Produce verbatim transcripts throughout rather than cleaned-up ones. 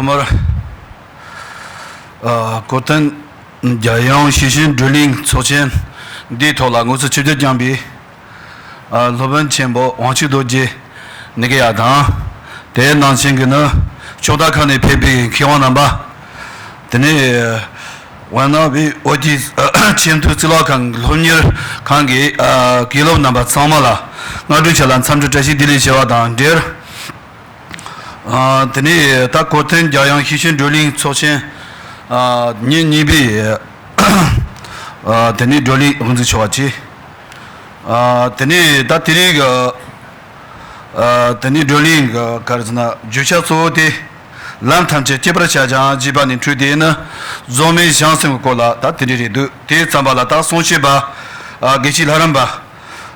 ཐོག་མར། ཨ། གོ་སྟོན་རྒྱལ་ཡོངས་ཤེས་བཞིན་བགྲོ་གླེང་ཚོགས་ཆེན་འདིའི་ཐོག་ལ་དངོས་སུ་ཆིབས་བསྒྱུར་བསྐྱངས་པའི། ཨ། སློབ་དཔོན་ཆེན་པོ་དབང་ཕྱུག་རྡོ་རྗེ་ནི་གི་ཡ་དང་། དེའི་ནང་བཞིན་གྱི་ནི་ཕྱོགས་མཐའ་ཁག་ནས་ཕེབས་པའི་མཁས་དབང་རྣམ་པ། དེ་ནས་ཝཱ་ཎ་བི་ཨོ་ཏི་ཆེས་མཐོའི་གཙུག་ལག་ཁང་གི་སློབ་གཉེར་ཁང་གི། ཨ། དགེ་སློབ་རྣམ་པ་ཚང་མ་ལ་སྔ་དྲོའི་ཆ་ལ་འཚམས་འདྲི་བཀྲ་ཤིས་བདེ་ལེགས་ཞུ་བ་དང་འབྲེལ། ཨ། དེ་ནས་ད་གོ་སྟོན་རྒྱལ་ཡོངས་ཤེས་བཞིན་བགྲོ་གླེང་ཚོགས་ཆེན། ཨ། ཉིན་གཉིས་པའི། ཨ། དེ་ནས་བགྲོ་གླེང་དབུ་འཛུགས་ཞུ་བ་བྱས། ཨ། དེ་ནས་ད་དེ་རིང་གི། ཨ། དེ་ནས་བགྲོ་གླེང་གི་ག་རེ་ཟེར་ན་བརྗོད་བྱ་གཙོ་བོ་དེ། ལམ་ཐམས་ཅད་སྐྱིད་པར་བྱ་ཞིང་། ཞེས་པ་ནས་འཕྲོས་ཏེ་ནི་རྫོགས་སྨིན་བྱང་སེམས་ཀྱི་སྐོར་ལ་ད་དེ་འདྲ་རེད་འདུག་དེ་ཙམ་པ་ལ་ད་གསུང་བཤད་པ། ཨ། དགེ་བཤེས་ལྷ་རམས་པ།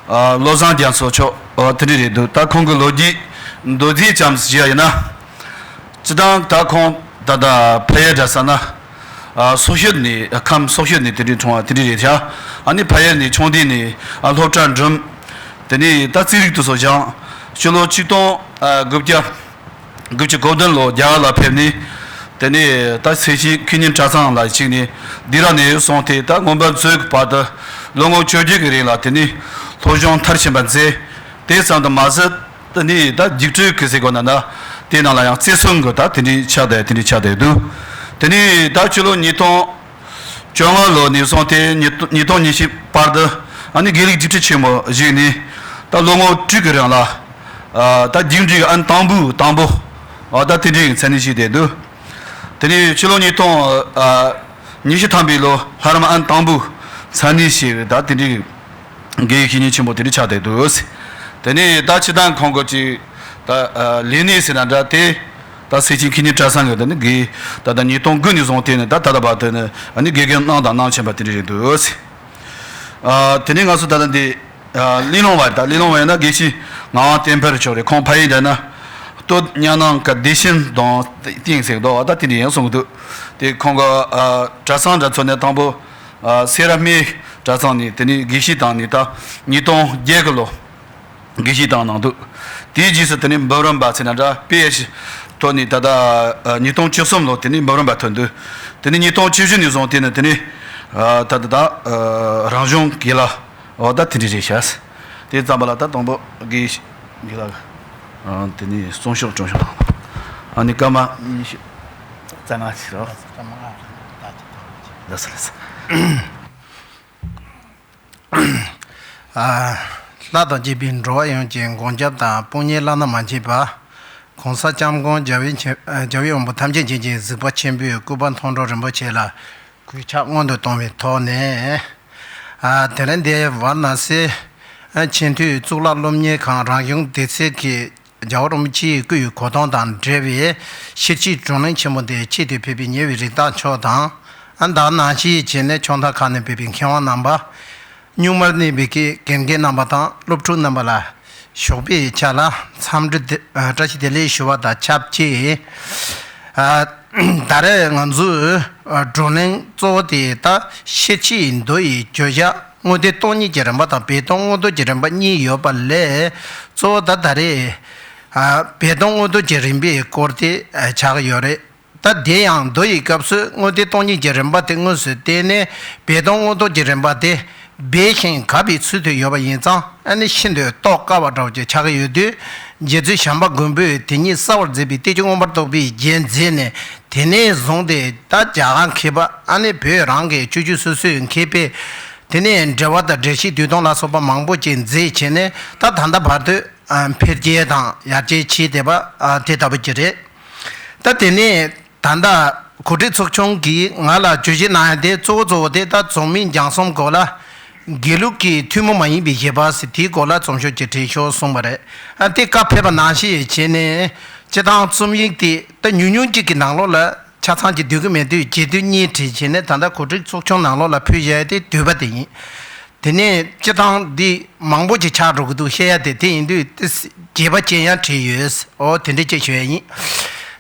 ཨ། བློ་བཟང་རྒྱ་མཚོ་མཆོག་ཨ། དེ་འདྲ་རེད་འདུག་ད་ཁོང་གི་ལོ་རྒྱུས་མདོར་བསྡུས་ཙམ་ཞུ་ཡ་ཡིན་ན། སྤྱིར་བཏང་ད་ཁོང་ད་ལྟ་ཕ་ཡུལ་འདྲ་ས་ན། ཨ། སོག་ཤོད་ནས། ཨ། ཁམས་སོག་ཤོད་ནས་དེ་འདྲའི་འཁྲུངས་པ་དེ་འདྲ་རེད་ཤག་ཨ་ནི་ཕ་ཡུལ་ནས་ཆུང་དུས་ནས། ཨ། སློབ་གྲྭ་འགྲིམས། དེ་ནས་ད་རྩིས་རིག་དེ་ཚོ་སྦྱངས། སྤྱི་ལོ་ཆིག་སྟོང་དགུ་བརྒྱ་དགུ་བཅུ་གོ་བདུན་ལོ་རྒྱ་གར་ལ་ཕེབས་ནས། དེ་ནས་ད་སེ་ཆེན་མཁས་སྙན་གྲྭ་ཚང་ལ་ཞུགས་ནས་དེ་ར་ནས་སོང་སྟེ། ད་མངོན་པ་མཛོད་ཀྱི་བར་དུ་ལོ་ངོ་བཅོ་བརྒྱད་ཀྱི་རིང་ལ་དེ་ནས་སློབ་སྦྱོང་མཐར་ཕྱིན་པ་མཛད། དེ་ཙམ་དུ་མ་ཟད། དེ་ནས་ད་རྒྱུགས་སྤྲོད་ཀྱི་ཟེར་དགོས་ན་ད། དེ་ནང་ལ་ཡང་རྩེ་གསུམ་གྱི་ད་དེ་འདྲའི་ཆགས་བསྡད། དེ་འདྲའི་ཆགས་བསྡད་འདུག་དེ་ནས་ད་ཕྱི་ལོ་ཉིས་སྟོང་བཅོ་ལྔ་ལོ་ནས་བཟུང་སྟེ་ཉིས་ཉིས་སྟོང་ཉི་ཤུ་བར་དུ། ཨ་ནི་དགེ་ལུགས་རྒྱུགས་སྤྲོད་ཆེན་མོ་ཞུགས་ནས། ད་ལོ་ངོ་དྲུག་གི་རིང་ལ། ཨ། ད་རྒྱུགས་འབྲི་གི་ཨན་དང་པོའི་དང་པོ། ཨ། ད་དེ་འདྲའི་མཚན་གནས་ཞུས་བསྡད་འདུག་དེ་ནས་ཕྱི་ལོ་ཉིས་སྟོང་ཉི་ཤུ་ཐམ་པའི་ལོ་ལྷ་རམས་ཨན་དང་པོའི་མཚན་གནས་ཞུས། ད་དེ་འདྲའི་དགེ་བའི་བཤེས་གཉེན་ཆེན་པོ་དེ་འདྲ་ཆགས་བསྡད་འདུག་དེ་ནས་ད་སྤྱིར་བཏང་ཁོང་གི་ཅིག་ད། ཨ། ལས་གནས་ཟེར་ན་འདྲ། དེ་ད་སེ་ཆེན་མཁས་སྙན་གྲྭ་ཚང་གི་དེ་ནི་དགེ། ད་ལྟ་ཉིས་སྟོང་དགུ་ནས་བཟུང་སྟེ་ནི་ད་ད་ལྟ་བར་དུ་ནི། ཨ་ནི་དགེ་རྒན་གནང་དང་གནང་བཞིན་པ་དེ་འདྲ་རེད་འདུག་ཨ། དེ་ནས་ང་ཚོ་ད་ལྟ་འདི། ཨ། གླེང་སློང་བ། ད་གླེང་སློང་བ་ཡིན་ན་དགེ་བཤེས་ངག་དབང་བསྟན་འཕེལ་མཆོག་རེད། ཁོང་ཕ་ཡུལ་འདྲ་ན་སྟོད་གཉའ་ནང་གི་བདེ་ཆེན་གདོང་སྟེང་ཟེར་འདུག་ད་དེ་འདྲ་ཡིན་གསུང་གི་འདུག་དེ་ཁོང་གི། ཨ། གྲྭ་ཚང་འདྲ་ཚོ་ནས་དང་པོ། ཨ། སེ་ར་སྨད་གྲྭ་ཚང་ནས་དེ་ནས་དགེ་བཤེས་བཏང་ནས་ད་ཉིས་སྟོང་བརྒྱད་གི་ལོ་དགེ་བཤེས་བཏང་གནང་འདུག་དེའི་རྗེས་སུ་དེ་ནས་འབུམ་རམས་པ་ཟེར་ན་འདྲ། པེ་ཨེཆ་ཐོག་ནས་ད་ལྟ། ཨ། ཉིས་སྟོང་བཅུ་གསུམ་ལོ་དེ་ནས་འབུམ་རམས་པ་ཐོན་འདུག་དེ་ནས་ཉིས་སྟོང་བཅུ་བཞི་ནས་བཟུང་དེ་ནས་དེ་ནས། ཨ། ད་ད་ད། ཨ། རང་གཞུང་དགེ་ལགས། འོ་ད་དེ་འདྲ་རེད་ཤག་དེ་ཙམ་པ་ལ་ད་དང་པོ་དགེ་བཤེས་དགེ་ལགས། ཨ། དེ་ནས་གསུང་ཤོག་སྒྲོན་ཤོག་ཨ་ནི་སྐར་མ་ཉི་ཤུ་རྩ་ལྔ་ཞིག་རོ། ལགས་སོ། ལགས་སོ། ཨ། ལྷ་དང་བཅས་པའི་འགྲོ་བ་ཡོངས་ཀྱི་མགོན་སྐྱབས་དང་། དཔུང་གཉེན་བླ་ན་མ་མཆིས་པ། གོང་ས་སྐྱབས་མགོན་རྒྱལ་བའི་ཆེ། རྒྱལ་བའི་དབང་པོ་ཐམས་ཅད་མཁྱེན་ཅིང་གཟིགས་པ་ཆེན་པོའི་སྐུ་པར་མཐོང་གྲོལ་རིན་པོ་ཆེ་ལ་གུས་ཕྱག་སྔོན་དུ་གཏོང་བའི་ཐོག་ནས། ཨ། དེ་རིང་འདིར་ཝཱ་ར་ཎ་སི་ཆེས་མཐོའི་གཙུག་ལག་སློབ་གཉེར་ཁང་རང་གཞུང་སྡེ་ཚན་གྱིས་རྒྱལ་བ་རིན་པོ་ཆེའི་སྐུའི་གོ་སྟོན་དང་འབྲེལ་བའི་ཤེར་ཕྱིན་བགྲོ་གླེང་ཆེན་མོ་འདིར་ཆེད་དུ་ཕེབས་པའི་ཉེ་བའི་རིགས་བདག་མཆོག་དང་། ཨ། ད་ག་ནང་བཞིན་བྱས་ནས་ཕྱོགས་མཐའ་ཁག་ནས་ཕེབས་པའི་མཁས་དབང་རྣམ་པ། གཉུག་མར་གནས་པའི་དགེ་རྒན་རྣམ་པ་དང་སློབ་ཕྲུག་རྣམ་པ་ལ་ཞོགས་པའི་ཆ་ལ་འཚམས་འདྲི་བདེ། ཨ། བཀྲ་ཤིས་བདེ་ལེགས་ཞུ་བ་དང་ཆབས་ཅིག་ཨ། ད་རེས་ང་ཚོའི། ཨ། བགྲོ་གླེང་གཙོ་བོ་དེ་ད་ཤེར་ཕྱིན་མདོ་ཡི་བརྗོད་བྱ་དངོས་བསྟན་སྟོང་ཉིད་ཀྱི་རིམ་པ་དང་སྦས་དོན་མངོན་རྟོགས་ཀྱི་རིམ་པ་གཉིས་ཡོད་པ་ལས། གཙོ་བོ་ད་ད་རེས། ཨ། སྦས་དོན་མངོན་རྟོགས་ཀྱི་རིམ་པའི་སྐོར་དེ། ཨ། ཆགས་ཀྱི་ཡོད་རེད། ད་དེ་ཡང་མདོ་ཡི་སྐབས་སུ་དངོས་བསྟན་སྟོང་ཉིད་ཀྱི་རིམ་པ་དེ་དངོས་སུ་བསྟན་ནས། སྦས་དོན་མངོན་རྟོགས་ཀྱི་རིམ་པ་དེ་སྦས་ཤིང་དགག་པའི་ཚུལ་དུ་ཡོད་པ་ཡིན་ཙང་། ཨ་ནི་ཤིན་ཏུ་རྟོགས་དཀའ་བ་འདྲ་བོ་ཅིག་ཆགས་ཀྱི་ཡོད་དུས། རྗེ་བཙུན་བྱམས་པ་མགོན་པོས་དེ་ཉིད་གསལ་བར་མཛད་པའི་བསྟན་བཅོས་མངོན་པར་རྟོགས་པའི་རྒྱན་མཛད་ནས། དེ་ནས་བཟུང་སྟེ་ད་རྒྱ་གར་མཁས་པ། ཨ་ནི་བོད་རང་གི་སྤྱོད་བརྒྱུད་སོ་སོའི་མཁས་པས་དེ་ནས་འགྲེལ་པ་དང་འགྲེལ་བཤད་བསྡུས་དོན་ལ་སོགས་པ་མང་པོ་ཅིག་མཛད་བྱས་ནས། ད་ད་ལྟ་བར་དུ། ཨ། འཕེལ་རྒྱས་དང་ཡར་རྒྱས་བྱས་བསྡད་པ། ཨ། དེ་ལྟ་བུ་ཅིག་རེད། ད་དེ་ནས་ད་ལྟ་གོ་སྒྲིག་ཚོགས་ཆུང་གིས་ང་ལ་བརྗོད་གཞི་གནང་ཡ་དེ་གཙོ་བོ་གཙོ་བོ་དེ་ད་རྫོགས་སྨིན་སྦྱངས་གསུམ་སྐོར་ལ། དགེ་ལུགས་ཀྱི་ཐུན་མོང་མ་ཡིན་པའི་བཞེད་པ་ཟེར་དེའི་སྐོར་ལ་རྩོམ་ཤོག་ཅིག་བྲིས་ཤོག་གསུངས་པ་རེད། ཨ། དེ་བཀའ་ཕེབས་པ་ནང་བཞིན་བྱས་ནས། སྤྱིར་བཏང་རྩོམ་ཡིག་དེ་ད་ཉུང་ཉུང་ཅིག་གི་ནང་ལོགས་ལ་ཆ་ཚང་ཅིག་འདུས་ཀྱི་མེད་དུས། རྒྱས་བསྡུས་གཉིས་བྲིས་བྱས་ནས་ད་ལྟ་གོ་སྒྲིག་ཚོགས་ཆུང་ནང་ལོགས་ལ་ཕུལ་བཞག་ཡ་དེ་བསྡུས་པ་དེ་ཡིན། དེ་ནས་སྤྱིར་བཏང་འདི་མང་པོ་ཅིག་ཆགས་འགྲོ་གི་འདུག་བཤད་ཡ་དེ། དེ་ཡིན་དུས་དེ་རྒྱས་པ་ཅན་ཡང་བྲིས་ཡོད། འོ་དེ་འདྲ་ཅིག་ཞུ་ཡ་ཡིན།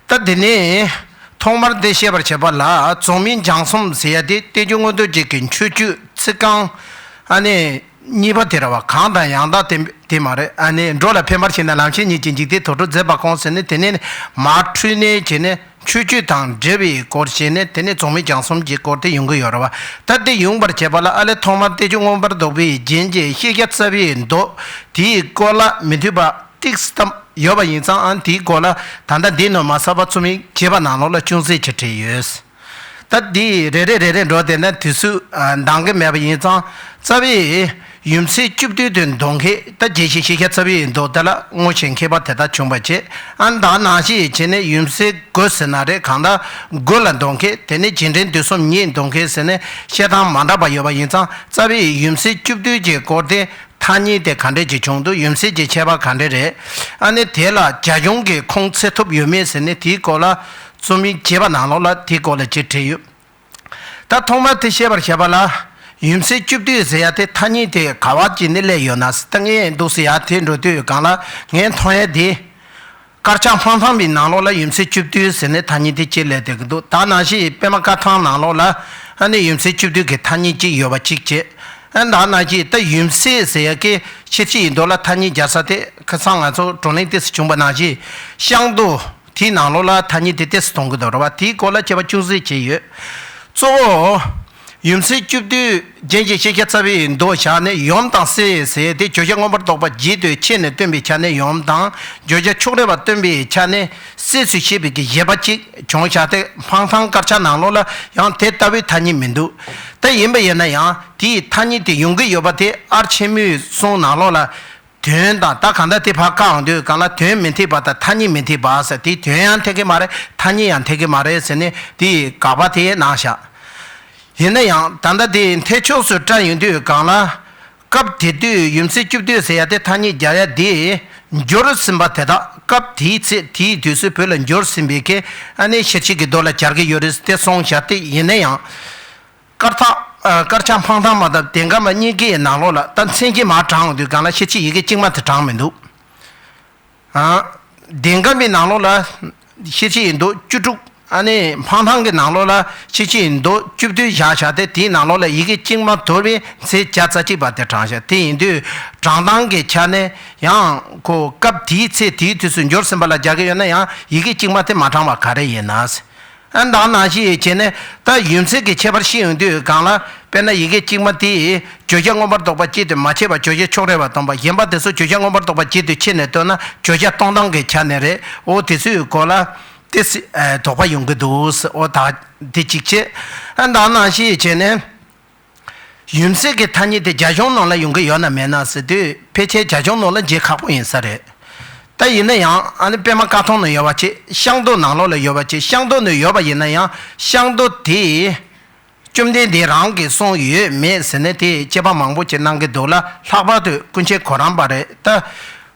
ད་དེ་ནས་ཐོག་མར་འདི་བཤད་པར་བྱེད་པ་ལ། རྫོགས་སྨིན་སྦྱངས་གསུམ་ཟེར་ཡ་དེ་བསྟན་བཅོས་མངོན་རྟོགས་རྒྱན་གྱི་མཆོད་བརྗོད་ཚིག་རྐང་། ཨ་ནི་ གཉིས་པ་དེ་རེད་བ། གང་དང་ཡང་དག་དེ་དེ་མ་རེད། ཨ་ནི་འགྲོ་ལ་ཕན་པར་བྱེད་ན་ལམ་ཤེས་ཉིད་ཀྱིས་འཇིག་རྟེན་དུར་ཁྲོད་མཛེས་པར་སྐོང་ཟེར་ནས། དེ་ནས་མར་འཁྲུལ་གནས་བྱས་ནས་མཆོད་བརྗོད་དང་འབྲེལ་བའི་སྐོར་བྱས་ནས། དེ་ནས་རྫོགས་སྨིན་སྦྱང་གསུམ་གྱི་སྐོར་དེ་ཡོང་གི་ཡོད་རེད་བ། ད་དེ་ཡོང་པར་བྱེད་པ་ལ། ཨ་ལས་ཐོག་མར་བསྟན་བཅོས་མངོན་པར་རྫོགས་པའི་རྒྱན་གྱི་ཤེས་བྱ་རྩ་བའི་མདོ་དེའི་སྐོར་ལ་མི་མཐུན་པ་ཏིག་ཙམ་ཡོད་པ་ཡིན་ཙང་། ཨ་ནི་དེའི་སྐོར་ལ་ད་ལྟ་འདི་ནས་མར་གསར་པ་རྩོམ་ཡིག་བྱེད་པ་ནང་ལོགས་ལ་ཅུང་ཟད་ཅིག་བྲིས་ཡོད། ད་འདི་རེ་རེ་རེ་རེ་འགྲོ་བསྡད་ན་དུས་ཚོད་ཨ་འདང་གི་མེད་པ་ཡིན་ཙང་། རྩ་བའི་ཡུམ་སྲས་བཅུ་བདུན་དུ་འདོད་མཁན། ད་རྒྱས་བཤད་ཤེས་བྱ་རྩ་བའི་མདོ་དེ་ལ་ངོ་ཤེས་མཁས་པ་དེ་དག་བྱུང་བ་བྱས། ཨ་ནི་ད་ནང་བཞིན་བྱས་ནས་ཡུམ་སྲས་དགུ་ཟེར་ན་རེད། གང་ལྟར་དགུ་ལ་འདོད་མཁན། དེ་ནས་རྗེས་དྲན་དུས་གསུམ་ཉིད་འདོད་མཁན་ཟེར་ནས་བཤད་སྟངས་མ་འདྲ་བ་ཡོད་པ་ཡིན་ཙང་། རྩ་བའི་ཡུམ་སྲས་བཅུ་བདུན་གྱི་སྐོར་དེ་ཐ་སྙད་དེ་ག་འདྲས་ཅིག་བྱུང་འདུག་ཡུམ་སྲས་ཀྱི་ཁྱད་པར་ག་འདྲས་རེད། ཨ་ནི་དེ་ལ་རྒྱ་གཞུང་གི་ཁུངས་བཙན་ཐབས་ཡོད་མེད་ཟེར་ནས། དེའི་སྐོར་ལ་རྩོམ་ཡིག་བྱས་པ་ནང་ལོགས་ལ་དེའི་སྐོར་ལ་ཅིག་བྲིས་ཡོད། ད་ཐོག་མར་དེ་བཤད་པར་བྱ་བ་ལ། ཡུམ་སྲས་བཅུ་བདུན་ཟེར་ཡ་དེ་ཐ་སྙད་དེ་ག་བ་ཅིག་ནས་སླེབས་ཡོད་ན་ཟེར། ད་ངས་འདུག་སེ་ཡར་དེ་འགྲོ་དུས་སྒང་ལ་ངས་མཐོང་ཡ་དེ། དཀར་ཆག་སྤང་ཐང་པའི་ནང་ལོགས་ལ་ཡུམ་སྲས་བཅུ་བདུན་ཟེར་ནས་ཐ་སྙད་དེ་ཅིག་སླེབས་བསྡད་ཀྱི་འདུག་ད་ནང་བཞིན་པད་མ་དཀར་ཐང་ནང་ལོགས་ལ་ཨ་ནི་ཡུམ་སྲས་བཅུ་བདུན་གྱི་ཐ་སྙད་ཅིག་ཡོད་པ་གཅིག་བྱས། ཨ་ནི་ད་ནང་བཞིན་ད་ཡུམ་སྲས་ཟེར་ཡ་གི་ཕྱིར་ཕྱིར་ཡིན་མདོ་ལ་ཐ་སྙད་སྦྱར་ས་དེ། ཁ་སང་ང་ཚོ་བགྲོ་གླེང་ཏོག་ཙམ་བྱུང་བ་ནང་བཞིན་ཤང་མདོ་དེའི་ནང་ལོགས་ལ་ཐ་སྙད་དེ་ཏོག་ཙམ་མཐོང་གི་འདུག་རེད་བ། དེའི་སྐོར་ལ་དཔྱད་པ་ཅུང་ཟད་བྱས་ཡོད། གཙོ་བོ། ཡུམ་སྲས་བཅུ་བདུན་རྒྱན་གྱི་ཤེས་བྱ་རྩ་བའི་མདོ་བཞག་ནས། ཡུམ་དང་སྲས་ཟེར་ཏེ་བརྗོད་བྱ་མངོན་པར་རྫོགས་པ་རྒྱས་བསྡུས་ཕྱེ་ནས་སྟོན་པའི་ཆ་ནས་ཡུམ་དང་། བརྗོད་བྱ་ཕྱོགས་རིས་པ་སྟོན་པའི་ཆ་ནས་སྲས་སུ་བཤད་པའི་གི་བཞེད་པ་གཅིག་བྱུང་བཞག་སྟེ། སྤང་ཐང་དཀར་ཆག་ནང་ལོགས་ལ་ཡང་དེ་ལྟ་བུའི་ཐ་སྙད་མི་འདུག་ད་ཡིན་པ་ཡིན་ན་ཡང་དེའི་ཐ་སྙད་དེ་ཡོང་གི་ཡོད་པ་དེ། ཨར་ཆེན་མོའི་གསུང་ནང་ལོགས་ལ། དོན་དང་། ད་གང་ལྟར་དེ་ཕར་བཀག་འོང་དུས་སྒང་ལ་དོན་མི་འཐད་པ་དང་ཐ་སྙད་མི་འཐད་པ་ཟེར། དེ་དོན་ཡང་འཐད་ཀྱི་མ་རེད། ཐ་སྙད་ཡང་འཐད་ཀྱི་མ་རེད་ཟེར་ནས་དེའི་དགག་པ་དེ་གནང་བཞག་ཡིན་ན་ཡང་ད་ལྟ་དེ་འཐད་ཕྱོགས་སུ་བཀྲལ་ཡོང་དུས་སྒང་ལ། སྐབས་དེ་དུས་ཡུམ་སྲས་བཅུ་བདུན་ཟེར་ཡ་དེ་ཐ་སྙད་སྦྱར་ཡ་དེ། འབྱོར་ཟིན་པ་དེ་དག་སྐབས་དེའི་ཚེ་དེའི་དུས་སུ་བོད་ལ་འབྱོར་ཟིན་པའི་གི་ཨ་ནི་ཤེར་ཕྱིན་གྱི་མདོ་ལ་སྦྱར་གྱི་ཡོད་རེད་དེ་གསུངས་བཞག་སྟེ། ཡིན་ན་ཡང་། དཀར་ཐག་ཨ། དཀར་ཆག་སྤང་ཐང་མ་དང་དིང་སྐར་མ་གཉིས་ཀའི་ནང་ལོགས་ལ། ད་མཚན་གཞི་མར་དྲངས་དུས་སྒང་ལ་ཤེར་ཕྱིན་ཡི་གེ་གཅིག་མ་དེ་དྲངས་མི་འདུག་ཨ། དིང་སྐར་མའི་ནང་ལོགས་ལ་ཤེར་ཕྱིན་ཡི་མདོ་བཅུ་དྲུག་ཨ་ནི་སྤང་ཐང་གི་ནང་ལོགས་ལ་ཤེར་ཕྱིན་ཡི་མདོ་བཅུ་བདུན་བཞག་བཞག་སྟེ། དེའི་ནང་ལོགས་ལ་ཡི་གེ་གཅིག་མ་དོར་བའི་མཚན་བརྒྱ་རྩ་གཅིག་པ་དེ་དྲངས་བཞག་དེ་ཡིན་དུས་དྲང་སྟངས་ཀྱི་ཆ་ནས་ཡང་ཁོ་སྐབས་དེའི་ཚེ་དེའི་དུས་སུ་འབྱོར་ཟིན་པ་ལ་སྦྱར་གྱི་ཡོད་ན་ཡང་ཡི་གེ་གཅིག་མ་དེ་མ་དྲངས་པ་ག་རེ་ཡིན་ན། ཨ། ད་ནང་བཞིན་བྱས་ནས་ད་ཡུམ་སྲས་ཀྱི་ཁྱད་པར་ཤེས་ཡོང་དུས་སྒང་ལ། དཔེར་ན་ཡི་གེ་གཅིག་མ་དེས་བརྗོད་བྱ་མངོན་པར་རྫོགས་པ་གཅིག་ཏུ་མ་ཕྱེ་བར་བརྗོད་བྱ་ཕྱོགས་རིས་པ་སྟོན་པ། གཞན་པ་དེ་ཚོ་བརྗོད་བྱ་མངོན་པར་རྫོགས་པ་གཅིག་ཏུ་ཕྱེ་ནས་སྟོན་ན་བརྗོད་བྱ་སྟོན་སྟངས་ཀྱི་ཆ་ནས་རེད། འོ་དེ་ཚོའི་སྐོར་ལ་ཏོག་ཙམ་ཨ། དོགས་པ་ཡོང་གི་འདུག་འོ་ད་དེ་གཅིག་བྱས། ཨ། ད་ནང་བཞིན་བྱས་ནས། ཡུམ་སྲས་ཀྱི་ཐ་སྙད་དེ་རྒྱ་གཞུང་ནང་ལ་ཡོང་གི་ཡོད་ན་མེད་ན་ཟེར་དུས། ཕལ་ཆེར་རྒྱ་གཞུང་ནང་ལ་མཇལ་ཁག་པོ་ཡིན་ས་རེད། ད་ཡིན་ན་ཡང་ཨ་ནི་པད་མ་དཀར་ཐང་ནང་ཡོད་པ་བྱས། ཤང་མདོ་ནང་ལོགས་ལ་ཡོད་པ་བྱས། ཤང་མདོ་ནང་ཡོད་པ་ཡིན་ན་ཡང་ཤང་མདོ་དེ་བཅོམ་ལྡན་འདས་རང་གིས་གསུངས་ཡོད་མེད་ཟེར་ནས་དེ་དཔྱད་པ་མང་པོ་ཅིག་གནང་གི་འདུག་ལ། ལྷག་པར་དུ་ཀུན་མཁྱེན་གོ་རམས་པ་རེད། ད་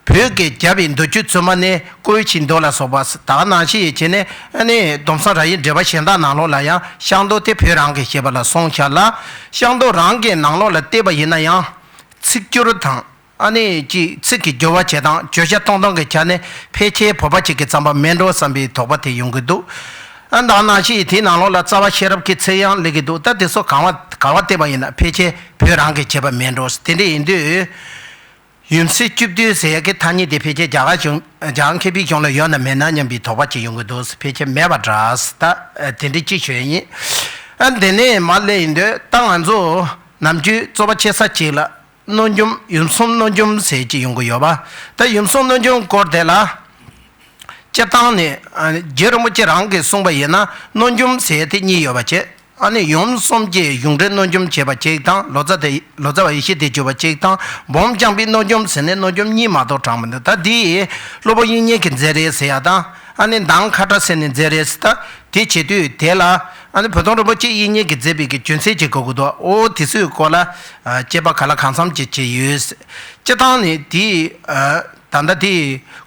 བོད་ཀྱི་རྒྱལ་བའི་མདོ་རྒྱུད་བཙུན་མ་ནས་ཀོའུ་ཆིན་མདོ་ལ་སོགས་པ་ད་ག་ནང་བཞིན་བྱས་ནས། ཨ་ནི་སྡོམ་བཟང་ར་ཡི་འགྲེལ་པ་གཞན་དག་ནང་ལོགས་ལ་ཡང་ཤང་མདོ་དེ་བོད་རང་གིས་བཤད་པ་ལ་སོང་ཤག་ལ། ཤང་མདོ་རང་གི་ནང་ལོགས་ལ་བལྟས་པ་ཡིན་ན་ཡང་། ཚིག་སྦྱོར་དང་། ཨ་ནི་ཅིག་ཚིག་གི་སྦྱོར་བ་བྱེད་སྟངས། བརྗོད་བྱ་སྟོན་སྟངས་ཀྱི་ཆ་ནས་ཕལ་ཆེར་བོད་པ་ཅིག་གི་རྩོམ་པ་མིན་འགྲོ་བསམ་པའི་དོགས་པ་དེ་ཡོང་གི་འདུག་ཨ། ད་ག་ནང་བཞིན་དེའི་ནང་ལོགས་ལ་རྩ་བ་ཤེས་རབ་ཀྱི་ཚིག་ཡང་སླེབས་ཀྱི་འདུག་ད་དེ་ཚོ་གང་བ་ག་བ་བལྟས་པ་ཡིན་ན་ཕལ་ཆེར་བོད་རང་གིས་བྱས་པ་མིན་འགྲོ། དེ་འདྲ་ཡིན་དུས། ཡུམ་སྲས་བཅུ་བདུན་ཟེར་ཡ་གི་ཐ་སྙད་དེ་ཕལ་ཆེར་རྒྱ་གར་གཞུང་། རྒྱ་གར་མཁས་པའི་གཞུང་ལ་ཡོད་ན་མེད་ན་སྙམ་པའི་དོགས་པ་ཅིག་ཡོང་གི་འདུག་ཕལ་ཆེར་མེད་པ་འདྲ། ད་དེ་འདྲ་ཅིག་ཞུ་ཡ་ཡིན། ཨ། དེ་ནས་མར་སླེབས་ཡིན་དུས་ད་ང་ཚོ་ནམ་རྒྱུན་རྩོད་པ་ཆེ་ས་ཅིག་ལ། གནོད་འཇོམས། ཡུམ་གསུམ་གནོད་འཇོམས་ཟེར་གྱི་ཡོང་གི་ཡོད་པ། ད་ཡུམ་གསུམ་གནོད་འཇོམས་སྐོར་དེ་ལ། སྤྱིར་བཏང་ནས་ཨ། རྗེ་རིན་པོ་ཆེ་རང་གིས་གསུངས་པ་ཡིན་ན་གནོད་འཇོམས་ཟེར་དེ་གཉིས་ཡོད་པ་བྱས། ཨ་ནི་ཡུམ་གསུམ་གྱི་གཞུང་འབྲེལ་གནོད་འཇོམས་བྱས་པ་གཅིག་དང་། ལོ་ཙཱ་དེ། ལོ་ཙཱ་བ་ཡེ་ཤེས་བདེ་སྤྱོད་པ་གཅིག་དང་། འབུམ་རྐྱང་པའི་གནོད་འཇོམས་ཟེར་ནས་གནོད་འཇོམས་གཉིས་མ་གཏོགས་དྲངས་མི་འདུག་ད་འདི་སློབ་དཔོན་དབྱིག་གཉེན་གྱིས་མཛད་རེད་ཟེར་ཡ་དང་། ཨ་ནི་མདང་ཁ་ཏྲ་ཟེར་ནས་མཛད་རེད་ཟེར། ད་དེ་བྱེད་དུས་དེ་ལ་ཨ་ནི་བུ་སྟོན་རིན་པོ་ཆེ་དབྱིག་གཉེན་གྱིས་མཛད་པའི་གི་རྒྱུ་མཚན་ཅིག་དགོས་ཀྱི་འདུག་འོ་དེ་ཚོའི་སྐོར་ལ་ཨ། དཔྱད་པ་ག་ལ་གང་འཚམ་ཅིག་བྱས་ཡོད། སྤྱིར་བཏང་ནས་དེ་ཨ། ད་ལྟ་དེ་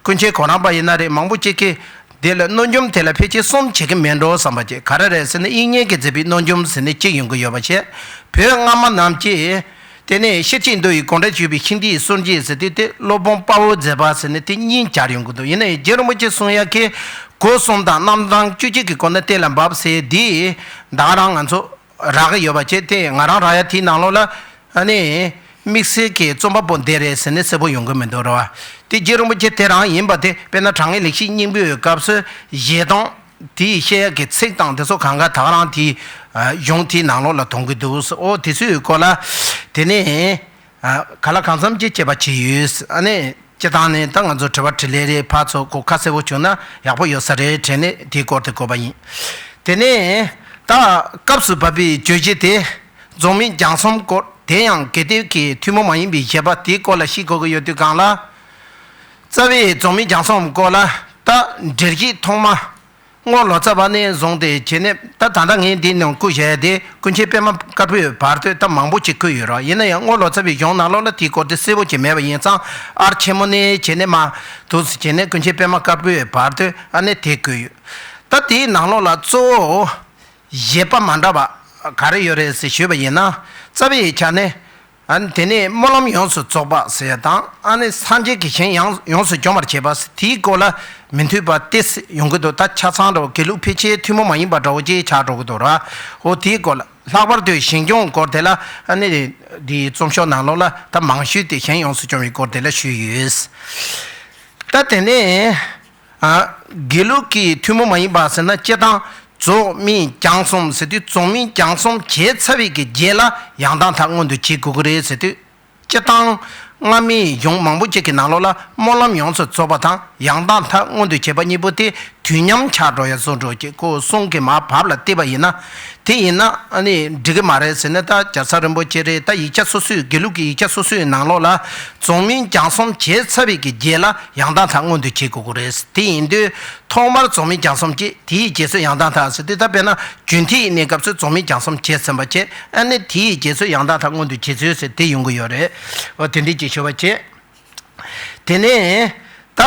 ཀུན་མཁྱེན་གོ་རམས་པ་ཡིན་ན་རེད། མང་པོ་ཅིག་གིས་དེ་ལ་གནོད་འཇོམས་དེ་ལ་ཕལ་ཆེར་གསུམ་བྱེད་ཀྱི་མེད་འགྲོ་བསམ་པ་ཅིག་ག་རེ་རེད་ཟེར་ན། དབྱིག་གཉེན་གྱིས་མཛད་པའི་གནོད་འཇོམས་ཟེར་ནས་གཅིག་ཡོང་གི་ཡོད་པ་བྱས། བོད་སྔ་མ་རྣམས་ཀྱིས། དེ་ནས་ཤེར་ཕྱིན་མདོ་ཡི་དགོངས་འགྲེལ་ཞུས་པའི་ཤིང་རྟའི་སྲོལ་འབྱེད་ཟེར་དུས་དེ་སློབ་དཔོན་དཔའ་བོས་མཛད་པ་ཟེར་ནས་དེ་གཉིས་སྦྱར་ཡོང་གི་འདུག་ཡིན་ན་ཡང་རྗེ་རིན་པོ་ཆེས་གསུང་ཡག་གི་སྒོ་གསུམ་དང་རྣམ་གྲངས་བཅུ་གཅིག་གི་སྒོ་ནས་གཏན་ལ་འབབ་ཟེར་འདི་ད་ག་རང་ང་ཚོ་རག་གི་ཡོད་པ་བྱས། དེ་ང་རང་རག་ཡ་དེའི་ནང་ལོགས་ལ་ཨ་ནི་ དམིགས་བསལ་གྱི་རྩོམ་པ་པོ་འདི་རེད་ཟེར་ནས་གསལ་པོ་ཡོང་གི་མི་འདུག་ར་བ། དེ་རྗེ་རིན་པོ་ཆེ་དེ་རང་ཡིན་པ་དེ། དཔེར་ན་དྲང་ངེས་ལེགས་བཤད་སྙིང་པོའི་སྐབས་སུ་ཞལ་གདམས་དེའི་བཤད་ཡག་གི་ཚིག་དང་དེ་ཚོ་གང་ག་ད་ག་རང་དེའི་གཞུང་དེའི་ནང་ལོགས་ལ་མཐོང་གི་འདུག། འོ་དེ་ཚོའི་སྐོར་ལ་དེ་ནས་ག་ལ་གང་འཚམ་ཅིག་དཔྱད་པ་བྱས་ཡོད། ཨ་ནི་སྤྱིར་བཏང་ནས་ད་ང་ཚོ་དྲི་བ་དྲིས་ལན་རེ་ཕར་ཚུར་གོ་ཁ་གསལ་པོ་བྱུང་ན་ཡག་པོ་ཡོད་ས་རེད་དྲན་ནས་དེའི་སྐོར་དེ་གོ་བ་ཡིན། དེ་ནས་ད་སྐབས་སུ་བབས་པའི་བརྗོད་གཞི་དེ། རྫོགས་སྨིན་སྦྱངས་གསུམ་སྐོར། དེ་ཡང་དགེ་ལྡན་གྱི་ཐུན་མོང་མ་ཡིན་པའི་བཞེད་པ་དེའི་སྐོར་ལ་ཤེས་དགོས་ཀྱི་ཡོད་དུས་སྒང་ལ། རྩ་བའི་རྫོགས་སྨིན་སྦྱངས་གསུམ་སྐོར་ལ་ད་འགྲེལ་བཤད་ཐོག་མ་རྔོག་ལོ་ཙཱ་བ་ནས་བཟུང་སྟེ་བྱས་ནས། ད་ད་ལྟ་ངས་འདི་ནང་བཀོད་བཞག་ཡ་དེ་ཀུན་མཁྱེན་པད་མ་དཀར་པོའི་བར་དུ་ད་མང་པོ་ཅིག་བཀོད་ཡོད་ར། ཡིན་ན་ཡང་རྔོག་ལོ་ཙཱ་བའི་གཞུང་ནང་ལོགས་ལ་དེའི་སྐོར་དེ་གསལ་པོ་ཅིག་མེད་པ་ཡིན་ཙང་། ཨར་ཆེན་མོ་ནས་བྱས་ནས་མར་འདུག་སེ་བྱས་ནས་ཀུན་མཁྱེན་པད་མ་དཀར་པོའི་བར་དུ་ཨ་ནི་དེ་བཀོད་ཡོད། ད་དེའི་ནང་ལོགས་ལ་གཙོ་བོ་བཞེད་པ་མ་འདྲ་བ་ག་རེ་ཡོད་རེད་ཟེར་ཞུས་པ་ཡིན་ན། རྩ་བའི་ཆ་ནས་ཨ་ནི་དེ་ནས་སྨོན་ལམ་ཡོངས་སུ་རྫོགས་པ་ཟེར་ཡ་དང་། ཨ་ནི་སངས་རྒྱས་ཀྱི་ཞིང་ཡང་ཡོངས་སུ་འཇོམས་པར་བྱེད་པ་ཟེར། དེའི་སྐོར་ལ་མི་མཐུན་པ་ཏོག་ཙམ་ཡོང་གི་འདུག། ད་ཆ་ཚང་འདྲ་བོ་དགེ་ལུགས་ཕལ་ཆེར་ཐུན་མོང་མ་ཡིན་པ་འདྲ་བོ་ཅིག་ཆགས་འགྲོ་གི་འདུག་ར། འོ་དེའི་སྐོར་ལ། ལྷག་པར་དུ་ཞིང་སྐྱོང་སྐོར་དེ་ལ་ཨ་ནི་འདིའི་རྩོམ་ཤོག་ནང་ལོགས་ལ་ད་མང་ཤོས་དེ་ཞིང་ཡོངས་སུ་སྐྱོང་བའི་སྐོར་དེ་ལ་ཞུས་ཡོད། ད་དེ་ནས་ཨ་དགེ་ལུགས་ཀྱི་ཐུན་མོང་མ་ཡིན་པ་ཟེར་ན། སྤྱིར་བཏང་རྫོགས་སྨིན་སྦྱངས་གསུམ་ཟེར་དུས། རྫོགས་སྨིན་སྦྱངས་གསུམ་བྱས་ཚར་བའི་གི་རྗེས་ལ་ཡང་དག་མཐའ་མངོན་དུ་བྱེད་དགོས་ཀྱི་རེད་ཟེར་དུས། སྤྱིར་བཏང་སྔ་མའི་གཞུང་མང་པོ་ཅིག་གི་ནང་ལོགས་ལ་སྨོན་ལམ་ཡོངས་སུ་རྫོགས་པ་དང་ཡང་དག་མཐའ་མངོན་དུ་བྱེད་པ་གཉིས་པོ་དེ་དུས་མཉམ་ཆགས་འགྲོ་ཡ་བཟོ་འགྲོ་གི། ཁོ་གསུང་གི་མར་བབ་ལ་བལྟས་པ་ཡིན་ན། དེ་ཡིན་ན་ཨ་ནི་འགྲིག་གི་མ་རེད་ཟེར་ནས། ད་རྒྱལ་ཚབ་རིན་པོ་ཆེ་རེད། ད་ཡིག་ཆ་སོ་སོའི་དགེ་ལུགས་ཀྱི་ཡིག་ཆ་སོ་སོའི་ནང་ལོགས་ལ་རྫོགས་སྨིན་སྦྱངས་གསུམ་བྱས་ཚར་བའི་གི་རྗེས་ལ་ཡང་དག་མཐའ་མངོན་དུ་བྱེད་དགོས་ཀྱི་རེད། དེ་ཡིན་དུས་ཐོག་མར་རྫོགས་སྨིན་སྦྱངས་གསུམ་བྱས། དེའི་རྗེས་སུ་ཡང་དག་མཐའ་ཟེར་དུས། ད་དཔེར་ན་རྒྱུན་མཐའི་གནས་སྐབས་སུ་རྫོགས་སྨིན་སྦྱངས་གསུམ་བྱས་ཟིན་པ་བྱས། ཨ་ནི་དེའི་རྗེས་སུ་ཡང་དག་མཐའ་མངོན་དུ་བྱེད་ཚུལ་ཟེར་དེ་ཡོང་གི་ཡོད་རེད། འོ་དེ་འདྲའི་ཅིག་ཞུ་བ་བྱས། དེ་ནས་ད་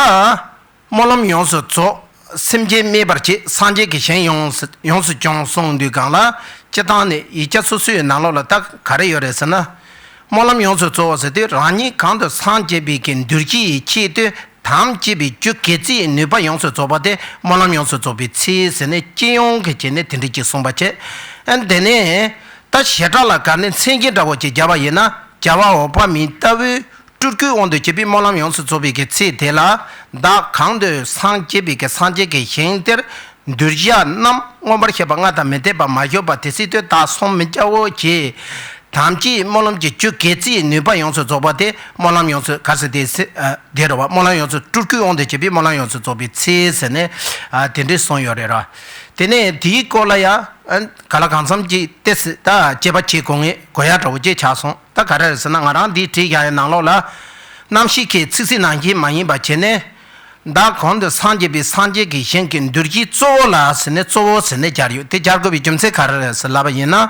སྨོན་ལམ་ཡོངས་སུ་རྫོགས། སེམས་ཅན་སྨིན་པར་བྱེད། སངས་རྒྱས་ཀྱི་ཞིང་ཡོངས་སུ་ཡོངས་སུ་སྦྱོང་གསུངས་དུས་སྒང་ལ། སྤྱིར་བཏང་ནས་ཡིག་ཆ་སོ་སོའི་ནང་ལོགས་ལ་ད་ག་རེ་ཡོད་རེད་ཟེར་ན། སྨོན་ལམ་ཡོངས་སུ་རྫོགས་པ་ཟེར་དུས། རང་ཉིད་གང་དུ་སངས་རྒྱས་པའི་གི་གདུལ་བྱའི་ཆེད་དུ་དམ་བཅས་པའི་རྒྱུ་དགེ་རྩའི་ནུས་པ་ཡོངས་སུ་རྫོགས་པ་དེ་སྨོན་ལམ་ཡོངས་སུ་རྫོགས་པའི་ཚུལ་ཟེར་ནས་སྤྱི་ཡོངས་ཀྱི་བྱས་ནས་དེ་འདྲ་ཅིག་གསུངས་པ་བྱས། ཨ་དེ་ནས་ད་བྱེ་བྲག་ལ་ག་ནས་མཚན་གཞི་འདྲ་བོ་ཅིག་སྦྱར་བ་ཡིན་ན། རྒྱལ་བ་འོད་དཔག་མེད་ལྟ་བུའི་སྤྲུལ་སྐུའི་དབང་དུ་བྱས་པའི་སྨོན་ལམ་ཡོངས་སུ་རྫོགས་པའི་གི་ཚེ་དེ་ལ། བདག་གང་དུ་སངས་རྒྱས་པའི་གི་སངས་རྒྱས་ཀྱི་ཞིང་དེར་གདུལ་བྱ་རྣམས་མངོན་པར་ཤེས་པ་ལྔ་དང་མི་འཐད་པ་མ་ཞུགས་པ་དེ་སྲིད་དུ་བདག་སོམ་མི་རྒྱའོ་ཞེས། དམ་བཅས་སྨོན་ལམ་གྱི་རྒྱུ་དགེ་རྩའི་ནུས་པ་ཡོངས་སུ་རྫོགས་པ་དེ་སྨོན་ལམ་ཡོངས་སུ་ག་ཟེར་དེ་སེ་ཨ་དེ་རེད་བ། སྨོན་ལམ་ཡོངས་སུ་སྤྲུལ་སྐུའི་དབང་དུ་བྱས་པའི་སྨོན་ལམ་ཡོངས་སུ་རྫོགས་པའི་ཚེ་ཟེར་ནས་ཨ་དེ་འདྲས་གསུངས་ཡོད་རེད་ར། དེ་ནས་དེའི་སྐོར་ལ་ཡང་ཨ་ག་ལ་གང་འཚམ་ཅིག་ཏོག་ཙམ་ད་དཔྱད་པ་བྱེད་དགོས་ངེས་དགོས་ཡ་འདྲ་བོ་ཅིག་ཆགས་སོང་། ད་ག་རེ་རེད་ཟེར་ན། ང་རང་འདི་བྲིས་བཞག་ཡའི་ནང་ལོགས་ལ། རྣམ་བཤད་ཀྱི་ཚིག་ཟིན་ནང་བཞིན་མ་ཡིན་པ་བྱས་ནས། བདག་གང་དུ་སངས་རྒྱས་པའི་སངས་རྒྱས་ཀྱི་ཞིང་གི་གདུལ་བྱའི་གཙོ་བོ་ལ་ཟེར་ནས་གཙོ་བོ་ཟེར་ནས་སྦྱར་ཡོད། དེ་སྦྱར་དགོས་པའི་རྒྱུ་མཚན་ག་རེ་རེད་ཟེར་ལབ་པ་ཡིན་ན།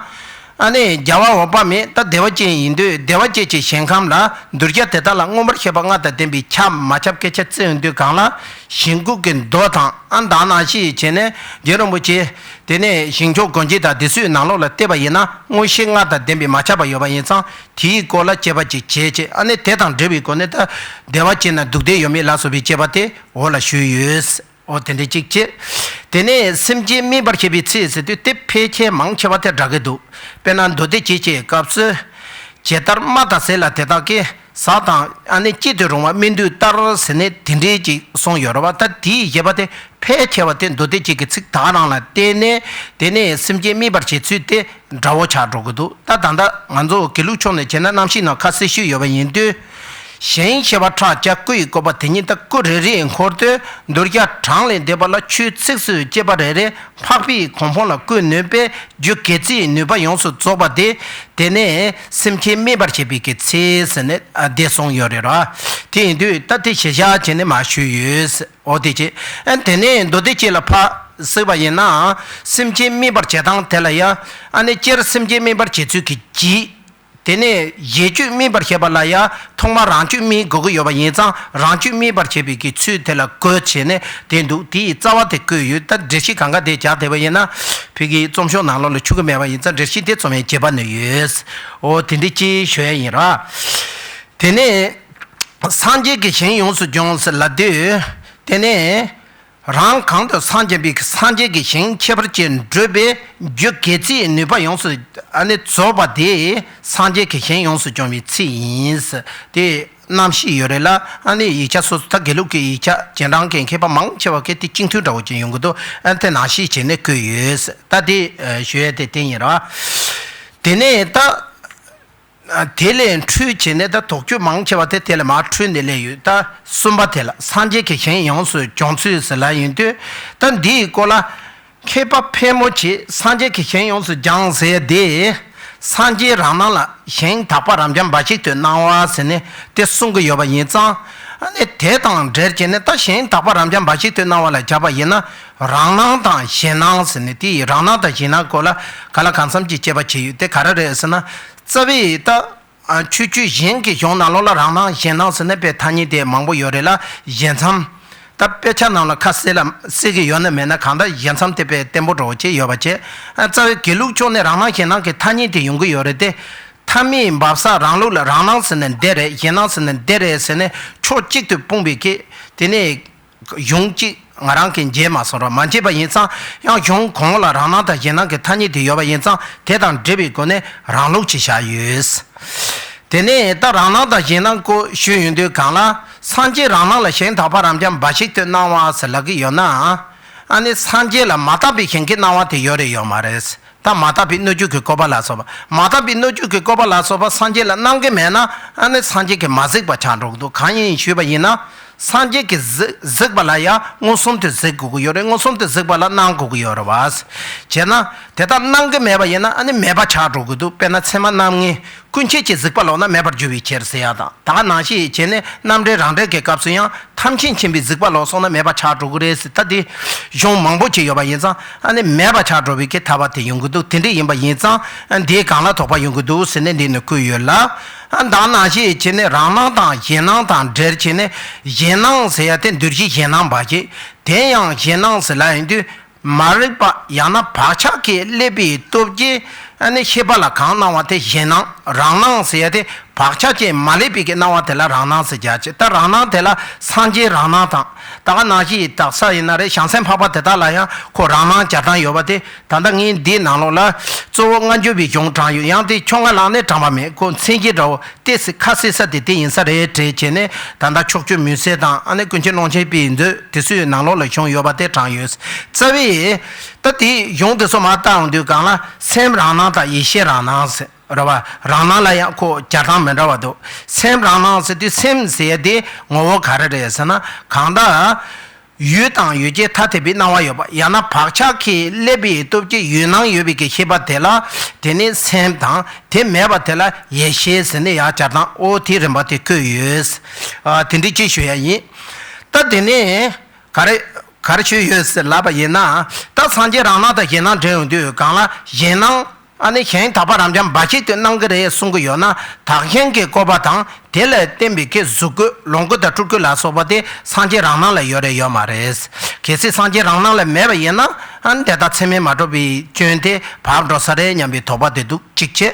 ཨ་ནི་རྒྱལ་བ་འོད་དཔག་མེད་ད་བདེ་བ་ཅན་ཡིན་དུས། བདེ་བ་ཅན་གྱི་ཞིང་ཁམས་ལ་གདུལ་བྱ་དེ་དག་ལ་མངོན་པར་ཤེས་པ་ལྔ་དང་ལྡན་པའི་ཁྱབ་མ་ཁྱབ་སྐད་ཆ་བརྩི་ཡོང་དུས་སྒང་ལ། ཞིང་ཁམས་ཀྱི་མདོ་དང་། ཨ་ད་ནང་བཞིན་བྱས་ནས་རྗེ་རིན་པོ་ཆེ་དེ་ནས་ཞིང་མཆོག་སྒོ་འབྱེད་དང་དེ་ཚོའི་ནང་ལོགས་ལ་བལྟས་པ་ཡིན་ན། མངོན་ཤེས་ལྔ་དང་ལྡན་པའི་མ་ཁྱབ་པ་ཡོད་པ་ཡིན་ཙང་། དེའི་སྐོར་ལ་དཔྱད་པ་ཅིག་བྱས་བྱས། ཨ་ནི་དེ་དང་འབྲེལ་བའི་སྒོ་ནས་ད་བདེ་བ་ཅན་ན་སྡུག་བདེན་ཡོད་མེད་ལ་སོགས་པའི་དཔྱད་པ་དེ་འོག་ལ་ཞུས་ཡོད། འོ་དེ་འདྲ་གཅིག་བྱས། དེ་ནས་སེམས་ཅན་སྨིན་པར་བྱེད་པའི་ཚེ་ཟེར་དུས་དེ་ཕལ་ཆེར་མང་ཆེ་བ་དེ་འདྲ་གི་འདུག། དཔེར་ན་མདོ་སྡེ་སྐྱེས་ཆེན་སྐབས་སུ། ཇི་ལྟར་རྨ་དང་ཟས་ལ་དེ་དག་གི། ཟ་དང་ཨ་ནི་བཅད་དུ་རུང་བ་སྨིན་དུས་ལྟར་ཟེར་ནས་དེ་འདྲའི་ཅིག་གསུངས་ཡོད་རེད་བ། ད་དེའི་བཞེད་པ་དེ་ཕལ་ཆེ་བ་དེ་མདོ་སྡེ་སྐྱེས་ཀྱི་ཚིག་ད་ག་རང་ལ་བརྟེན་ནས། དེ་ནས་སེམས་ཅན་སྨིན་པར་བྱེད་ཚུལ་དེ་འདྲ་བོ་ཆགས་འགྲོ་གི་འདུག། ད་ད་ལྟ་ང་ཚོ་དགེ་ལུགས་ཕྱོགས་ནས་བྱས་ན་རྣམ་བཤད་ནང་ཁ་གསལ་ཞུས་ཡོད་པ་ཡིན་དུས། ཞིང་ཞེས་པ་ཕྲག་བརྒྱ་སྐུ་ཡི་བཀོད་པ་དེ་ཉིད་དང་། སྐུ་རེ་རེའི་འཁོར་དུ་གདུལ་བྱ་གྲངས་ལས་འདས་པ་ལ་ཆོས་ཚིགས་སུ་བཅད་པ་རེ་རེ་འཕགས་པའི་གོ་འཕང་ལ་བཀོད་ནུས་པའི་རྒྱུ་དགེ་རྩའི་ནུས་པ་ཡོངས་སུ་རྫོགས་པ་དེ། དེ་ནས་སེམས་ཅན་སྨིན་པར་བྱེད་པའི་གི་ཚེ་ཟེར་ནས་ཨ་དེ་གསུངས་ཡོད་རེད་ར། དེ་ཡིན་དུས་ད་དེ་གཞི་བཞག་བྱས་ནས་མར་ཞུས་ཡོད། འོ་དེ་བྱས། ཨ་དེ་ནས་མདོ་སྡེ་སྐྱེས་ལ་ཕར་གཟིགས་པ་ཡིན་ན། སེམས་ཅན་སྨིན་པར་བྱེད་སྟངས་དེ་ལ་ཡང་། ཨ་ནི་སྤྱིར་སེམས་ཅན་སྨིན་པར་བྱེད་ཚུལ་གྱི་གཞི། དེ་ནས་གཞི་བཅུད་སྨིན་པར་བྱེད་པ་ལ་ཡང་ཐོག་མར་རང་བཅུད་སྨིན་དགོས་ཀྱི་ཡོད་པ་ཡིན་ཙང་། རང་བཅུད་སྨིན་པར་བྱེད་པའི་གི་ཚུལ་དེ་ལ་བཀོད་བྱས་ནས་དེ་འདུག། དེའི་རྩ་བ་དེ་བཀོད་ཡོད། ད་འགྲེལ་བཤད་གང་ག་དེ་སྦྱར་བསྡད་པ་ཡིན་ན། ཕ་གིའི་རྩོམ་ཤོག་ནང་ལོགས་ལ་ཆུད་ཀྱི་མེད་པ་ཡིན་ཙང་། འགྲེལ་བཤད་དེ་རྩོམ་ཡའི་བྱེད་པ་ནི་ཡོད། འོ་དེ་འདྲ་ཅིག་ཞུ་ཡ་ཡིན་ར། དེ་ནས་སངས་རྒྱས་ཀྱི་ཞིང་ཡོངས་སུ་སྦྱོང་ཟེར་ལབ་དུས། དེ་ནས། རང་གང་དུ་སངས་རྒྱས་པའི་སངས་རྒྱས་ཀྱི་ཞིང་ཁྱད་པར་ཅན་བགྲོད་པའི་རྒྱུ་དགེ་ཚུལ་ནུས་པ་ཡོངས་སུ་ཨ་ནི་རྫོགས་པ་དེ་སངས་རྒྱས་ཀྱི་ཞིང་ཡོངས་སུ་སྦྱོང་བའི་ཚུལ་ཡིན། དེ་རྣམ་བཤད་ཡོད་རེད་ལ། ཨ་ནི་ཡིག་ཆ་སོ་སོ་ད་དགེ་ལུགས་ཀྱི་ཡིག་ཆ་རྗེས་འབྲང་གི་མཁས་པ་མང་ཆེ་བ་གིས་དེ་གཅིག་མཐུན་འདྲ་བོ་ཅིག་ཡོང་གི་འདུག་ཨ་དེ་ནང་བཤད་བྱས་ནས་བཀོད་ཡོད། ད་དེ་ཞུ་ཡས་དེ་དེ་ཡིན་ར། དེ་ནས་ད། དེ་ལས་འཁྲུལ་བྱས་ནས་ད་དོགས་གཅོད་མང་ཆེ་བ་དེ་དེ་ལས་མར་འཁྲུལ་ནས་སླེབས་ཡོད། ད་གསུམ་པ་དེ་ལ་སངས་རྒྱས་ཀྱི་ཞིང་ཡོངས་སུ་སྦྱོང་ཚུལ་ཟེར་ལ་ཡིན་དུས། ད་འདིའི་སྐོར་ལ་མཁས་པ་ཕལ་མོ་ཆེས་སངས་རྒྱས་ཀྱི་ཞིང་ཡོངས་སུ་སྦྱང་ཟེར་དེ། སངས་རྒྱས་རང་སྣང་ལ་ཞིང་དག་པ་རབ་འབྱམས་འབའ་ཞིག་ཏུ་སྣང་བ་ཟེར་ནས་དེ་གསུང་གི་ཡོད་པ་ཡིན་ཙང་། ཨ་ནི་དེ་དང་འབྲེལ་བྱས་ནས་ད་ཞིང་དག་པ་རབ་འབྱམས་འབའ་ཞིག་ཏུ་སྣང་བ་ལ་སྦྱར་བ་ཡིན་ན། རང་སྣང་དང་གཞན་སྣང་ཟེར་ནས་དེ་ཡི་རང་སྣང་དང་གཞན་སྣང་སྐོར་ལ་ག་ལ་གང་འཚམ་གྱི་དཔྱད་པ་བྱས་ཡོད། དེ་ག་རེ་རེད་ཟེར་ན། རྩ་བའི་ད། ཨ་ཆོས་བརྒྱུད་གཞན་གྱི་གཞུང་ནང་ལོགས་ལ་རང་སྣང་གཞན་སྣང་ཟེར་ནས་པའི་ཐ་སྙད་དེ་མང་པོ་ཡོད་རེད་ལ། གཞན་མཚམས། ད་དཔེ་ཆ་ནང་ལ་ཁ་གསལ་ལ་གསལ་གྱི་ཡོད་ན་མེད་ན་གང་ལྟར་གཞན་མཚམས་དེ་པའི་བརྟན་པོ་འདྲ་བོ་ཅིག་ཡོད་པ་བྱས། ཨ་རྩ་བའི་དགེ་ལུགས་ཕྱོགས་ནས་རང་སྣང་གཞན་སྣང་གི་ཐ་སྙད་དེ་ཡོང་གི་ཡོད་རེད་དེ། ཐ་མལ་འབབ་ས་རང་ལུགས་ལ་རང་སྣང་ཟེར་ནས་འདི་རེད་གཞན་སྣང་ཟེར་ནས་འདི་རེད་ཟེར་ནས་ཕྱོགས་གཅིག་ཏུ་སྤུངས་པའི་གི། དེ་ནས། གཞུང་གཅིག་ང་རང་གིས་མཇལ་མ་སོང་ར། མ་མཇལ་བ་ཡིན་ཙང་ཡང་གཞུང་གང་ལ་རང་སྣང་དང་གཞན་སྣང་གི་ཐ་སྙད་དེ་ཡོད་པ་ཡིན་ཙང་དེ་དང་འབྲེལ་བའི་སྒོ་ནས་རང་ལུགས་ཅིག་བཞག་ཡོད། དེ་ནས་ད་རང་སྣང་དང་གཞན་སྣང་སྐོར་ཞུས་ཡོང་དུས་སྒང་ལ། སངས་རྒྱས་རང་སྣང་ལ་ཞིང་དག་པ་རབ་འབྱམས་འབའ་ཞིག་ཏུ་སྣང་བ་ཟེར་ལབ་ཀྱི་ཡོད་ན། ཨ་ནི་སངས་རྒྱས་ལ་མ་དག་པའི་ཞིང་གི་སྣང་བ་དེ་ཡོད་རེད་ཡོད་མ་རེད། ད་མ་དག་པའི་སྣོད་བཅུད་ཀྱི་བཀོད་པ་ལ་སོགས་པ། མ་དག་པའི་སྣོད་བཅུད་ཀྱི་བཀོད་པ་ལ་སོགས་པ་སངས་རྒྱས་ལ་སྣང་གི་མེད་ན། ཨ་ནི་སངས་རྒྱས་ཀྱིས་མ་གཟིགས་པ་ཆགས་འགྲོ་གི་འདུག་གང་ཡིན་ཞུས་པ་ཡིན་ན། སངས་རྒྱས་ཀྱིས་གཟིགས་གཟིགས་པ་ལ་ཡང་མངོན་སུམ་དུ་གཟིགས་དགོས་ཀྱི་ཡོད་རེད། མངོན་སུམ་དུ་གཟིགས་པ་ལ་སྣང་དགོས་ཀྱི་ཡོད་རེད་བ། བྱས་ན་དེ་ལྟར་སྣང་གི་མེད་པ་ཡིན་ན་ཨ་ནི་མེད་པ་ཆགས་འགྲོ་གི་འདུག་དཔེར་ན་ཚད་མ་རྣམ་ངེས་ཀུན་མཁྱེན་གྱིས་གཟིགས་པ་ལོག་ན་མེད་པར་འགྱུར་བའི་ཕྱིར་ཟེར་ཡ་དང་། ད་ག་ནང་བཞིན་བྱས་ནས་རྣམ་འགྲེལ་རང་འགྲེལ་གྱི་སྐབས་སུ་ཡང་ཐམས་ཅད་མཁྱེན་པའི་གཟིགས་པ་ལོག་སོང་ན་མེད་པ་ཆགས་འགྲོ་གི་རེད་ཟེར། ད་དེ་གཞུང་མང་པོ་ཅིག་ཡོད་པ་ཡིན་ཙང་ཨ་ནི་མེད་པ་ཆགས་འགྲོ་བའི་གི་ཐར་པ་དེ་ཡོང་གི་འདུག་དེ་འདྲ་ཡིན་པ་ཡིན་ཙང་འདིའི་སྒང་ལ་དོགས་པ་ཡོང་གི་འདུག་ཟེར་ནས་འདི་ནས་བཀོད་ཡོད་ལ། ད་ག་ནང་བཞིན་བྱས་ནས་རང་སྣང་དང་གཞན་སྣང་དང་འབྲེལ་བྱས་ནས། གཞན་སྣང་ཟེར་ཡ་དེ་འདུ་བྱེད་གཞན་སྣང་བ་ཅིག་དེ་ཡང་གཞན་སྣང་ཟེར་ལབ་ཡོང་དུས། མ་རིག་པ་ཡང་ན་བག་ཆགས་ཀྱིས་བསླད་པའི་སྟོབས་ཀྱིས་ཨ་ནི་ཤེས་པ་ལ་གང་སྣང་བ་དེ་གཞན་སྣང་། རང་སྣང་ཟེར་ཡ་དེ་བག་ཆགས་ཀྱིས་མ་བསླད་པའི་གི་སྣང་བ་དེ་ལ་རང་སྣང་ཟེར་བྱ་ཅི། ད་རང་སྣང་དེ་ལ་སངས་རྒྱས་རང་སྣང་དང་། ད་ག་ནང་བཞིན་དག་ས་ཡིན་ན་རེད། བྱང་སེམས་འཕགས་པ་དེ་དག་ལ་ཡང་ཁོ་རང་སྣང་སྦྱར་སྟངས་ཡོད་པ་དེ། ད་ལྟ་ངས་འདིའི་ནང་ལོགས་ལ་གཙོ་བོ་སྔ་འགྱུར་བའི་གཞུང་དྲངས་ཡོད། ཡང་དེ་ཁྱོད་ང་ལག་ནས་དྲངས་པ་མེད། ཁོ་མཚན་གཞི་འདྲ་བོ། ཏོག་ཙམ་ཁ་གསལ་ས་དེ་དེ་ཡིན་ས་རེད་དྲན་བྱས་ནས། ད་ལྟ་ཕྱོགས་བཅུའི་མུན་སེལ་དང་ཨ་ནི་ཀུན་མཁྱེན་ཀློང་ཆེན་པའི་མཛོད་དེ་ཚོའི་ནང་ལོགས་ལ་བྱུང་ཡོད་པ་དེ་དྲངས་ཡོད། རྩ་བའི་ད་དེ་གཞུང་དེ་ཚོ་མར་བལྟ་ཡོང་དུས་སྒང་ལ་སེམས་རང་སྣང་དང་ཡེ་ཤེས་རང་སྣང་ཟེར་རེད་བ། རང་སྣང་ལ་ཡང་ཁོ་སྦྱར་སྟངས་མི་འདྲ་བ་འདུག་སེམས་རང་སྣང་ཟེར་དུས་སེམས་ཟེར་ཡ་དེ་ངོ་བོ་ག་རེ་རེད་ཟེར་ན། གང་ལྟར། ཡུལ་དང་ཡུལ་ཅན་ཐ་དད་པའི་སྣང་བ་ཡོད་པ། ཡང་ན་བག་ཆགས་ཀྱིས་བསླད་པའི་སྟོབས་ཀྱིས་ཡུལ་སྣང་ཡོད་པའི་གི་ཤེས་པ་དེ་ལ། དེ་ནི་སེམས་དང་། དེ་མེད་པ་དེ་ལ་ཡེ་ཤེས་ཟེར་ནས་ཡང་སྦྱར་སྟངས། འོ་དེའི་རིམ་པ་དེ་བཀོད་ཡོད། ཨ་དེ་འདྲ་ཅིག་ཞུ་ཡ་ཡིན། ད་དེ་ནས་ག་རེ་ག་རེ་ཞུས་ཡོད་ཟེར་ལབ་པ་ཡིན་ན། ད་སངས་རྒྱས་རང་སྣང་དང་གཞན་སྣང་འབྲེལ་ཡོང་དུས་སྒང་ལ་གཞན་སྣང་། ཨ་ནི་ཞིང་དག་པ་རབ་འབྱམས་འབའ་ཞིག་ཏུ་སྣང་གི་རེད་གསུང་གི་ཡོད་ན། བདག་གཞན་གྱི་བཀོད་པ་དང་དེ་ལ་བརྟེན་པའི་གི་གཟུགས་སྐུ་ལོངས་སྐུ་དང་སྤྲུལ་སྐུ་ལ་སོགས་པ་དེ་སངས་རྒྱས་རང་སྣང་ལ་ཡོད་རེད་ཡོད་མ་རེད། གལ་སྲིད་སངས་རྒྱས་རང་སྣང་ལ་མེད་པ་ཡིན་ན། ཨ་ནི་དེ་དག་ཚད་མས་མ་གྲུབ་པའི་སྐྱོན་དེ་བབས་འགྲོ་ས་རེད་སྙམ་པའི་དོགས་པ་དེ་འདུག་གཅིག་བྱས།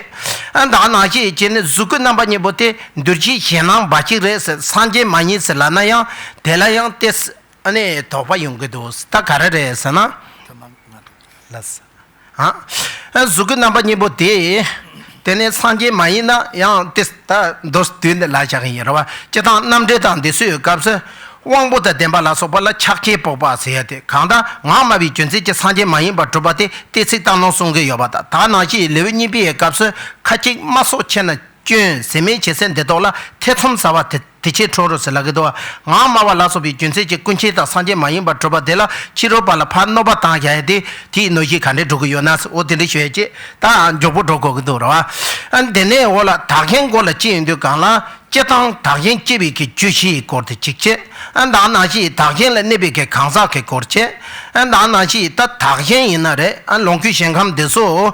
ཨ་ནི་ད་ག་ནང་བཞིན་བྱས་ནས་གཟུགས་སྐུ་རྣམ་པ་གཉིས་པོ་དེ་འདུ་བྱེད་གཞན་སྣང་འབའ་ཞིག་རེད་ཟེར། སངས་རྒྱས་མ་ཡིན་ཟེར་ལབ་ན་ཡང་དེ་ལ་ཡང་ཏོག་ཙམ། ཨ་ནི་དོགས་པ་ཡོང་གི་འདུག་ད་ག་རེ་རེད་ཟེར་ན། ལགས། ཨ། གཟུགས་སྐུ་རྣམ་པ་གཉིས་པོ་དེ། དེ་ནས་སངས་རྒྱས་མ་ཡིན་ན་ཡང་དེ་ད་མདོར་བསྡུས་ནས་ལབ་བཞག་གི་ཡིན་རེད་བ། སྤྱིར་བཏང་རྣམ་འགྲེལ་དང་འདི་ཚོའི་སྐབས་སུ། དབང་པོ་དང་ལྡན་པ་ལ་སོགས་པ་ལ་ཆགས་ཞེན་སྤོགས་པ་ཟེར་ཡ་དེ། གང་ལྟར་ངག་སྨྲ་བའི་རྒྱུ་མཚན་གྱིས་སངས་རྒྱས་མ་ཡིན་པར་གྲུབ་པ་དེ་གཏན་ཚིགས་བཏང་ལུང་གསུང་གི་ཡོད་པ་དང་། ད་ག་ནང་བཞིན་ལེའུ་གཉིས་པའི་སྐབས་སུ་ཁ་ཅིག་སྨྲ་སོགས་ཆེ་ན། སྐྱོན་ཟད་མེད་བྱེད་སའི་འདི་དག་ལ་ཐེ་ཚོམ་ཟ་བ་དེ་དེ་ཕྱིར་ཁྲོ་རུ་ཟེར་ལབ་ཀྱི་འདུག་ངག་སྨྲ་བ་ལ་སོགས་པའི་རྒྱུ་མཚན་གྱིས་ཀུན་མཁྱེན་དང་སངས་རྒྱས་མ་ཡིན་པར་གྲུབ་པ་དེ་ལ་ཕྱི་རོལ་པ་ལ་ཕར་གནོད་པ་བཏང་བཞག་ཡ་དེ་དེའི་གནོད་གཞི་ག་འདྲས་འགྲོ་གི་ཡོད་ན། འོ་དེ་འདྲ་ཞུ་ཡ་ཅེས་ད་མགྱོགས་པོ་འགྲོ་དགོས་ཀྱི་འདུག་རེད་བ། ཨ་དེ་ནས་འོ་ལ་བདག་གཞན་སྐོར་ལ་ཅི་ཡིན་དུས་གང་ལ་སྤྱིར་བཏང་བདག་གཞན་སྐྱེ་བའི་གི་རྒྱུ་བཞི་ཡི་སྐོར་དེ་གཅིག་བྱས། ཨ་ད་ནང་བཞིན་བདག་གཞན་ལ་གནས་པའི་གི་གང་ཟག་གི་སྐོར་བྱས། ཨ་ད་ནང་བཞིན་ད་བདག་གཞན་ཡིན་ན་རེད། ཨ་ལོངས་སྐུའི་ཞིང་ཁམས་འདི་ཚོ།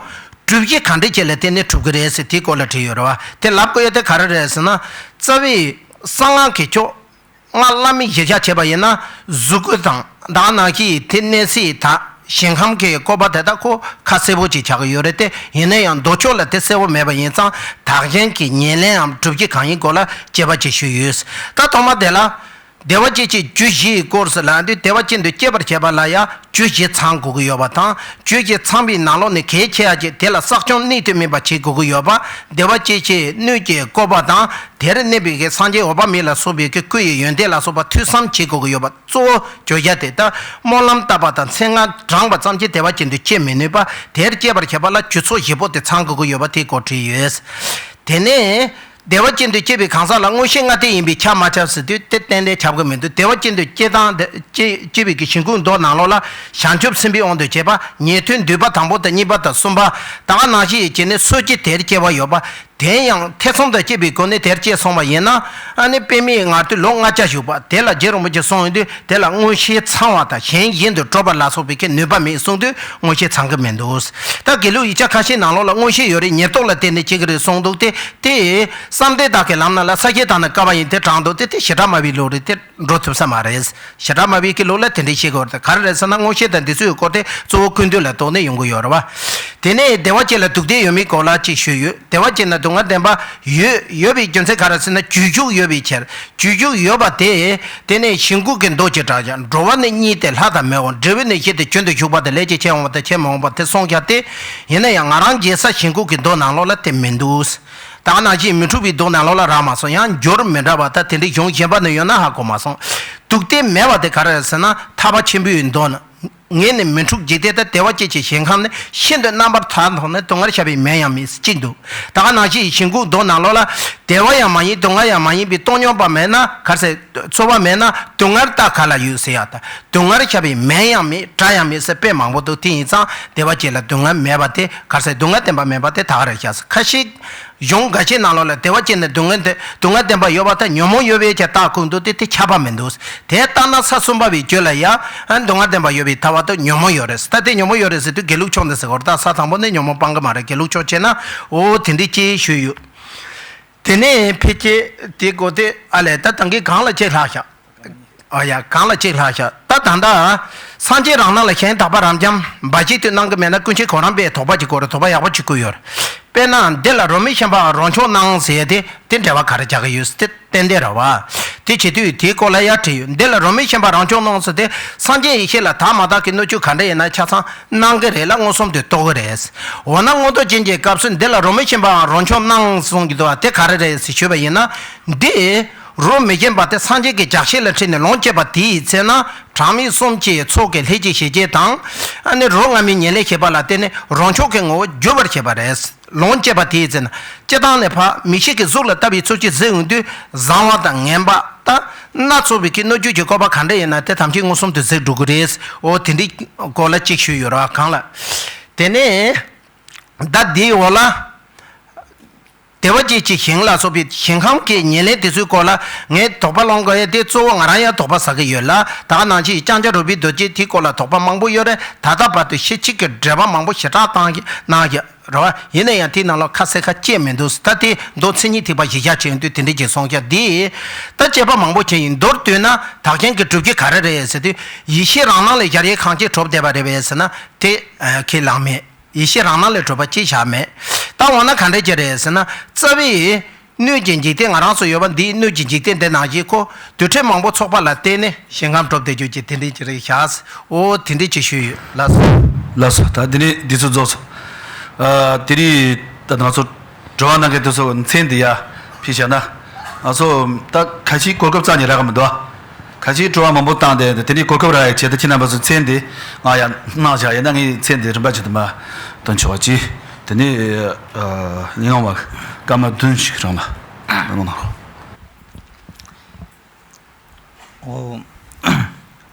སྒྲུབ་བྱེད་གང་འདྲ་ཅིག་ལ་བརྟེན་ནས་གྲུབ་ཀྱི་རེད་ཟེར་དེའི་སྐོར་ལ་བྲིས་ཡོད་རེད་བ། དེ་ལབ་དགོས་ཡ་དེ་ག་རེ་རེད་ཟེར་ན། རྩ་བའི་གསང་སྔགས་ཀྱི་ཕྱོགས་སྔགས་བླ་མེད་གཞིར་བཞག་བྱས་པ་ཡིན་ན། གཟུགས་སྐུ་དང་ད་ནང་བཞིན་དེ་གནས་སའི་ད་ཞིང་ཁམས་ཀྱི་བཀོད་པ་དེ་དག་ཁོ་ཁ་གསལ་པོ་ཅིག་ཆགས་ཀྱི་ཡོད་རེད་དེ། ཡིན་ན་ཡང་མདོ་ཕྱོགས་ལ་དེ་གསལ་པོ་མེད་པ་ཡིན་ཙང་བདག་གཞན་གྱི་ཉེར་ལེན་འམ་སྒྲུབ་བྱེད་གང་ཡིན་སྐོར་ལ་དཔྱད་པ་ཅིག་ཞུས་ཡོད། ད་ཐོག་མ་དེ་ལ། བདེ་བ་ཅན་གྱི་རྒྱུ་བཞིའི་སྐོར་ཟེར་ལ་འདི་བདེ་བ་ཅན་དུ་སྐྱེ་བར་བྱེད་པ་ལ་ཡང་རྒྱུ་བཞི་ཚང་དགོས་ཀྱི་ཡོད་པ་དང་། རྒྱུ་བཞི་ཚང་བའི་ནང་ལོགས་ནས་གལ་ཆེ་བ་ཅིག་དེ་ལ་བསགས་སྦྱོང་གནད་དུ་སྨིན་པ་བྱེད་དགོས་ཀྱི་ཡོད་པ། བདེ་བ་ཅན་གྱི་སྣོད་ཀྱི་བཀོད་པ་དང་། དེར་གནས་པའི་གི་སངས་རྒྱས་འོད་དཔག་མེད་ལ་སོགས་པའི་གི་སྐུ་ཡི་ཡོན་ཏན་ལ་སོགས་པ་ཐོས་བསམ་བྱེད་དགོས་ཀྱི་ཡོད་པ། གཙོ་བོ་བརྗོད་བྱ་དེ་ལྟར་སྨོན་ལམ་བཏབ་པ་དང་མཚན་སྔགས་བགྲངས་པ་ཙམ་གྱིས་བདེ་བ་ཅན་དུ་སྐྱེ་མི་ནུས་པ། དེར་སྐྱེ་བར་བྱེད་པ་ལ་རྒྱུ་ཚོགས་བཞི་པོ་དེ་ཚང་དགོས་ཀྱི་ཡོད་པ་དེའི་སྐོར་བྲིས་ཡོད། དེ་ནས་བདེ་བ་ཅན་དུ་སྐྱེ་བའི་གང་ཟག་ལ་མངོན་ཤེས་ལྔ་ལྡན་ཡིན་པས་ཁྱབ་མ་ཁྱབ་ཟེར་དུས་དེ་ཏན་ཏན་ཁྱབ་ཀྱི་མི་འདུག་བདེ་བ་ཅན་དུ་སྐྱེ་སྟངས་དེ་སྐྱེ་སྐྱེ་བའི་གི་ཞིང་ཁུག་མདོ་ནང་ལོགས་ལ་བྱང་ཆུབ་སེམས་དཔའི་དབང་དུ་བྱས་པ། ཉན་ཐོས་འདུས་པ་དང་པོ་དང་གཉིས་པ་དང་གསུམ་པ། ད་ག་ནང་བཞིན་བྱས་ནས་སོ་སྐྱེ་དེར་སྐྱེ་བ་ཡོད་པ། དེ་ཡང་ཐེ་ཚོམ་དང་བཅས་པའི་སྒོ་ནས་དེར་སྐྱེས་སོང་བ་ཡིན་ན། ཨ་ནི་དཔེ་མེད་ངར་དུས་ལོ་ལྔ་བརྒྱ་བཞུགས་པ་དེ་ལ་རྗེ་རིན་པོ་ཆེས་གསུངས་ཡོང་དུས་དེ་ལ་མངོན་ཤེས་ཚང་བ་དང་གཞན་གཞན་དུ་གྲུབ་པ་ལ་སོགས་པའི་གི་ནུས་པ་མེད་གསུངས་དུས་མངོན་ཤེས་ཚང་གི་མི་འདུག་ད་དགེ་ལུགས་ཡིག་ཆ་ཁ་ཤས་ནང་ལོགས་ལ་མངོན་ཤེས་ཡོད་རེད། ཉེར་བསྡོགས་ལ་བརྟེན་ནས་སྐྱེ་གི་རེད་གསུངས་འདུག་དེ་དེ་བསམ་གཏན་དག་གི་ལམ་སྣ་ལ་ས་སྐྱའི་དག་ནི་བསྐལ་པ་ཡིན་དེ་དྲངས་འདུག་དེ་དེ་བྱེ་བྲག་སྨྲ་བའི་ལུགས་རེད། དེ་འགྲོ་ཐུབ་ས་མ་རེད། བྱེ་བྲག་སྨྲ་བའི་གི་ལུགས་ལ་དེ་འདྲའི་བཤད་དགོས་རེད། ག་རེ་རེད་ཟེར་ན་མངོན་ཤེས་དང་འདི་ཚོའི་སྐོར་དེ་གཙོ་བོ་ཀུན་བཏུས་ལ་གཏོགས་ནས་ཡོང་གི་ཡོད་རེད་བ། དེ་ནས་བདེ་བ་ཅན་ལ་སྡུག་བདེན་ཡོད་མེད་སྐོར་ལ་ཅིག་ཞུས་ཡོད། བདེ་བ་ཅན་ན་སྡུག་བསྔལ་བདེན་པ་ཡོད། ཡོད་པའི་རྒྱུ་མཚན་ག་རེ་ཟེར་ན་རྒྱུད་ཞུགས་ཡོད་པའི་ཕྱིར། རྒྱུད་ཞུགས་ཡོད་པ་དེ་དེ་ནས་ཞིང་ཁུག་གི་མདོ་ཅེས་གྲགས་ཀྱང་། འགྲོ་བ་ནི་གཉིས་ཏེ་ལྷ་དང་མིའོ། འབྲས་བུ་ནི་བཞི་སྟེ་རྒྱུན་དུ་ཞུགས་པ་དང་ལས་ཀྱི་ཆེས་འོངས་པ་དང་ཆེས་མི་འོངས་པ་དེ་གསུངས་ཀྱང་སྟེ། ཡིན་ན་ཡང་ང་རང་མཇལ་ས་ཞིང་ཁུག་གི་མདོ་ནང་ལོགས་ལ་དེ་མི་འདུག་ད་ག་ནང་བཞིན་མི་འཁྲུགས་པའི་མདོ་ནང་ལོགས་ལ་རག་མ་སོང་། ཡང་འགྱུར་མི་འདྲ་བ་དང་དེ་འདྲའི་གཞུང་གཞན་པ་ནས་ཡོད་ན་ཧ་གོ་མ་སོང་། སྡུག་བདེན་མེད་པ་དེ་ག་རེ་རེད་ཟེར་ན་ཐར་པ་ཆེན་པོའི་མདོ་ནི། ངས་ནི་མི་འཁྲུགས་འཇིག་རྟེན་དང་བདེ་བ་ཅན་གྱི་ཞིང་ཁམས་ནི་ཤིན་ཏུ་རྣམ་པར་དག་མཐོང་ནས་སྡུག་བསྔལ་བྱ་བའི་མིང་ཡང་མེད་ཟེར་གཅིག་འདུག་ད་ག་ནང་བཞིན་ཞིང་ཁུག་མདོ་ནང་ལོགས་ལ་བདེ་བ་ཡང་མ་ཡིན་སྡུག་བསྔལ་ཡང་མ་ཡིན་པའི་སྟོང་སྙོམས་པ་མེད་ན་ག་རེ་ཟེར། ཚོར་བ་མེད་ན་སྡུག་བསྔལ་ད་ག་ལ་ཡོད་ཟེར་ཡག་དང་། སྡུག་བསྔལ་བྱ་བའི་མིང་ཡང་མེད་སྒྲ་ཡང་མེད་ཟེར་དཔེ་མང་པོ་འདུག་དེ་ཡིན་ཙང་བདེ་བ་ཅན་ལ་སྡུག་བསྔལ་མེད་པ་དེ་ག་རེ་ཟེར། སྡུག་བསྔལ་བདེན་པ་མིན་པ་དེ་ད་ག་རེ་བཞག་ཟེར། ཁ་ཤས་གཞུང་འགའ་ཤས་ནང་ལོགས་ལ་བདེ་བ་ཅན་ནི་སྡུག་བསྔལ་དེ་སྡུག་བསྔལ་བདེན་པ་ཡོད་པ་དང་ཉོན་མོངས་ཡོད་པའི་ཆ་བཏགས་ཁུངས་འདུག་དེ་དེ་ཁྱབ་པ་མི་འདུག་དེ་ལྟར་ན་ས་གསུམ་པ་བའི་རྒྱུད་ལ་ཡང་སྡུག་བསྔལ་བདེན་པ་ཡོད་པའི་ཐལ་བ་དང་ཉོན་མོངས་ཡོད་རེད། ད་དེ་ཉོན་མོངས་ཡོད་རེད་ཟེར་དུས་དགེ་ལུགས་ཕྱོགས་ནས་ཟེར་དགོས་རེད། ད་ས་དང་པོ་ནས་ཉོན་མོངས་སྤང་གི་མ་རེད། དགེ་ལུགས་ཕྱོགས་བྱས་ན་འོ་དེ་འདྲའི་སྐྱེས་ཞུས་ཡོད། དེ་ནས་ཕལ་ཆེར་དེ་གོ་དེ་ཨ་ལས་ད་ད་གིན་གང་ལ་ཅིག་ལྷག་ཤག་ཨ་ཡ་གང་ལ་ཅིག་ལྷག་ཤག་ད་ད་ལྟ་སངས་རྒྱས་རང་སྣང་ལ་ཞེན་དག་པ་རབ་འབྱམས་འབའ་ཞིག་ཏུ་སྣང་གི་མེད་ན་ཀུན་མཁྱེན་གོ་རམས་པས་དོགས་པ་ཅིག་བཀོད་རེད། དོགས་པ་ཡག་པོ་ཅིག་བཀོད་ཡོད་རེད། དཔེར་ན་འདི་ལ་རོ་མི་ཤན་པའམ་རོ་མཆོག་སྣང་ཟེར་ཏེ་དེ་འབྲེལ་བ་ག་རེ་རྒྱག་གི་ཡོད་ཟེར་ཏེ་ཏན་ཏན་རེད་བ། དེ་བྱེད་དུས་དེའི་སྐོར་ལ་ཡར་བྲིས་ཡོད། འདི་ལ་རོ་མི་ཤན་པའམ་རོ་མཆོག་སྣང་ཟེར་ཏེ་སངས་རྒྱས་ཡེ་ཤེས་ལ་དག་མ་དག་གི་སྣོད་བཅུད་ག་འདྲ་ཡིན་ན་ཆ་ཚང་སྣང་གི་རེད་ལ་མངོན་སུམ་དུ་རྟོགས་ཀྱི་རེད། འོ་ན་མངོན་རྟོགས་རྐྱེན་གྱི་སྐབས་སུ་འདི་ལ་རོ་མི་ཤན་པའམ་རོ་མཆོག་སྣང་གསུང་གི་འདུག་བ། དེ་ག་རེ་རེད་ཟེར་ཞུས་པ་ཡིན་ན། འདི་རོ་མི་ཤན་པ་དེ་སངས་རྒྱས་ཀྱི་ལྗགས་བཤད་ལ་ཁྲིད་ནས་ལོངས་སྤྱད་པ་དེའི་ཚེ་ན་གྲངས་མེད་གསུམ་གྱི་ཚོགས་ཀྱི་ལྷས་ཀྱི་ཞལ་བརྒྱད་དང་། ཨ་ནི་རོ་སྔ་མའི་ཉེར་ལེན་ཞེས་པ་ལ་བརྟེན་ནས་རོ་མཆོག་གི་ངོ་བོ་བསྒྱུར་བར་བྱེད་པ་རེད། ལོངས་སྤྱད་པ་དེའི་ཚེ་ན་སྤྱིར་བཏང་ནས་ཕ་མིག་ཤེས་ཀྱི་གཟུགས་ལ་ལྟ་བའི་ཚུལ་གྱིས་གཟིགས་ཡོང་དུས་བཟང་བ་དང་ངན་པ་ད་སྣ་ཚོགས་པའི་གི་སྣོད་བཅུད་ཀྱི་བཀོད་པ་ག་འདྲ་ཡིན་ན་དེ་ཐམས་ཅད་མངོན་སུམ་དུ་གཟིགས་འགྲོ་གི་རེད། འོ་དེ་འདྲའི་སྐོར་ལ་གཅིག་ཞུས་ཡོད་ར་གང་ལ། དེ་ནས་ད་འདིའི་འོག་ལ། བདེ་བ་ཅན་གྱི་ཞིང་ལ་སོགས་པའི་ཞིང་ཁམས་ཀྱི་ཉེར་ལེན་དེ་ཚོའི་སྐོར་ལ་ངས་དོགས་པ་སློང་དགོས་ཡ་དེ་གཙོ་བོ་ང་རང་ཡང་དོགས་པ་ཟ་གི་ཡོད་ལ། ད་ག་ནང་བཞིན་ལྕང་སྐྱ་རོལ་པའི་རྡོ་རྗེས་དེའི་སྐོར་ལ་དོགས་པ་མང་པོ་ཡོད་རེད། ད་ལྟ་བར་དུ་ཤེར་ཕྱིན་གྱི་འགྲེལ་པ་མང་པོ་ཞེ་དྲག་བཏང་གི་གནང་གི་རེད་བ། ཡིན་ན་ཡང་དེའི་ནང་ལ་ཁ་གསལ་ཁ་གཅིག་མི་འདུག་ད་དེ་མདོ་མཚན་ཉིད་ཐེག་པ་བཞི་ཆ་ཆེན་དུས་དེ་འདྲ་ཅིག་གསུངས་ཀྱང་འདི་ད་དཔྱད་པ་མང་པོ་བྱས་ཡིན། མདོར་བསྡུས་ན་དག་ཆེན་གྱི་སྒྲུབ་བྱེད་ག་རེ་རེད་ཟེར་དུས་ཡེ་ཤེས་རང་སྣང་ལས་གཞལ་ཡས་ཁང་ཆེན་གྲུབ་བསྡད་པ་རེད་པས་ཟེར་ན་དེ་ཁས་བླངས་མེད། ཡེ་ཤེས་རང་སྣང་ལས་གྲུབ་པ་ཅིག་བཞག་མེད། ད་འོ་ན་ག་འདྲ་ཅིག་རེད་ཟེར་ན། རྩ་བའི་སྣོད་ཀྱི་འཇིག་རྟེན་ང་རང་ཚོ་ཡོད་པ་འདིའི་སྣོད་ཀྱི་འཇིག་རྟེན་འདི་ནང་བཞིན་ཁོ་དུར་ཁྲོད་མང་པོ་ཚོགས་པ་ལ་བརྟེན་ནས་ཞིང་ཁམས་གྲུབ་བསྡད་རྒྱུ་ཅིག་དེ་འདྲ་ཅིག་རེད་བཞག་འོ་དེ་འདྲ་ཅིག་ཞུས་ཡོད། ལགས་སོ། ལགས་སོ། ད་དེ་ནས་འདི་ཚོ་རྫོགས་སོ། ཨ་དེ་རིང་ད་ང་ཚོ་དྲི་བ་གནང་མཁན་དེ་ཚོ་མཚན་འདི་ཡ་ཕྱིས་བཞག་ན། ང་ཚོ་ད་ཁ་ཤས་གོ་སྐབས་རྩ་ནས་རག་གི་མི་འདུག་ཁ་ཤས་དྲི་བ་མང་པོ་བཏང་སྟེ་དེ་ནས་གོ་སྐབས་རག་ཡ་བྱས་ཏེ་ཁྱེད་རྣམ་པ་ཚོ་མཚན་འདི་ང་ཡ་གནང་བཞག་ཡིན་ན་ངས་མཚན་འདི་རིམ་པ་བྱས་ཏེ་མ་འདོན་ཆོག་པ་ཅི། དེ་ནས་ཨ་ཉི་ལོང་བ་སྐར་མ་བདུན་ཞིག་རང་ལ་གནང་གནང་རོགས། ཨོ།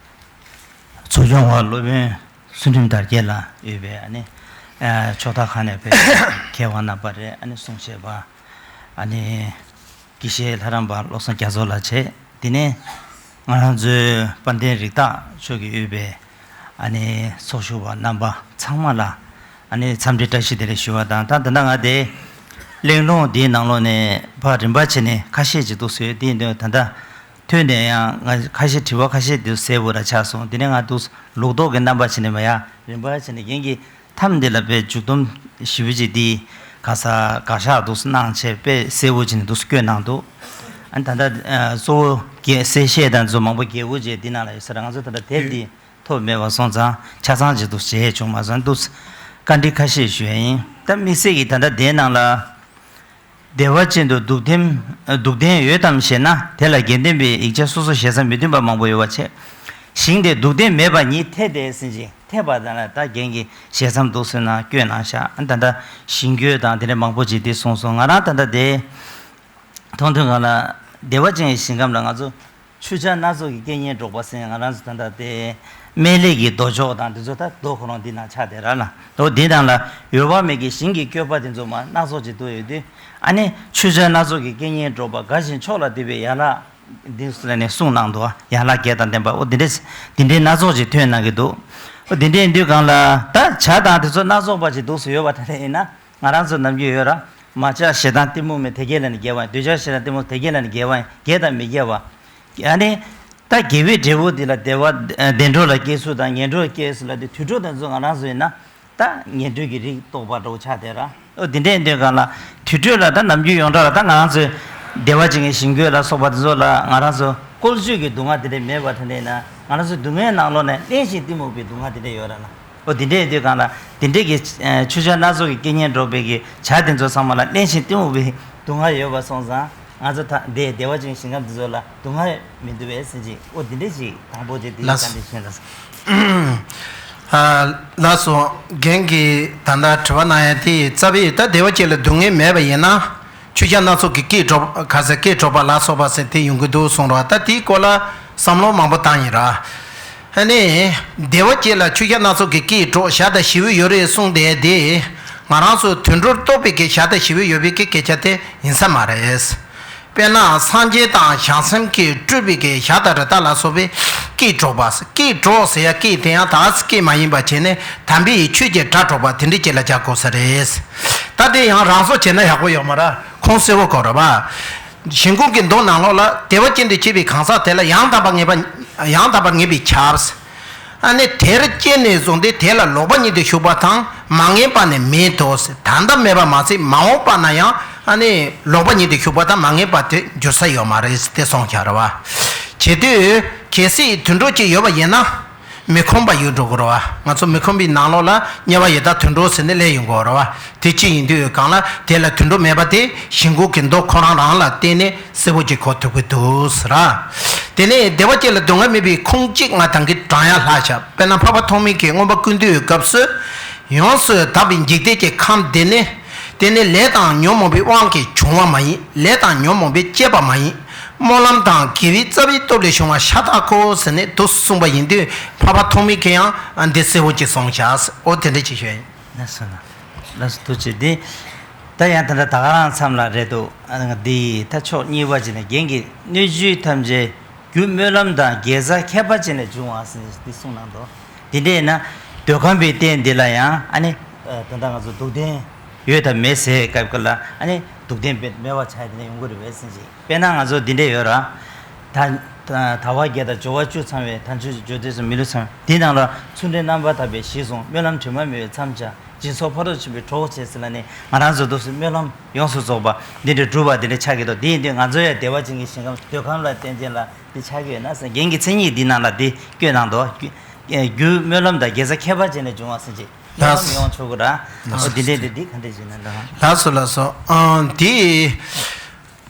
ཚོགས་ཆུང་བ་སློབ་དཔོན་ཚུལ་ཁྲིམས་དར་རྒྱས་ལགས་ཡོད་པའི་ཨ་ནི་ཨ་ཕྱོགས་མཐའ་ཁག་ནས་ཕེབས་མཁས་དབང་རྣམ་པ་རེད། ཨ་ནི་གསུང་བཤད་པ་ཨ་ནི་དགེ་བཤེས་ལྷ་རམས་པ་བློ་བཟང་རྒྱ་མཚོ་ལགས་བྱས། དེ་ནས་ང་རང་ཚོའི་དཔལ་ལྡན་རིགས་བདག་མཆོག་གིས་དབུས་པའི་ཨ་ནི་ཚོགས་ཞུགས་པ་རྣམ་པ་ཚང་མ་ལ་ཨ་ནི་འཚམས་འདྲི་བཀྲ་ཤིས་བདེ་ལེགས་ཞུ་བ་དང་། ད་ད་ལྟ་ང་དེ་གླེང་སློང་འདིའི་ནང་ལོགས་ནས་ཕར་རིམ་པ་བྱས་ནས་ཁ་ཤས་ཅིག་འདུག་ཟེར། དེ་ཡིན་དུས་ད་ལྟ་ཐོན་ནས་ཡང་ང་ཁ་ཤས་དྲི་བ་ཁ་ཤས་འདུག་གསལ་པོ་ར་ཆགས་སོང་། དེ་ནས་ང་འདུག་ལོག་རྟོག་གི་རྣམ་པ་བྱས་ནས་མ་ཡ་རིམ་པ་བྱས་ནས་རྒན་གྱིས་མཚམས་འདི་ལ་དཔེ་མཇུག་སྡོམ་ཞིབ་པོ་ཅིག་འདི་ག་ས་དགག་བཞག་འདུག་གནང་བྱས་དཔེ་གསལ་པོ་བྱས་ནས་འདུག་བཀོད་གནང་འདུག་ཨ་ནི་ད་ལྟ་ཨ་གཙོ་བོ་རྒྱས་གསལ་བཤད་དང་ཚོ་མང་པོ་རྒྱས་པོ་བྱས་འདི་ནང་ལ་ཡོད་ས་རེད། ང་ཚོ་ད་ལྟ་དེབ་འདི་ཐོབ་མེད་པ་སོང་ཙང་ཆ་ཚང་ཅིག་ཏུ་བྱས་བྱུང་མ་སོང་འདུག་བཀའ་འདྲི་ཁ་ཤས་ཞུ་ཡ་ཡིན། ད་དམིགས་བསལ་གྱིས་ད་ལྟ་དེའི་ནང་ལ། བདེ་བ་ཅན་དུ་སྡུག་བདེན་སྡུག་བདེན་ཡོད་དམ་ཞེ་ན། དེ་ལ་དགེ་ལྡན་པའི་ཡིག་ཆ་སོ་སོ་ཞེ་ས་མི་མཐུན་པ་མང་པོ་ཡོད་པ་བྱས། ཞིང་དེ་སྡུག་བདེན་མེད་པ་ཉིད་འཐད་དེ་ཟེར་ཅིང་འཐད་པ་དང་ལ་ད་རྒན་གྱིས་ཞལ་མཚམས་འདུག་ཟེར་ན་བཀོད་གནང་ཤག་ཨ་ད་ལྟ་ཞིང་བཀོད་དང་དེ་འདྲ་མང་པོ་ཅིག་དེ་གསུངས་སོང་། ང་རང་ད་ལྟ་དེ་མཐོང་ཐོས་སྒང་ལ་བདེ་བ་ཅན་གྱི་ཞིང་ཁམས་ལ་ང་ཚོ། ཆོས་ཆ་སྣ་ཚོགས་ཀྱི་རྐྱེན་ངན་སྒྲོག་པ་ཟེར་ང་རང་ཚོ་ད་ལྟ་དེ་སྨན་བླའི་གི་མདོ་ཆོག་དང་དེ་ཚོ་ད་མདོ་ཁོ་རང་འདི་ནང་ཆགས་བསྡད་ར་ལ། འོ་འདི་དང་ལ་འོད་དཔག་མེད་ཀྱི་ཞིང་གི་བཀོད་པ་དེ་ཚོ་མ་སྣ་ཚོགས་ཅིག་འདུག་ཡོད་དུས་ཨ་ནི་ཆོས་ཆ་སྣ་ཚོགས་ཀྱི་རྐྱེན་ངན་སྒྲོག་པ་དགའ་ཞིང་མཆོག་ལ་འདུད་པའི་ཡན་ལག་འདི་ལ་ནས་གསུངས་གནང་འདུག་ཡན་ལག་བརྒྱད་དང་ལྡན་པ་འོ་འདི་འདྲས་འདི་འདྲས་སྣ་ཚོགས་ཅིག་ཐོན་གནང་གི་འདུག་འོ་འདི་འདྲས་ཡིན་དུས་གང་ལ་ད་བྱ་དང་དེ་ཚོ་སྣ་ཚོགས་པ་ཅིག་འདུག་སུ་ཡོད་པ་ད་ལྟ་ཡིན་ན། ང་རང་ཚོ་ནམ་རྒྱུན་ཡོད་ར། མ་ཆགས་ཞེ་སྡང་གཏི་མུག་མེད་དེ་སྐད་ལ་ནི་དགེ་བ་ཡིན། འདོད་ཆགས་ཞེ་སྡང་གཏི་མུག་དེ་སྐད་ལ་ནི་དགེ་བ་ཡིན། དགེ་དང་མི་དགེ་བ། ཨ་ནི། ད་དགེ་བའི་འབྲས་བུ་འདི་ལ་བདེ་བ་བདེ་འགྲོ་ལ་སྐྱེ་ཚུལ་དང་ངན་འགྲོ་ལ་སྐྱེ་ཚུལ་ལ་དེ་དུད་འགྲོ་དེ་ཚོ་ང་རང་ཚོ་ཡིན་ན། ད་ངན་འགྲོའི་གི་རིགས་རྟོགས་པ་འདྲ་བོ་ཆགས་བསྡད་ར། ཨོ་འདི་འདྲས་ཡིན་དུས་གང་ལ་དུད་འགྲོ་ལ་ད་ནམ་རྒྱུན་ཡོངས་གྲགས་ལ་ད་ང་རང་ཚོའི་བདེ་བ་ཅན་གྱི་ཞིང་བཀོད་ལ་སོགས་པ་དེ་ཚོ་ལ་ང་རང་ཚོ་བཀོལ་སྤྱོད་ཀྱི་སྡུག་བསྔལ་དེ་འདྲས་མེད་པ་དེ་འདྲས་ཡིན་ན་ང་རང་ཚོའི་སྡུག་བསྔལ་ནང་ལོགས་ནས་བརླན་ཞིང་གཏི་མུག་པའི་སྡུག་བསྔལ་དེ་འདྲས་ཡོད་ར་ན། ཨོ་དེ་འདྲས་ཡིན་དུས་གང་ལ་དེ་འདྲས་ཀྱི་ཆོས་ཆ་སྣ་ཚོགས་ཀྱི་རྐྱེན་ངན་སྒྲོག་པའི་གི་བྱ་དེ་ཚོ་ཚང་མ་ལ་བརླན་ཞིང་གཏི་མུག་པའི་སྡུག་བསྔལ་ཡོད་པ་སོང་ཙང་ང་ཚོ་ད་དེ་བདེ་བ་ཅན་ཞིང་ཁམས་དེ་ཚོ་ལ་སྡུག་བསྔལ་མི་འདུག་པས་ཟེར་གྱི་ཨོ་དེ་འདྲས་ཞིག་དང་པོ་དེ་དེ་ལ་བཀའ་འདྲི་ཞུས་ལ། ལགས་སོ། རྒན་གྱིས་ད་ལྟ་དྲི་བ་གནང་ཡ་དེ་རྩ་བའི་ད་བདེ་བ་ཅན་ལ་སྡུག་བསྔལ་མེད་པ་ཡིན་ན། ཆོས་ཆ་སྣ་ཚོགས་ཀྱི་སྐད་སྒྲོག་ག་ས་སྐད་སྒྲོག་པ་ལ་སོགས་པ་ཟེར་དེ་ཡོང་གི་འདུག་གསུངས་རོགས་ད་དེའི་སྐོར་ལ་བསམ་བློ་མང་པོ་བཏང་ཡིན་ར། ཨ་ནི། བདེ་བ་ཅན་ལ་ཆོས་ཆ་སྣ་ཚོགས་ཀྱི་སྐད་སྒྲོག་ཞག་དང་ཞི་བོ་ཡོད་རེད་གསུངས་བསྡད་དེ། ང་རང་ཚོ་དུད་འགྲོར་གཏོགས་པའི་གི་ཞག་དང་ཞི་བོ་ཡོད་པའི་གི་སྐད་ཆ་དེ་ཡིན་ས་མ་རེད། དཔེར་ན་སངས་རྒྱས་དང་བྱང་སེམས་ཀྱིས་སྤྲུལ་པའི་གི་ཞག་དང་རི་དྭགས་ལ་སོགས་པའི་སྐད་སྒྲོག་པ། སྐད་སྒྲོག་ཟེར་ཡ་སྐད་དེ་ཡང་དག་སྐད་མ་ཡིན་པ་བྱས་ནས་དམ་པའི་ཆོས་ཀྱི་སྒྲ་སྒྲོག་པ་དེ་འདྲའི་སྐད་ལ་བྱ་དགོས་ས་རེད། ད་དེ་ཡང་རང་བཟོ་བྱས་ན་ཡག་པོ་ཡོད་མ་རེད། ཁུངས་གསལ་བོ་དགོས་རེད་པ། ཞིང་ཁམས་ཀྱི་མདོ་ནང་ལོགས་ལ་བདེ་བ་ཅན་དུ་སྐྱེ་བའི་གང་ཟག་དེ་ལ་ཡང་དག་པར་ངེས་པ་ཡང་དག་པར་ངེས་པའི་ཆབས། ཨ་ནི་དེར་སྐྱེས་ནས་བཟུང་སྟེ་དེ་ལ་ལོག་པ་ཉིད་དུ་ཞུགས་པ་དང་མ་ངེས་པ་ནི་མེད་དོ། ད་ལྟ་མེད་པ་མ་ཟད་མ་འོངས་པ་ན་ཡང་ཨ་ནི་ལོག་པ་ཉིད་དུ་ཞུགས་པ་དང་མ་ངེས་པ་དེ་འགྱུར་ས་ཡོད་མ་རེད་དེ་གསུངས་བཞག་རེད་བ། བྱེད་དུས་གལ་སྲིད་དུད་འགྲོ་ཅིག་ཡོད་པ་ཡིན་ན། མི་ཁོམ་པ་ཡོད་འགྲོ་གི་རེད་བ། ང་ཚོ་མི་ཁོམ་པའི་ནང་ལོགས་ལ་དམྱལ་བ་ཡི་དྭགས་དུད་འགྲོ་ཟེར་ནས་སླེབས་ཡོང་གི་རེད་བ། དེ་ཅི་ཡིན་དུས་གང་ལ་དེ་ལ་དུད་འགྲོ་མེད་པ་དེ་ཞིང་ཁམས་ཀྱི་མདོ་ཁོ་རང་རང་ལ་བརྟེན་ནས་གསལ་པོ་ཅིག་གོ་ཐུབ་ཀྱི་འདུག་ཟེར། དེ་ནས་བདེ་བ་ཅན་ལ་སྡུག་བསྔལ་མེད་པའི་ཁུངས་གཅིག་ང་ད་གིན་དྲངས་ཡ་ལྷག་བཞག་དཔེར་ན་འཕགས་པ་ཐོགས་མེད་ཀྱིས་མངོན་པ་ཀུན་བཏུས་སྐབས་སུ། ཡོངས་སུ་དག་པའི་འཇིག་རྟེན་གྱི་ཁམས་འདི་ནི། དེ་ནི་ལས་དང་ཉོན་མོངས་པའི་དབང་གིས་བྱུང་བ་མ་ཡིན། ལས་དང་ཉོན་མོངས་པས་བསྐྱེད་པ་མ་ཡིན། སྨོན་ལམ་དང་དགེ་བའི་རྩ་བའི་སྟོབས་ལས་བྱུང་བ་ཤ་སྟག་གོ་ཟེར་ནས་འདུག་གསུངས་པ་ཡིན་དུས་འཕགས་པ་ཐོགས་མེད་ཀྱིས་ཡང་འདི་གསལ་བོ་ཅིག་གསུངས་བཞག་འོ་དེ་འདྲ་ཅིག་ཞུ་ཡིན། ལགས་སོ་ལགས། ལགས་སོ་ཐུགས་རྗེ་ཆེ། འདི་ད་ཡང་ད་ལྟ་ད་ག་རང་མཚམས་ལ་རེད་འདུག་ཨ་འདི་ད་ཕྱོགས་གཉིས་པ་ཅིག་ནས་རྒན་གྱིས་སྣོད་བཅུད་ཐམས་ཅད་རྒྱུ་སྨོན་ལམ་དང་དགེ་རྩ་མཁས་པ་ཅན་ལས་འབྱུང་བ་ཟེར་འདི་གསུངས་གནང་འདུག་འདི་འདྲས་ན་འདོད་ཁམས་པའི་རྟེན་འདི་ལ་ཡང་ཨ་ནི་ད་ལྟ་ང་ཚོ་སྡུག་བདེན་ཡོད་དམ་མེད་ཟེར་སྐབས་ཀྱི་ལ་ཨ་ནི་སྡུག་བདེན་མེད་པ་ཆགས་དེ་ནས་ཡོང་གི་རེད་པས་ཟེར་གྱི། དཔེར་ན་ང་ཚོ་འདི་འདྲས་ཡོད་ར། ད་ད་དལ་བ་བརྒྱད་དང་འབྱོར་བ་བཅུ་ཚང་བའི་དལ་འབྱོར་གྱི་འབྱོར་དུས་སུ་མི་ལུས་ཚང་བའི་འདི་ནང་ལ་ཚུལ་ཁྲིམས་རྣམ་པར་དག་པའི་གཞི་བཟུང་སྨོན་ལམ་དྲི་མ་མེད་པའི་མཚམས་སྦྱར་སྦྱིན་སོགས་ཕ་རོལ་ཕྱིན་པའི་གྲོགས་བྱེད་ཟེར་ལ་ནི་ང་རང་ཚོ་འདུག་སེ་སྨོན་ལམ་ཡོངས་སུ་རྫོགས་པ་འདི་འདྲའི་སྒྲུབ་པ་འདི་འདྲ་ཆགས་ཀྱི་འདུག་འདི་ཡིན་དུས་ང་ཚོ་ཡང་བདེ་བ་ཅན་གྱི་ཞིང་ཁམས་འདོད་ཁམས་ལ་བརྟེན་ཅན་ལ་འདི་ཆགས་ཀྱི་ཡོད་ན་ཟེར་རྒན་གྱི་མཚན་ཉིད་འདི་ནང་ལ་འདི་བཀོད་གནང་འདུག་རྒྱུ་སྨོན་ལམ་དང་དགེ་རྩ་མཁས་པ་ཅན་ལས་འབྱུང་བ་ཟེར་ཅིག་སྨོན་ལམ་ཡོང་ཆོག་གི་ར། འོ་འདི་འདྲའི་འདི་འདི་ག་འདྲ་ཞིག་ན་འདྲ། ལགས་སོ་ལགས་སོ། ཨང་འདི།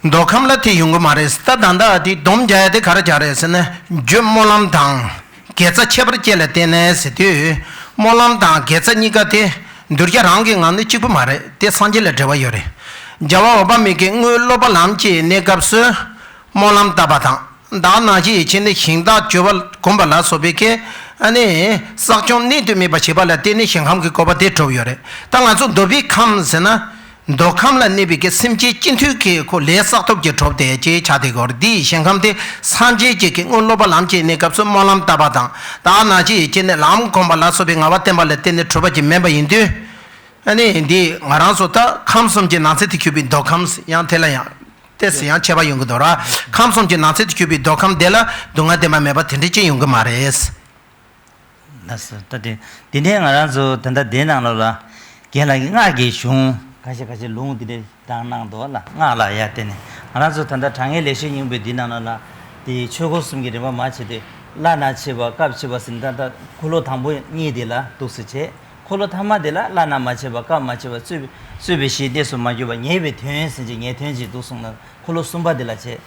མདོ་ཁམས་ལ་དེ་ཡོང་གི་མ་རེད། ད་ད་ལྟ་དེ་སྡོམ་རྒྱག་ཡ་དེ་ག་རེ་རྒྱག་རེད་ཟེར་ན་རྒྱུ་སྨོན་ལམ་དང་དགེ་རྩ་ཁྱད་པར་ཅན་ལ་བརྟེན་ནས་ཟེར་དུས་སྨོན་ལམ་དང་དགེ་རྩ་གཉིས་ཀ་དེ་གདུལ་བྱ་རང་གི་ངང་ནས་གཅིག་པུ་མ་རེད། དེ་སངས་རྒྱས་ལ་འབྲེལ་བ་ཡོད་རེད། རྒྱལ་བ་འོད་དཔག་མེད་ཀྱིས་སྔོན་སློབ་པ་ལམ་གྱི་གནས་སྐབས་སུ་སྨོན་ལམ་བཏབ་པ་དང་བདག་ནང་བཞིན་ཡིད་བྱེད་ནི་ཞིང་བདག་བྱེད་པ་བསྒོམ་པ་ལ་སོགས་པའི་གི་ཨ་ནི་བསགས་སྦྱོང་གནད་དུ་སྨིན་པ་བྱེད་པ་ལ་བརྟེན་ནས་ཞིང་ཁམས་ཀྱི་གོ་འཕང་དེ་གྲུབ་ཡོད་རེད། ད་ང་ཚོ་འདོད་པའི་ཁམས་ཟེར་ན། མདོ་ཁམས་ལ་གནས་པའི་གི་སེམས་ཅན་སྤྱི་མཐུན་གྱི་ཁོ་ལས་བསགས་སྟོབས་ཀྱིས་གྲུབ་སྟེ་ཅེས་བྱ་དེ་གོ་རེད། འདི་ཡི་ཞིང་ཁམས་དེ་སངས་རྒྱས་ཀྱི་གི་སྔོན་སློབ་པ་ལམ་གྱི་གནས་སྐབས་སུ་སྨོན་ལམ་བཏབ་པ་དང་བདག་ནང་བཞིན་ཡིད་བྱེད་ནི་ལམ་བསྒོམ་པ་ལ་སོགས་པའི་ངལ་བ་བསྟེན་པ་ལ་བརྟེན་ནས་གྲུབ་པ་ཅིག་མིན་པ་ཡིན་དུས། ཨ་ནི་འདི་ང་རང་ཚོ་ད་ཁམས་གསུམ་གྱི་ནང་ཚན་དུ་གྱུར་པའི་མདོ་ཁམས་ཡང་དེ་ལ་ཡང་ཏོག་ཙམ་ཡང་ཁྱད་པར་ཡོང་གི་འདུག་ར། ཁམས་གསུམ་གྱི་ནང་ཚན་དུ་གྱུར་པའི་མདོ་ཁམས་དེ་ལ་སྡུག་བསྔལ་བདེན་པ་མེད་པ་དེ་འདྲ་ཅིག་ཡོང་གི་མ་རེད། ལགས་སོ། ད་དེ་དེ་ནས་ང་རང་ཚོ་ད་ལྟ་དེའི་ནང་ལོགས་ལ་རྒན་ལགས་ཀྱིས་སྔགས་ཀྱི་གཞུང་ཁ་ཤས་ཁ་ཤས་ལུང་དེ་འདྲ་དྲངས་གནང་འདུག་ལ། སྔགས་ལ་ཡ་དེ་ནས་ ང་རང་ཚོ་ད་ལྟ་དྲང་ངེས་ལེགས་བཤད་སྙིང་པོའི་འདི་ནང་ལ་ན། དེ་ཆོས་འཁོར་གསུམ་གྱི་རིམ་པ་མ་བྱས་ཏེ། བླ་ན་མཆིས་པ་སྐབས་མཆིས་པ་ཟེར་ནས་ད་ལྟ་འཁོར་ལོ་དང་པོ་གཉིས་དེ་ལ་འདུག་སེ་བྱས། འཁོར་ལོ་ཐ་མ་དེ་ལ་བླ་ན་མ་མཆིས་པ་སྐབས་མ་མཆིས་པ་རྩོད་པའི་རྩོད་པའི་གཞིའི་གནས་སུ་མ་གྱུར་པ་ངེས་པའི་དོན་ཟེར་གྱི་ངེས་དོན་གྱི་འདུག་གསུངས་ན། འཁོར་ལོ་གསུམ་པ་དེ་ལ་བྱས།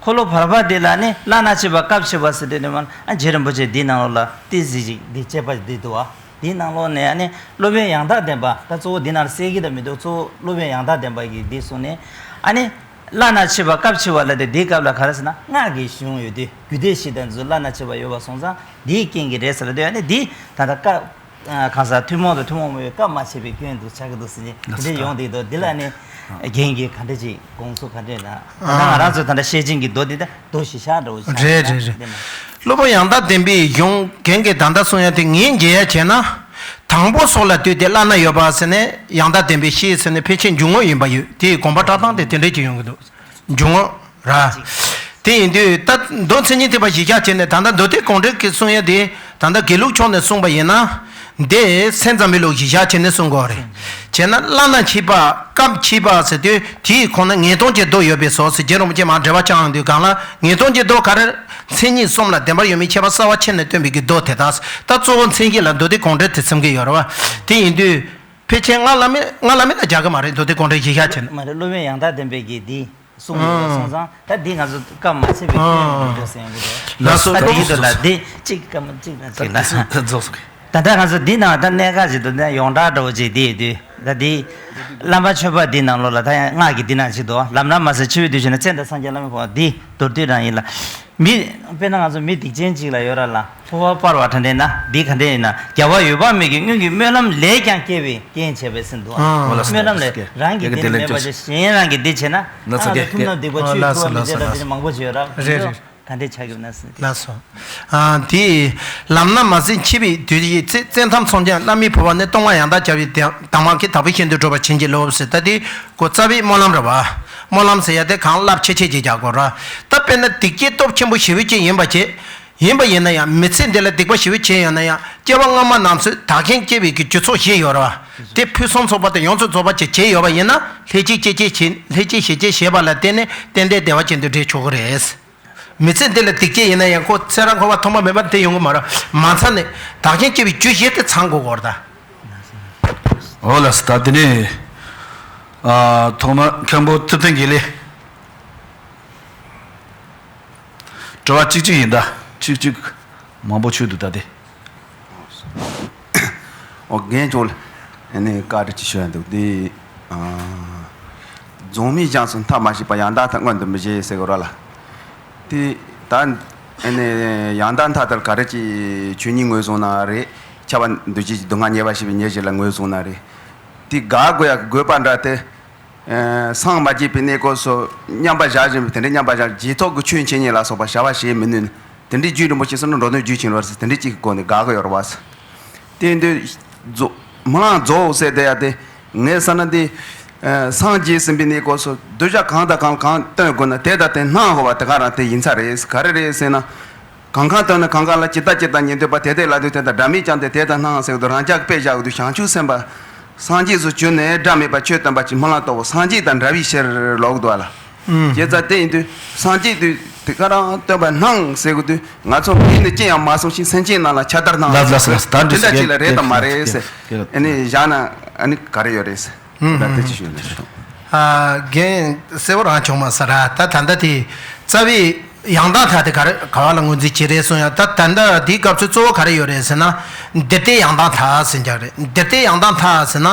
འཁོར་ལོ་བར་པ་དེ་ལ་ནི་བླ་ན་མཆིས་པ་སྐབས་མཆིས་པ་ཟེར་དུས་ནི་མ་ཨ་རྗེ་རིན་པོ་ཆེ་འདིའི་ནང་ལོགས་ལ་ཏི་ཟི་ཞིག་འདི་བཅད་པ་འདི་འདུག་ཨ། འདིའི་ནང་ལོགས་ནས་ཨ་ནི་སློབ་དཔོན་ཡང་དག་བདེན་པ། ད་གཙོ་བོ་འདི་ནང་ལ་གསལ་གྱི་ད་མི་འདུག་གཙོ་བོ་སློབ་དཔོན་ཡང་དག་བདེན་པ་གིས་འདི་གསུངས་ནས། ཨ་ནི་བླ་ན་མཆིས་པ་སྐབས་མཆིས་པ་ལ་དེ་འདིའི་སྐབས་ལ་ག་རེ་ཟེར་ན་སྔགས་ཀྱི་གཞུང་ཡོད་དུས་རྒྱུད་སྡེ་བཞི་དང་འདི་ཚོ་བླ་ན་མཆིས་པ་ཡོད་པ་སོང་ཙང་འདིའི་རྐྱེན་གྱིས་རེད་ཟེར་ལ་དེ་ཨ་ནི་འདི་ད་ལྟ་སྐབས། གང་ཟག་ཐུན་མོང་དང་ཐུན་མོང་མ་ཡིན་པའི་སྐབས་མ་ཆད་པའི་སྐྱོན་དུ་ཆགས་ཀྱི་འདུག་ཟེར་ནས་དེ་འདྲ་ཡོང་བསྡད་འདུག་འདི་ལ་ནི་རྒན་གྱིས་ག་འདྲ་ཅིག་དགོངས་ཚུལ་ག་འདྲ་ན། ད་ལྟ་ང་རང་ཚོ་ད་ལྟ་བཤད་ཆེན་གྱི་མདོ་འདི་ད་མདོ་གཞི་བཞག་འདྲ་བོ་ཞིག་རེད་རེད་རེད། བསྟན་ན། སློབ་དཔོན་ཡང་དག་བདེན་པའི་གཞུང་རྒན་གྱིས་ད་ལྟ་གསུང་ཡ་དེ་ངས་མཇལ་ཡ་བྱས་ན། དང་པོ་སོགས་ལ་ལྟོས་ཏེ་བླ་ན་ཡོད་པ་ཟེར་ནས་ཡང་དག་བདེན་པའི་བཤད་ཟེར་ནས་ཕལ་ཆེར་འཇུག་ངོགས་ཡིན་པ་ཡོད་དེ་དགོངས་པ་བཀྲག་མདངས་དེ་དེ་འདྲ་ཅིག་ཡོང་གི་འདུག་འཇུག་ངོགས་ར། དེ་ཡིན་དུས་ད་མདོ་མཚན་ཉིད་ཐེག་པ་གཞི་བཞག་བྱས་ནས་ད་ལྟ་མདོ་སྡེ་དགོངས་འགྲེལ་གྱི་གསུང་ཡ་དེ་ད་ལྟ་དགེ་ལུགས་ཕྱོགས་ནས་གསུངས་པ་ཡིན་ན། འདི་སེམས་ཙམ་པའི་ལུགས་གཞི་བཞག་བྱས་ནས་གསུང་དགོས་རེད། བྱས་ན་བླ་ན་མཆིས་པ་སྐབས་མཆིས་པ་ཟེར་དུས་དེའི་ཁོངས་ན་ངེས་སྟོང་གི་མདོ་ཡོད་པའི་བཟོ་ཟེར་རྗེ་རིན་པོ་ཆེ་མར་འགྲེལ་པ་བཅངས་དུས་གང་ལ་ངེས་སྟོང་གི་མདོ་ག་རེ། མཚན་ཉིད་གསུམ་ལ་བདེན་པར་ཡོད་མེད་ཁྱད་པར་གསལ་བ་ཕྱེ་ནས་སྟོན་པའི་གི་མདོ་དེ་དག་ད་གཙོ་བོ་མཚན་གཞི་ལ་མདོ་སྡེ་དགོངས་འགྲེལ་དེ་ཚིམ་གི་ཡོད་རེད་བ། དེ་ཡིན་དུས་ཕལ་ཆེར་སྔགས་བླ་མེད་སྔགས་བླ་མེད་ལ་རྒྱག་གི་མ་རེད། མདོ་སྡེ་དགོངས་འགྲེལ་གཞི་བཞག་བྱས་ན། མ་རེད། སློབ་དཔོན་ཡང་དག་བདེན་པའི་གི་འདི། གསུང་ཡོད་པ་སོང་ཙང་ད་འདི་ང་ཚོ་སྐབས་མ་ཆད་པའི་སྐྱོན་ཡིན་འགྲོ་ཟེར་ཡོང་གི་འདུག་ལགས་སོ། ད་འདི་ཡིན་དུ་ལ་འདི་གཅིག་སྐར་མ་གཅིག་ན་གཅིག་ན། ད་འདི་ང་ཚོ་འདི་ནང་ད་གནད་འགག་ཅིག་འདུག་ན་ཡོངས་གྲགས་འདྲ་བོ་ཅིག་འདི་ཡོད་དུས་ད་འདི་བླ་མ་མཆོད་པ་འདི་ནང་ལོགས་ལ་ད་ཡང་སྔགས་ཀྱི་འདི་ནང་ཅིག་འདུག་ལམ་རིམ་མ་ཟད་འཆི་བའི་དུས་ཤིག་ན་མཚན་དང་སངས་རྒྱས་བླ་མའི་གོ་འདི་མདོར་བསྡུས་རང་ཡིན་ལ། མི། དཔེར་ན་ང་ཚོ་མི་སྡིག་ཅན་ཅིག་ལ་ཡོད་ར་ལ་ཕོ་བ་སྤར་བ་དྲན་དེ་ན་འདི་ག་འདྲ་ཡིན་ན་རྒྱལ་བ་འོད་དཔག་མེད་ཀྱི་སྔོན་གྱི་སྨོན་ལམ་ལས་ཀྱང་སྐྱེ་བའི་རྐྱེན་བྱས་པའི་ཟིན་འདུག་ཨ། སྨོན་ལམ་ལས་རང་གི་འདི་ནི་མེད་པ་ཅིག་གཞན་རང་གི་འདི་བྱས་ན་ཨ་ང་ཚོ་ཐུབ་རྣམས་སྡིག་པ་ཆུ་ཐུབ་པ་མི་བྱེད་པ་འདི་འདྲ་མང་པོ་ཅིག་ཡོད་ར། རེད་རེད། ག་འདྲས་ཆགས་ཡོད་ན་ཟིན། ལགས་སོ། ཨ། དེ་ལམ་སྣ་མ་ཟིན་འཆི་བའི་དུས་ཀྱི་ཚེ་བཙན་ཐབས་མཚོན་ཆ་བླ་མའི་བུ་བ་ནི་སྟོང་པ་ཡང་དག་བྱ་བའི་དང་མ་གི་དག་པའི་ཞིང་དུ་སྒྲུབ་པར་བྱིན་གྱིས་རློབས་ཟེར་ད་དེ་གོ་རྩ་བའི་སྨོན་ལམ་རེད་བ། སྨོན་ལམ་ཟེར་ཡ་དེ་གང་རླབས་ཆེ་ཆེ་ཅིག་རྒྱག་དགོས་ར། ད་དཔེར་ན་སྡིག་བྱེད་སྟོབས་ཆེན་པོ་ཞེ་པོ་ཅིག་ཡིན་པ་བྱེད། ཡིན་པ་ཡིན་ན་ཡང་མི་ཚེ་འདི་ལ་སྡིག་པ་ཞེ་པོ་བྱས་ཡོད་ན་ཡང་སྐྱེ་བ་སྔ་མ་རྣམས་སུ་བདག་རྐྱེན་བསྐྱེད་པའི་གི་རྒྱུ་ཚོགས་བཞི་ཡོད་ར་བ། དེ་ཕུན་སུམ་ཚོགས་པ་དང་ཡོངས་སུ་རྫོགས་པ་ཅིག་བྱས་ཡོད་པ་ཡིན་ན་ལྷས་བྱིན་སྐྱེད་བྱེད་བྱེད་ལྷས་བྱིན་ཞེ་བྱེད་བྱེད་པ་ལ་བརྟེན་ནས་ཏན་ཏན་བདེ་བ་ཅན་དུ་འདྲེས་ཆོག་གི་རེད། མི་ཚེ་འདི་ལ་སྡིག་བྱས་ཡིན་ན་ཡང་ཁོ་ཚེ་རབས་འཁོར་བ་ཐོག་མ་མེད་པ་དེ་ཡོང་གི་མ་རེད། མ་ཚད་ནས་བདག་རྐྱེན་བསྐྱེད་པའི་རྒྱུ་བཞི་དེ་ཚང་དགོས་ཀྱི་རེད་ད། འོ་ལགས་སོ། ད་དེ་ནས་ཨ་ཐོག་མ་མཁན་པོ་ཐུབ་བསྟན་དགེ་ལེགས། དྲི་བ་གཅིག་གཅིག་ཡིན་ད། གཅིག་གཅིག་མང་པོ་ཆུད་འདུག་ད་དེ། ཨོ་རྒན་ཅོ་ལ་ཨ་ནི་བཀའ་འདྲི་ཅིག་ཞུ་ཡ་འདུག་དེ། ཨ། རྫོགས་སྨིན་སྦྱངས་སུ་མཐའ་མ་ཞིག་པ་ཡང་དག་མཐའ་མངོན་དུ་མི་བྱེད་ཟེར་གི་ར་ལ། དེ་ད་ཨ་ནི་ཡང་དག་མཐའ་ལྟར་ག་རེ་ཅིག་ཆོས་ཉིད་ངོས་བཟུང་ན་རེད། ཁྱབ་པ་འདུ་བྱེད་ཀྱི་སྡུག་བསྔལ་ཉེ་བར་ཞི་བའི་ཉེར་ཞི་ལ་ངོས་བཟུང་ན་རེད། དེ་དགག་དགོས་ཡ་དགོས་པ་འདྲ་དེ། སངས་མ་རྒྱས་པའི་གནས་སྐབས་སུ་མཉམ་པར་བཞག་བཞིན་པའི་དེ་འདྲའི་མཉམ་པར་བཞག་རྗེས་ཐོབ་ཀྱི་ཆོས་འཆད་ཉན་ལ་སོགས་པ་བྱ་བ་བྱེད་མི་ནུས་ན་དེ་འདྲའི་རྒྱུད་རིན་པོ་ཆེ་སོགས་ནི་འགྲོ་དོན་རྒྱུད་ཆེན་ལོར་ཟེར་དེ་འདྲའི་གཅིག་གི་སྒོ་ནས་དགག་གི་ཡོད་རེད་བ། དེ་འདི་རྫོགས་མི་ལང་རྫོགས་ཟེར་དེ་ཡ་དེ་ངས་བསམ་ན་འདི་སངས་རྒྱས་ཟིན་པའི་གནས་སྐབས་སུ་གདུལ་བྱ་གང་དང་གང་གང་སྟོན་དགོས་ན་དེ་དང་དེ་སྣང་དགོས་པ་དེ་ག་རང་དེ་ཡིན་ས་རེད། ག་རེ་རེད་ཟེར་ན། གང་གང་སྟོན་ན་གང་གང་ལ་ཇི་ལྟ་ཇི་ལྟ་ཉན་འདོད་པ་དེ་དེ་ལ་འདུག་དེ་དང་སྒྲ་མེད་ཀྱང་དེ་དེ་དང་སྣང་ཟེར་གི་འདུག་རང་ཅག་དཔེ་བཞག་གི་འདུག་བྱང་ཆུབ་སེམས་དཔའ་སངས་རྒྱས་སུ་གྱུར་ནས་སྒྲ་མེད་པར་ཆོས་སྟོན་པ་ཅིག་སྨོན་ལམ་བཏབ་བོ་སངས་རྒྱས་དང་འདྲ་བའི་ཕྱིར་ལོག་འདུག་བ་ལ། ཨུམ། དེ་ཙ་དེ་ཡིན་དུས་སངས་རྒྱས་དུས་དེ་ག་རང་སྟོན་པ་སྣང་ཟེར་གི་འདུག་ང་ཚོ་མིག་ནི་ཅི་ཡང་མ་གསུངས་ཤིང་སེམས་ཅན་རྣམས་ལ་ཁྱབ་བརྡལ་སྣང་ལ་ལགས་ལགས་ལགས་ད་འདི་འདྲ་ཅིག་ལ་རེད་དམ་མ་རེད་ཟེར། ཨ་ནི་བཞག་ན་ཨ་ནི་ག་རེ་ཡོད་རེད་ཟེར། ད་དེ་ཅི་ཞུ་ནས་ཤོག་ཨ། རྒན་གསལ་བོ་རང་བྱུང་མ་ས་ར་ད་ད་ལྟ་དེ་རྩ་བའི་ཡང་དག་མཐའ་དེ་ག་རེ་ག་བ་ལ་ངོས་འཛིན་བྱེད་རེད་གསུངས་ཡང་ད་ད་ལྟ་དེའི་སྐབས་སུ་གཙོ་བོ་ག་རེ་ཡོད་རེད་ཟེར་ན། འདིར་བལྟས་ཡང་དག་མཐའ་ཟེར་རྒྱག་རེད། འདིར་བལྟས་ཡང་དག་མཐའ་ཟེར་ན།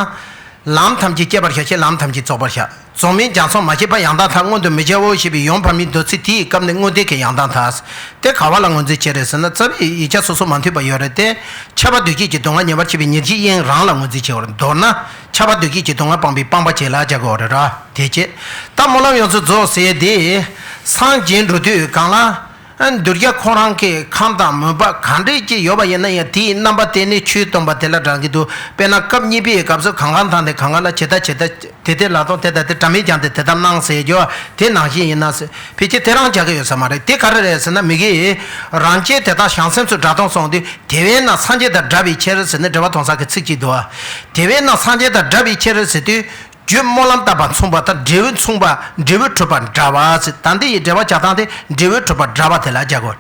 ལམ་ཐམས་ཅད་བསྐྱེད་པར་བྱ་ཞེས་ལམ་ཐམས་ཅད་རྫོགས་པར་བྱ། རྫོགས་སྨིན་སྦྱངས་སོང་མ་ཤེས་པ་ཡང་དག་མཐའ་མངོན་དུ་མི་བྱའོ་ཞེས་པའི་ཡོངས་བསྔགས་མི་མདོ་ཚིག་དེའི་སྐབས་ནས་མངོན་བསྟན་གྱི་ཡང་དག་མཐའ། དེ་ག་བ་ལ་ངོས་འཛིན་བྱེད་རེད་ཟེར་ན་རྩ་བའི་ཡིག་ཆ་སོ་སོ་མ་མཐུན་པ་ཡོད་རེད་དེ། ཁྱབ་པ་འདུ་བྱེད་ཀྱི་སྡུག་བསྔལ་ཉེ་བར་ཞི་བའི་ཉེར་ཞིའི་དབྱིངས་རང་ལ་ངོས་འཛིན་བྱེད་པར་མདོར་ན། ཁྱབ་པ་འདུ་བྱེད་ཀྱི་སྡུག་བསྔལ་སྤངས་པའི་སྤངས་པ་བྱེད་ལ་བྱ་དགོས་རེད་ར། དེ་བྱེད། ད་སྨོན་ལམ་ཡོངས་སུ་རྫོགས་ཟེར་དེ། སངས་རྒྱས་འགྲོ་དུས་གང་ལ། གདུལ་བྱ་ཁོ་རང་གི་ཁམས་དང་མོས་པ་ག་འདྲས་ཅིག་ཡོད་པ་ཡིན་ན་ཡང་དེའི་རྣམ་པ་དེ་ནི་ཆོས་སྟོན་པ་དེ་ལ་དྲངས་ཀྱི་འདུག་དཔེར་ན་སྐབས་གཉིས་པའི་སྐབས་སུ་གང་གང་དང་དེ་གང་གང་ལ་ཇི་ལྟ་ཇི་ལྟ་དེ་དེ་ལ་དང་དེ་དང་དེ་འདྲ་མིན་ཀྱང་དེ་དེ་ལྟར་སྣང་ཟེར་རྒྱུ་དེ་ནང་བཞིན་ཡིན་ན་ཟེར་ཕལ་ཆེར་དེ་རང་བྱ་གི་ཡོད་ས་མ་རེད། དེ་ག་རེ་རེད་ཟེར་ན་མི་དགེ་རང་རྐྱེན་དེ་དག་བྱང་སེམས་སུ་འདྲ་མཐོང་སོང་དུས་དེ་བས་ན་སངས་རྒྱས་དང་འདྲ་བའི་ཕྱིར་ཟེར་ནས་འགྲེལ་པ་དོན་གསལ་གྱི་ཚིག་ཅིག་འདུག་དེ་བས་ན་སངས་རྒྱས་དང་འདྲ་བའི་ཕྱིར་ཟེར་དུས། རྒྱུ་སྨོན་ལམ་བཏབ་པ་མཚུངས་པ་དང་འབྲས་བུ་མཚུངས་པ། འབྲས་བུ་གྲུབ་པ་འདྲ་བ་ཟེར། ད་འདི་ཡི་འགྲེལ་པ་རྒྱག་སྟངས་དེ་འབྲས་བུ་གྲུབ་པ་འདྲ་བ་དེ་ལ་རྒྱག་དགོས།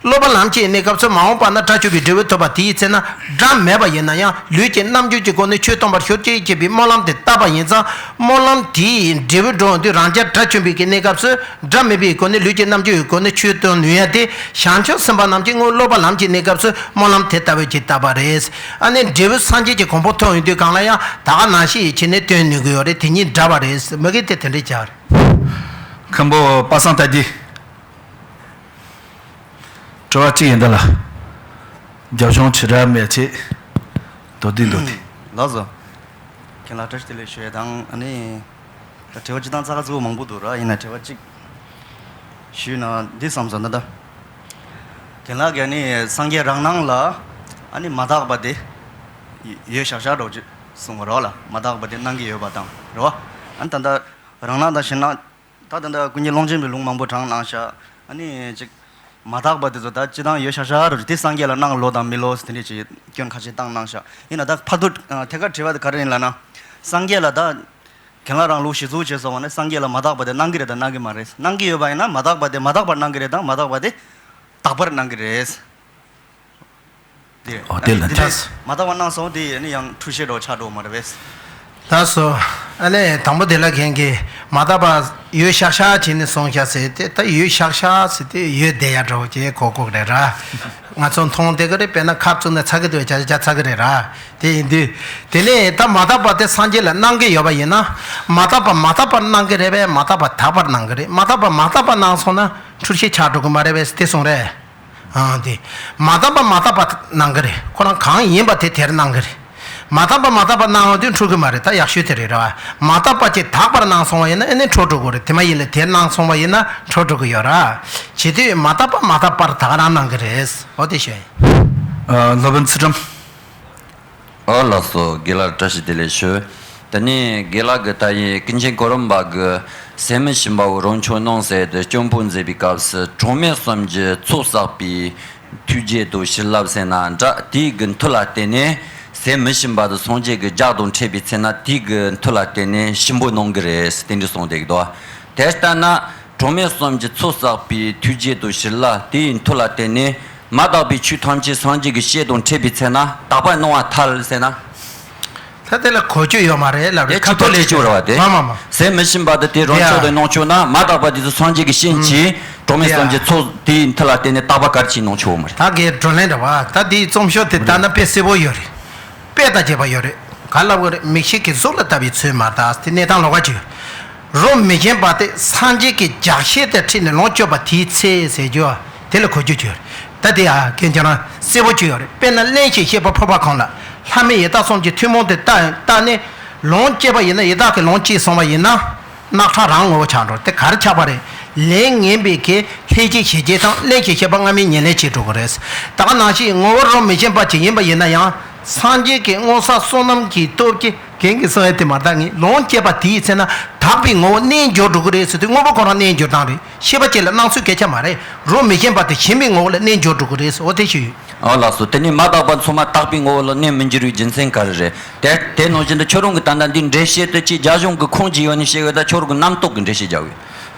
སློབ་པ་ལམ་གྱི་གནས་སྐབས་སུ་མ་འོངས་པ་ན་དགྲ་བཅོམ་པའི་འབྲས་བུ་ཐོབ་པ་དེའི་ཚེ་ན་དགྲ་མེད་པ་ཡིན་ན་ཡང་ལུས་ཀྱི་རྣམ་འགྱུར་གྱི་སྒོ་ནས་ཆོས་སྟོན་པར་ཤོག་ཅེས་བྱས་པའི་སྨོན་ལམ་དེ་བཏབ་པ་ཡིན་ཙང་། སྨོན་ལམ་དེའི་འབྲས་བུ་འགྲོ་འོང་དུས་རང་རྒྱལ་དགྲ་བཅོམ་པའི་གི་གནས་སྐབས་སུ་དགྲ་མེད་པའི་སྒོ་ནས་ལུས་ཀྱི་རྣམ་འགྱུར་གྱི་སྒོ་ནས་ཆོས་སྟོན་ནུས་ཡ་དེ་བྱང་ཆུབ་སེམས་དཔའ་རྣམས་ཀྱིས་སྔོན་སློབ་པ་ལམ་གྱི་གནས་སྐབས་སུ་སྨོན་ལམ་དེ་ལྟ་བུ་ཅིག་བཏབ་པ་རེད། ཨ་ནི་འབྲས་བུ་སངས་རྒྱས་ཀྱི་གོ་འཕང་ཐོབ་ཡོང་དུས་གང་ལ་ཡང་ད་ག་ནང་བཞིན་ཡིད་ཆེས་ནས་སྟོན་ནུས་ཀྱི་ཡོད་རེད། དེ་གཉིས་འདྲ་བ་རེད། མི་གིས་དེ་དེ་འདྲས་བྱ་བ་རེད། མཁན་པོ་པ་སངས་དར་རྒྱས། དྲི་བ་གཅིག་ཡིན་ད་ལ། རྒྱབ་ལྗོངས་ཆེ་དྲག་མེད་ཆེ། མདོར་བསྡུས་མདོར་བསྡུས། ལགས་སོ། རྒན་ལགས་བཀྲ་ཤིས་བདེ་ལེགས་ཞུ་ཡ་དང་ཨ་ནི། ད་དྲི་བ་སྤྱིར་བཏང་ཚ་ཁ་ཚུགས་མང་པོ་འདུག་ར། ཡིན་ན་དྲི་བ་གཅིག་ཞུས་ན་འདི་བསམ་སོང་ད་ལྟ། རྒན་ལགས་ཀྱིས་ནི་སངས་རྒྱས་རང་སྣང་ལ་ཨ་ནི་མ་དག་པ་དེ་ཡོད་ཤག་ཤག་འགྲོ་ཅིག་གསུང་བ་རོགས་ལ། མ་དག་པ་དེ་སྣང་གི་ཡོད་པ་དང་རོ། ཨ་ནི་ད་ལྟ་རང་སྣང་དང་ཞེན་སྣང་། ད་ད་ལྟ་ཀུན་མཁྱེན་ཀློང་ཆེན་པའི་ལུང་མང་པོ་དྲངས་གནང་ཤག་ཨ་ནི་ཅིག་མ་དག་པ་དེ་ཚོ་ད་སྤྱིར་བཏང་ཡོད་ཤག་ཤག་རོ་ཅིག་དེ་སངས་རྒྱས་ལ་སྣང་ལོ་དང་མི་ལོ་དེ་འདྲས་ཅིག་སྐྱོན་ཁ་ཤས་བཏང་གནང་ཤག་ཡིན་ན་ད་ཕར་ཚུར་ཐད་ཀར་དྲི་བ་དེ་ག་རེ་ཡིན་ལབ་ན། སངས་རྒྱས་ལ་ད། རྒན་ལགས་རང་ལུགས་གཞི་བཙུགས་བྱས་སོང་བ་ནི་སངས་རྒྱས་ལ་མ་དག་པ་དེ་སྣང་གི་རེད་དང་སྣང་གི་མ་རེད། སྣང་གི་ཡོད་པ་ཡིན་ན་མ་དག་པ་དེ་མ་དག་པར་སྣང་གི་རེད་དང་མ་དག་པ་དེ་དག་པར་སྣང་གི་རེད། དེ་ཨོ་དེ་ལ་དེ་ལས་ཐལ། མ་དག་པར་སྣང་སོང་དེ་ནི་ཡང་འཁྲུལ་ཤེས་འགྲོ་ཆགས་འགྲོ་མ་རེད་པས། ལགས་སོ། ཨ་ནི་དང་པོ་དེ་ལ་རྒན་གྱིས་མ་དག་པ་ཡོད་ཤག་ཤག་བྱས་ནས་སོང་ཤག་ཟེར་ཏེ། ད་ཡོད་ཤག་ཤག་ཟེར་ཏེ་ཡོད་བསྡད་ཡ་འདྲ་བོ་ཅིག་གོ་གོ་རེད་ར། ང་ཚོ་མཐོང་བསྡད་གི་རེད། དཔེར་ན་ཁབ་བཙུགས་ན་ཚ་གི་འདུག་བྱ་བྱ་ཚ་གི་རེད་ར། དེ་ཡིན་དུས། དེ་ནས་ད་མ་དག་པ་དེ་སངས་རྒྱས་ལ་སྣང་གི་ཡོད་པ་ཡིན་ན། མ་དག་པ་མ་དག་པར་སྣང་གི་རེད་པས། མ་དག་པ་དག་པར་སྣང་གི་རེད། མ་དག་པ་མ་དག་པར་སྣང་སོང་ན་འཁྲུལ་ཤེས་ཆགས་འགྲོ་གི་མ་རེད་པས་དེ་གསུངས་རེད། ཨང་དེ། མ་དག་པ་མ་དག་པར་སྣང་གི་རེད། ཁོ་རང་གང་ཡིན་པ་དེ་དེར་སྣང་གི་རེད། མ་དག་པ་མ་དག་པར་སྣང་བ་དེ་འཁྲུལ་གི་མ་རེད། ད་ཡག་ཤོས་དེ་རེད་ར། མ་དག་པ་ཅིག་དག་པར་སྣང་སོང་བ་ཡིན་ན་ཨེ་ནི་འཁྲུལ་འགྲོ་གི་རེད། དེ་མ་ཡིན་ལ་དེར་སྣང་སོང་བ་ཡིན་ན་འཁྲུལ་འགྲོ་གི་ཡོད་ར། བྱེད་དུས་མ་དག་པ་མ་དག་པར་ད་ག་རང་སྣང་གི་རེད། འོ་དེ་ཤོད་ཡིན། ཨ། སློབ་དཔོན་ཚུལ་ཁྲིམས། ཨོ་ལགས་སོ། དགེ་ལགས་བཀྲ་ཤིས་བདེ་ལེགས་ཞུ། དེ་ནས་དགེ་ལགས་ཀྱིས་ད་ཡིན་ཀུན་མཁྱེན་གོ་རམས་པ་གིས་ཟད་མི་ཤེས་པའོ་རང་ཆོས་རྣམས་ཟེར་ཏེ་སྐྱོན་པོ་མཛད་པའི་སྐབས་སུ་གྲངས་མེད་གསུམ་གྱི་ཚོགས་བསགས་པའི་མཐུས་བརྒྱད་དང་བྱིན་རླབས་ཟེར་ན་འདྲ། དེའི་གི་མཐུ་ལ་བརྟེན་ནས་ཟད་མི་ཤེས་པ་དང་སངས་རྒྱས་ཀྱི་ལྗགས་དང་འཕྲད་པའི་ཚེ་ན་དེའི་གི་མཐུ་ལ་བརྟེན་ནས་ཞིམ་པོ་སྣང་གི་རེད་དེ་འདྲ་གསུངས་བསྡད་ཀྱི་འདུག་དེ་ལྟ་ན། གྲངས་མེད་གསུམ་གྱི་ཚོགས་བསགས་པའི་མཐུས་བརྒྱད་དང་བྱིན་རླབས་དེའི་མཐུ་ལ་བརྟེན་ནས་མ་དག་པའི་ཆོས་ཐམས་ཅད་སངས་རྒྱས་ཀྱི་སྤྱན་དང་འཕྲད་པའི་ཚེ་ན་དག་པར་སྣང་བར་ཐལ་ཟེར་ན། ད་དེ་ལ་གོ་རྒྱུ་ཡོད་མ་རེད་ལབ་རེད། དེ་ཁ་ཐོག་ལས་བཅུག་རེད་བ། དེ་མ་མ་མ། ཟད་མི་ཤེས་པ་དེ་དེ་རང་ཕྱོགས་དེ་སྣང་ཆོས་ན་མ་དག་པ་དེ་ཚོ་སངས་རྒྱས་ཀྱི་སྤྱན་གྱིས་གྲངས་མེད་གསུམ་གྱི་ཚོགས་དེའི་མཐུ་ལ་བརྟེན་ནས་དག་པ་ག་རེ་བྱས་སྣང་ཆོས་ཡོད་མ་རེད། ད་གའི་བགྲོ་གླེང་རེད་བ། ད་དེའི་རྩོམ་ཤོག་དེ་ལྟ་ན་དཔེ་གསལ་པོ་ཡོད་རེད། དཔེ་དང་བཅས་པ་ཡོད་རེད། ག་ལབ་དགོས་རེད། མིག་ཤེས་ཀྱི་གཟུགས་ལ་ལྟ་བའི་ཚུལ་མ་དག་དེ་གནས་སྟངས་ལོགས་ཀ་ཅིག་ཡོད། རོ་མི་རྒྱན་པ་སྟེ་སངས་རྒྱས་ཀྱི་རྒྱགས་ཤད་དེ་ཁྲིད་ནས་ལོངས་སྤྱོད་པ་དེའི་ཚེ་ཟེར་རྒྱུ་དེ་ལ་གོ་རྒྱུ་ཅིག་ཡོད་རེད། ད་དེ་ཡ་རྒན་ཁྱོད་རང་གསལ་པོ་ཅིག་ཡོད་རེད། དཔེར་ན་རླན་ཞིང་གཤེར་པ་ཕོར་པ་གང་ལ་ལྷ་མི་ཡི་དྭགས་གསུམ་གྱི་ཐུན་མོང་དུ་བལྟ་བལྟ་ནས་ལོངས་སྤྱད་པ་ཡིན་ན། ཡི་དྭགས་ཀྱིས་ལོངས་སྤྱད་སོང་བ་ཡིན་ན། རྣག་ཁྲག་རང་ངོ་བོ་ཆགས་འགྲོ། དེ་ག་རེ་ཆགས་པ་རེད། ལས་ངན་པའི་གི་ལྷས་བྱིན་ཞེས་བྱས་དང་རླན་ཞིང་གཤེར་པ་སྔ་མའི་ཉེར་ལེན་བྱེད་འགྲོ་གི་རེད། ད་ག་ནང་བཞིན་ངོ་བོ་རོ་མི་རྒྱན་པ་ཅིག་ཡིན་པ་ཡིན་ན་ཡང་། སངས་རྒྱས་ཀྱི་མངོན་ས་བསོད་ནམས་ཀྱི་སྟོབས་ཀྱིས་རྒན་གྱིས་གསུང་ཡ་དེ་མ་གཏོགས་ངས་ལོངས་སྤྱད་པ་དེའི་ཚེ་ན་དག་པའི་ངོ་བོ་གནས་འགྱུར་འགྲོ་གི་རེད་ཟེར་དུས་དངོས་པོ་ཁོ་རང་གནས་འགྱུར་སྟངས་རེད། ཤེས་པ་ཅིག་ལ་སྣང་ཚུལ་སྐད་ཆ་མ་རེད། རོ་མི་རྒྱན་པ་དེ་ཞིམ་པའི་ངོ་བོ་ལ་གནས་འགྱུར་འགྲོ་གི་རེད་ཟེར། འོ་དེ་ཞུ་ཡོད། ཨོ་ལགས་སོ། དེ་ནི་མ་དག་པ་ཚང་མ་དག་པའི་ངོ་བོ་ལ་གནས་མི་འགྱུར་བའི་རྒྱུ་མཚན་ག་རེ་རེད། དེ་དེ་ནང་བཞིན་དུ་ཁྱོད་རང་གིས་ད་ལྟ་འདི་འགྲེལ་བཤད་དུ་ཅིག་རྒྱ་གཞུང་གི་ཁུངས་ཅིག་ཡོད་ནི་བཤད་ཡོད། ད་ཁྱོད་རང་གིས་རྣམ་རྟོག་གི་འགྲེལ་བཤད་རྒྱག་གི་ཡོད།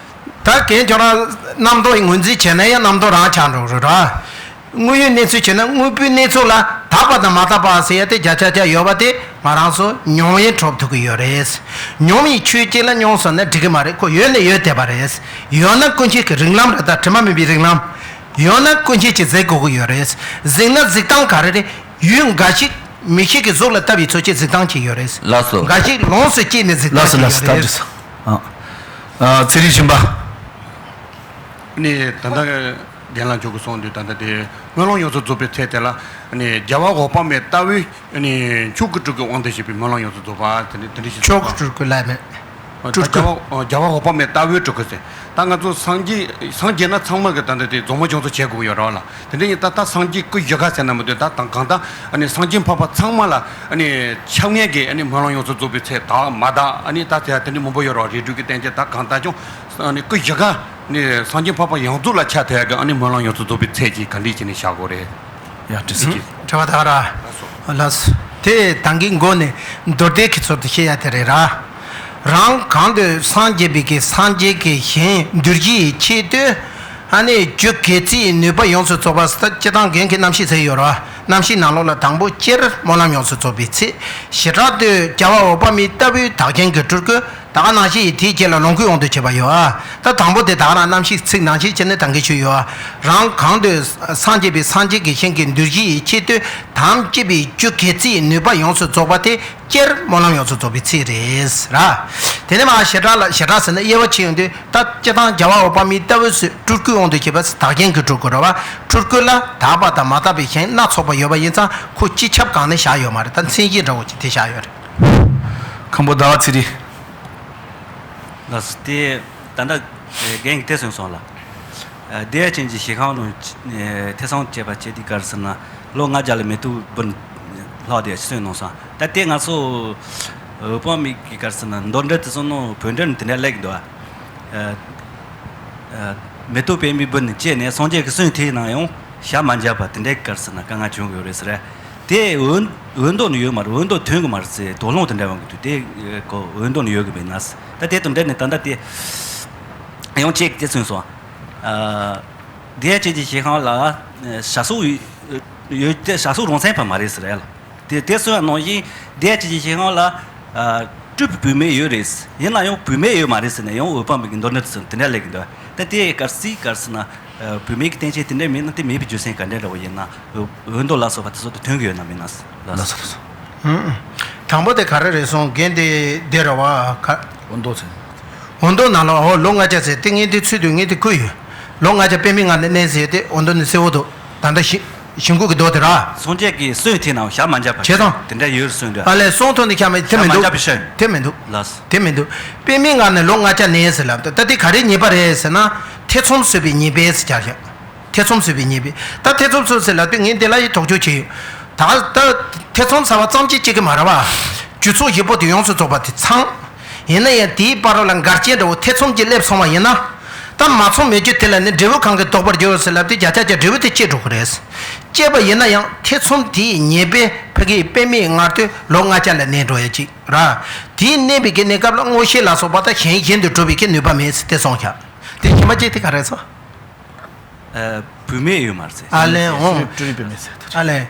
ད་རྒན་ཁྱོད་རང་རྣམ་རྟོག་ངོས་འཛིན་བྱས་ན་ཡང་རྣམ་རྟོག་རང་ཆགས་འགྲོ་གི་རེད་ར། དངོས་ཡོད་གནས་ཚུལ་བྱས་ན་དངོས་པོའི་གནས་ཚུལ་ལ་དག་པ་དང་མ་དག་པ་ཟེར་ཡ་དེ་བརྒྱ་ཆ་བརྒྱ་ཡོད་པ་དེ་ང་རང་ཚོ་མྱོང་བས་གྲུབ་ཐུབ་ཀྱི་ཡོད་རེད། མྱོང་བའི་ཆོས་ཅན་ལ་མྱོང་ཟེར་ན་འགྲིག་གི་མ་རེད། ཁོ་ཡོད་ན་ཡོད་བསྡད་པ་རེད། ཡོད་ན་ཀུན་མཁྱེན་གྱི་རིགས་ལམ་རེད། ད་དྲི་མ་མེད་པའི་རིགས་ལམ། ཡོད་ན་ཀུན་མཁྱེན་གྱིས་གཟིགས་དགོས་ཀྱི་ཡོད་རེད། གཟིགས་ན་གཟིགས་སྟངས་ག་རེ་རེད། ཡུལ་འགའ་ཞིག་མིག་ཤེས་ཀྱི་གཟུགས་ལ་ལྟ་བའི་ཚུལ་གྱིས་གཟིགས་སྟངས་ཅིག་ཡོད་རེད། ལགས་སོ། འགའ་ཞིག་ལོངས་སུ་སྤྱད་ནས་གཟིགས་ལགས་སྟངས་སོ། ཅིག་ལགས་སོ། ཡོད་ཐབས་རེད། ཇུས་སོ། ཨ། ཨ། ཚེ་རིང་ཆོས་འཕེལ། ནི་ད་ལྟ་རྒན་ལགས་མཆོག་གིས་གསུངས་དུས་ད་ལྟ་དེ་སྨོན་ལམ་ཡོངས་སུ་རྫོགས་པའི་ཚེ་དེ་ལ་ནི་རྒྱལ་བ་འོད་དཔག་མེད་ལྟ་བུའི་ནི་མཆོག་གི་སྤྲུལ་སྐུའི་དབང་དུ་བྱས་པའི་སྨོན་ལམ་ཡོངས་སུ་རྫོགས་པ་དེ་འདྲ་དེ་འདྲ་ཞིག་མཆོག་གི་རྫོགས་པ། སྤྲུལ་སྐུ་ལ་མེད། ཨ། སྤྲུལ་སྐུ། རྒྱལ་བ་རྒྱལ་བ་འོད་དཔག་མེད་ལྟ་བུའི་སྤྲུལ་སྐུ་ཟེར། ད་ང་ཚོ་སངས་རྒྱས་སངས་རྒྱས་ན་ཚང་མ་གི་ད་ལྟ་དེ་རྫོགས་སྨོན་སྐྱོང་ཚོ་བྱེད་དགོས་ཡོད་རེད་བ་ལ། དེ་འདྲ་ཡིན་ད་ལྟ་སངས་རྒྱས་སྐུ་བཞི་ཀ་ཟེར་ན་མི་འདོད་ད་དང་གང་ལྟར་ཨ་ནི་སངས་རྒྱས་འཕགས་པ་ཚང་མ་ལ་ཨ་ནི་ཆབ་ངེས་ཀྱི་ཨ་ནི་སྨོན་ལམ་ཡོངས་སུ་རྫོགས་པའི་ཚེ་དག་མ་དག་ཨ་ནི་ད་དེ་དེ་འདྲ་མང་པོ་ཡོད་རེད་བ། རིགས་དྲུག་གི་བསྟན་བཅོས་ད་གང་ལྟར་ཀྱང་ཨ་ནི་སྐུ་བཞི་ཀ་ནི་སངས་རྒྱས་འཕགས་པ་ཡོངས་རྫོགས་ལ་ཆ་མཐུན་ཡག་གི་ཨ་ནི་སྨོན་ལམ་ཡོངས་སུ་རྫོགས་པའི་ཚེ་ཅིག་ག་འདྲས་བྱས་ནས་བཞག་དགོས་རེད། ཡ་དྲི་ཟིག་གི། དྲི་བ་དག་ར། ལགས་སོ། ལགས་སོ། དེ་ད་གིན་འགོ་ནས་མདོར་བསྡུས་ཀྱི་ཚུལ་དུ་བཤད་ཡ་དེ་རེད་ར། རང་གང་དུ་སངས་རྒྱས་པའི་གི་སངས་རྒྱས་ཀྱི་ཞིང་འདུལ་གྱི་ཡི་ཆེད་དུ། ཨ་ནི་རྒྱུ་གལ་སྲིད་ནུས་པ་ཡོངས་སུ་རྫོགས་པ་ཟེར་ད་སྤྱིར་བཏང་རྒན་གྱི་རྣམ་བཤད་ཟེར་ཡོད་ར། རྣམ་བཤད་ནང་ལོགས་ལ་དང་པོ་སྤྱིར་སྨོན་ལམ་ཡོངས་སུ་རྫོགས་པའི་ཚེ། བྱེ་བྲག་ཏུ་རྒྱལ་བ་འོད་དཔག་མེད་ལྟ་བུའི་བདག་རྐྱེན་གྱི་སྤྲུལ་སྐུ་ད་ག་ནང་བཞིན་དེའི་རྗེས་ལ་ལོངས་སྐུའི་དབང་དུ་བྱས་པ་ཡོད་ཨ། ད་དང་པོ་དེ་ད་ག་རང་རྣམ་བཤད་ཚིག་ནང་བཞིན་བྱས་ནས་ད་གིན་ཞུས་ཡོད་ཨ། རང་གང་དུ་སངས་རྒྱས་པའི་སངས་རྒྱས་ཀྱི་ཞིང་གི་འདུལ་གྱི་ཡི་ཆེད་དུ་དམ་བཅས་པའི་རྒྱུ་གལ་སྲིད་ནུས་པ་ཡོངས་སུ་རྫོགས་པ་དེ། སྤྱིར་སྨོན་ལམ་ཡོངས་སུ་རྫོགས་པའི་ཚིག་རེད་ར། དེ་ནས་མར་བྱེ་བྲག་ལ་བྱེ་བྲག་ཟེར་ན་དབྱེ་བ་ཕྱེ་ཡོང་དུས་ད་སྤྱིར་བཏང་རྒྱལ་བ་འོད་དཔག་མེད་ལྟ་བུའི་སྤྲུལ་སྐུའི་དབང་དུ་བྱས་པ་བདག་རྐྱེན་གྱི་སྤྲུལ་སྐུ་རེད་བ། སྤྲུལ་སྐུ་ལ་དག་པ་དང་མ་དག་པའི་ཞིང་སྣ་ཚོགས་པ་ཡོད་པ་ཡིན་ཙང་ཁོ་སྤྱི་ཁྱབ་སྒང་ནས་བཞག་ཡོད་མ་རེད། ད་མཚན་གཞི་འདྲ་བོ་ཅིག་དེ་བཞག་ཡོད་རེད། ཁམས་པ་ཟླ་བ་ཚེ་རིང་། ལགས་སོ། དེ་ད་ལྟ་རྒན་གྱིས་དེ་གསུངས་སོང་ལ། བདེ་ཆེན་གྱི་ཞིང་ཁམས་ནང་ཐེ་ཚོམ་བཅས་པ་བྱེད་དུས་ག་རེ་ཟེར་ན་ལོ་ལྔ་བརྒྱ་ལ་མེ་ཏོག་སྦུར་ལྷག་དེ་གསོས་གནང་སོང་། ད་དེ་ང་ཚོ་འོད་དཔག་མེད་ཀྱི་ག་རེ་ཟེར་ན་མདོར་འདྲེན་དེ་ཚོ་ནང་བོད་འདྲེན་དེ་འདྲ་ལེགས་འདུག་མེ་ཏོག་པདྨའི་སྦུར་ནས་སྐྱེས་ནས་སངས་རྒྱས་ཀྱི་གསུང་ཐོས་ན་ཡང་ཞལ་མ་མཇལ་བ་དེ་འདྲའི་ག་རེ་ཟེར་ན་དཀའ་ངལ་བྱུང་གི་ཡོད་རེད་ཟེར། དེ་འོད་འོད་མདོག་ནི་ཡོད་མ་རེད། འོད་མདོག་ཐོན་གི་མ་རེད་ཟེར། དོགས་སློང་དེ་འདྲ་ཡོང་གི་འདུག་དེ་ཁོ་འོད་མདོག་ནི་ཡོད་གི་མེད་ན་ཟེར། ད་དེ་དང་འབྲེལ་ནས་ད་ལྟ་དེ་ཡང་གཅིག་དེ་གསུངས་སོང་། ཨ། བདེ་ཆེན་གྱི་ཞིང་ཁམས་ལ་བྱ་སོགས་ཡོད་དེ་བྱ་སོགས་རང་མཚན་པ་མ་རེད་ཟེར་ཡ་ལ། དེ་དེ་གསུངས་པ་ནང་བཞིན་བདེ་ཆེན་གྱི་ཞིང་ཁམས་ལ་སྤྲུལ་པའི་བུད་མེད་ཡོད་རེད། ཡིན་ན་ཡང་བུད་མེད་ཡོད་མ་རེད་ཟེར་ནས་ཡང་འོད་དཔག་མེད་ཀྱི་མདོར་ན་དེ་ཚོ་དེ་འདྲ་ལབ་ཀྱི་འདུག་ད་དེ་ག་རེ་ཟེར་ག་རེ་ཟེར་ན། བུད་མེད་ཀྱི་རྟེན་ཅན་དེ་འདྲ་མེད་ན་དེ་མེད་པའི་རྒྱུ་མཚན་ག་འདྲ་འདྲ་བོ་ཡིན་ན། འོད་མདོག་ལ་སོགས་པ་དེ་ཚོ་དང་མཐུན་གྱི་ཡོད་ན་མེད་ན་ཟེར། ལགས་སོ། ལགས་སོ། ཨུ། དང་པོ་དེ་ག་རེ་རེད་སོང་རྒན་དེ་དེ་རེད་བ། ག་འོ་མདོག་ཚེ། འོ་མདོག་ནང་ལ་འོ་ལོ་ལྔ་བརྒྱ་ཚེ་དེ་ངས་དེ་ཚུལ་དུ་ངས་དེ་བཀོད་ཡོད། ལོ་ལྔ་བརྒྱ་པདྨའི་ངང་ནས་གནས་ཟེར་ཏེ་འོ་མདོག་ནི་སེར་བོ་འདུག་ད་ལྟ་ཞི་ཞིང་ཁུག་གི་མདོག་དེ་ར། སངས་རྒྱས་ཀྱི་གསུང་ཐོས་ནའང་ཞལ་མ་མཇལ་བ་བྱས་ཙང་། དེ་འདྲ་ཡོད་གསུངས་འདུག་ཨ་ལས་གསུང་ཐོས་ནས་ཁྱབ་མེད་དེ་མི་འདུག་ཞལ་མ་མཇལ་བའི་ཤོད། དེ་མི་འདུག་ལགས། དེ་མི་འདུག་པདྨའི་ངང་ནས་ལོ་ལྔ་བརྒྱ་གནས་ཟེར་ལབ་ད་ད་དེ་ག་རེ་ཉེས་པ་རེད་ཟེར་ན། ཐེ་ཚོམ་ཟོས་པའི་ཉེས་པས་ཟེར་བྱ་ཞག་ཐེ་ཚོམ་ཟོས་པའི་ཉེས་པས། ད་ཐེ་ཚོམ་ཟོས་ཟེར་ལབ་དུས་ངས་འདི་ལ་ཡི་དོགས་གཅོད་བྱས་ཡོད། ད་ད་ཐེ་ཚོམ་ཟ་བ་ཙམ་གྱིས་གཅིག་གི་མ་རེད་བ། རྒྱུ་ཚོགས་བཞི་པོ་དེ་ཡོངས་སུ་རྫོགས་པ་དེ་ཚང་། ཡིན་ན་ཡང་དེའི་བར་རོ་ལ་འགལ་རྐྱེན་འདྲ་བོ་ཐེ་ཚོམ་གྱིས་སླེབས་སོང་བ་ཡིན་ན། ད་མ་ཚང་མེད་རྒྱུ་དེ་ལ་ནི་འབྲས་བུ་གང་གིས་ལྡོག་པར་འགྱུར་ཟེར་ལབ་དུས་བརྒྱ་ཆ་བརྒྱ་འབྲས་བུ་དེ་སྐྱེ་འགྲོ་གི་རེད། སྐྱེས་པ་ཡིན་ན་ཡང་ཐེ་ཚོམ་དེའི་ཉེས་པས་ཕ་གིའི་པདྨའི་ངང་དུ་ལོ་ལྔ་བརྒྱ་ལ་གནས་འགྲོ་ཡ་གཅིག་ར། དེའི་གནས་པའི་གི་གནས་སྐབས་ལ་མངོན་ཤེས་ལ་སོགས་པ་དང་གཞན་གཞན་དུ་གྲུབ་པའི་གི་ནུས་པ་མེད་ཟེར་དེ་གསུངས་ཤག་དེ་གཞན་པ་གཅིག་དེ་ག་རེ་ཟེར། ཨ། བུད་མེད་ཡོད་མ་རེད་ཟེར། ཨ་ལས་འོང་། སྤྲུལ་པའི་བུད་མེད་ཟེར། ཨ་ལས།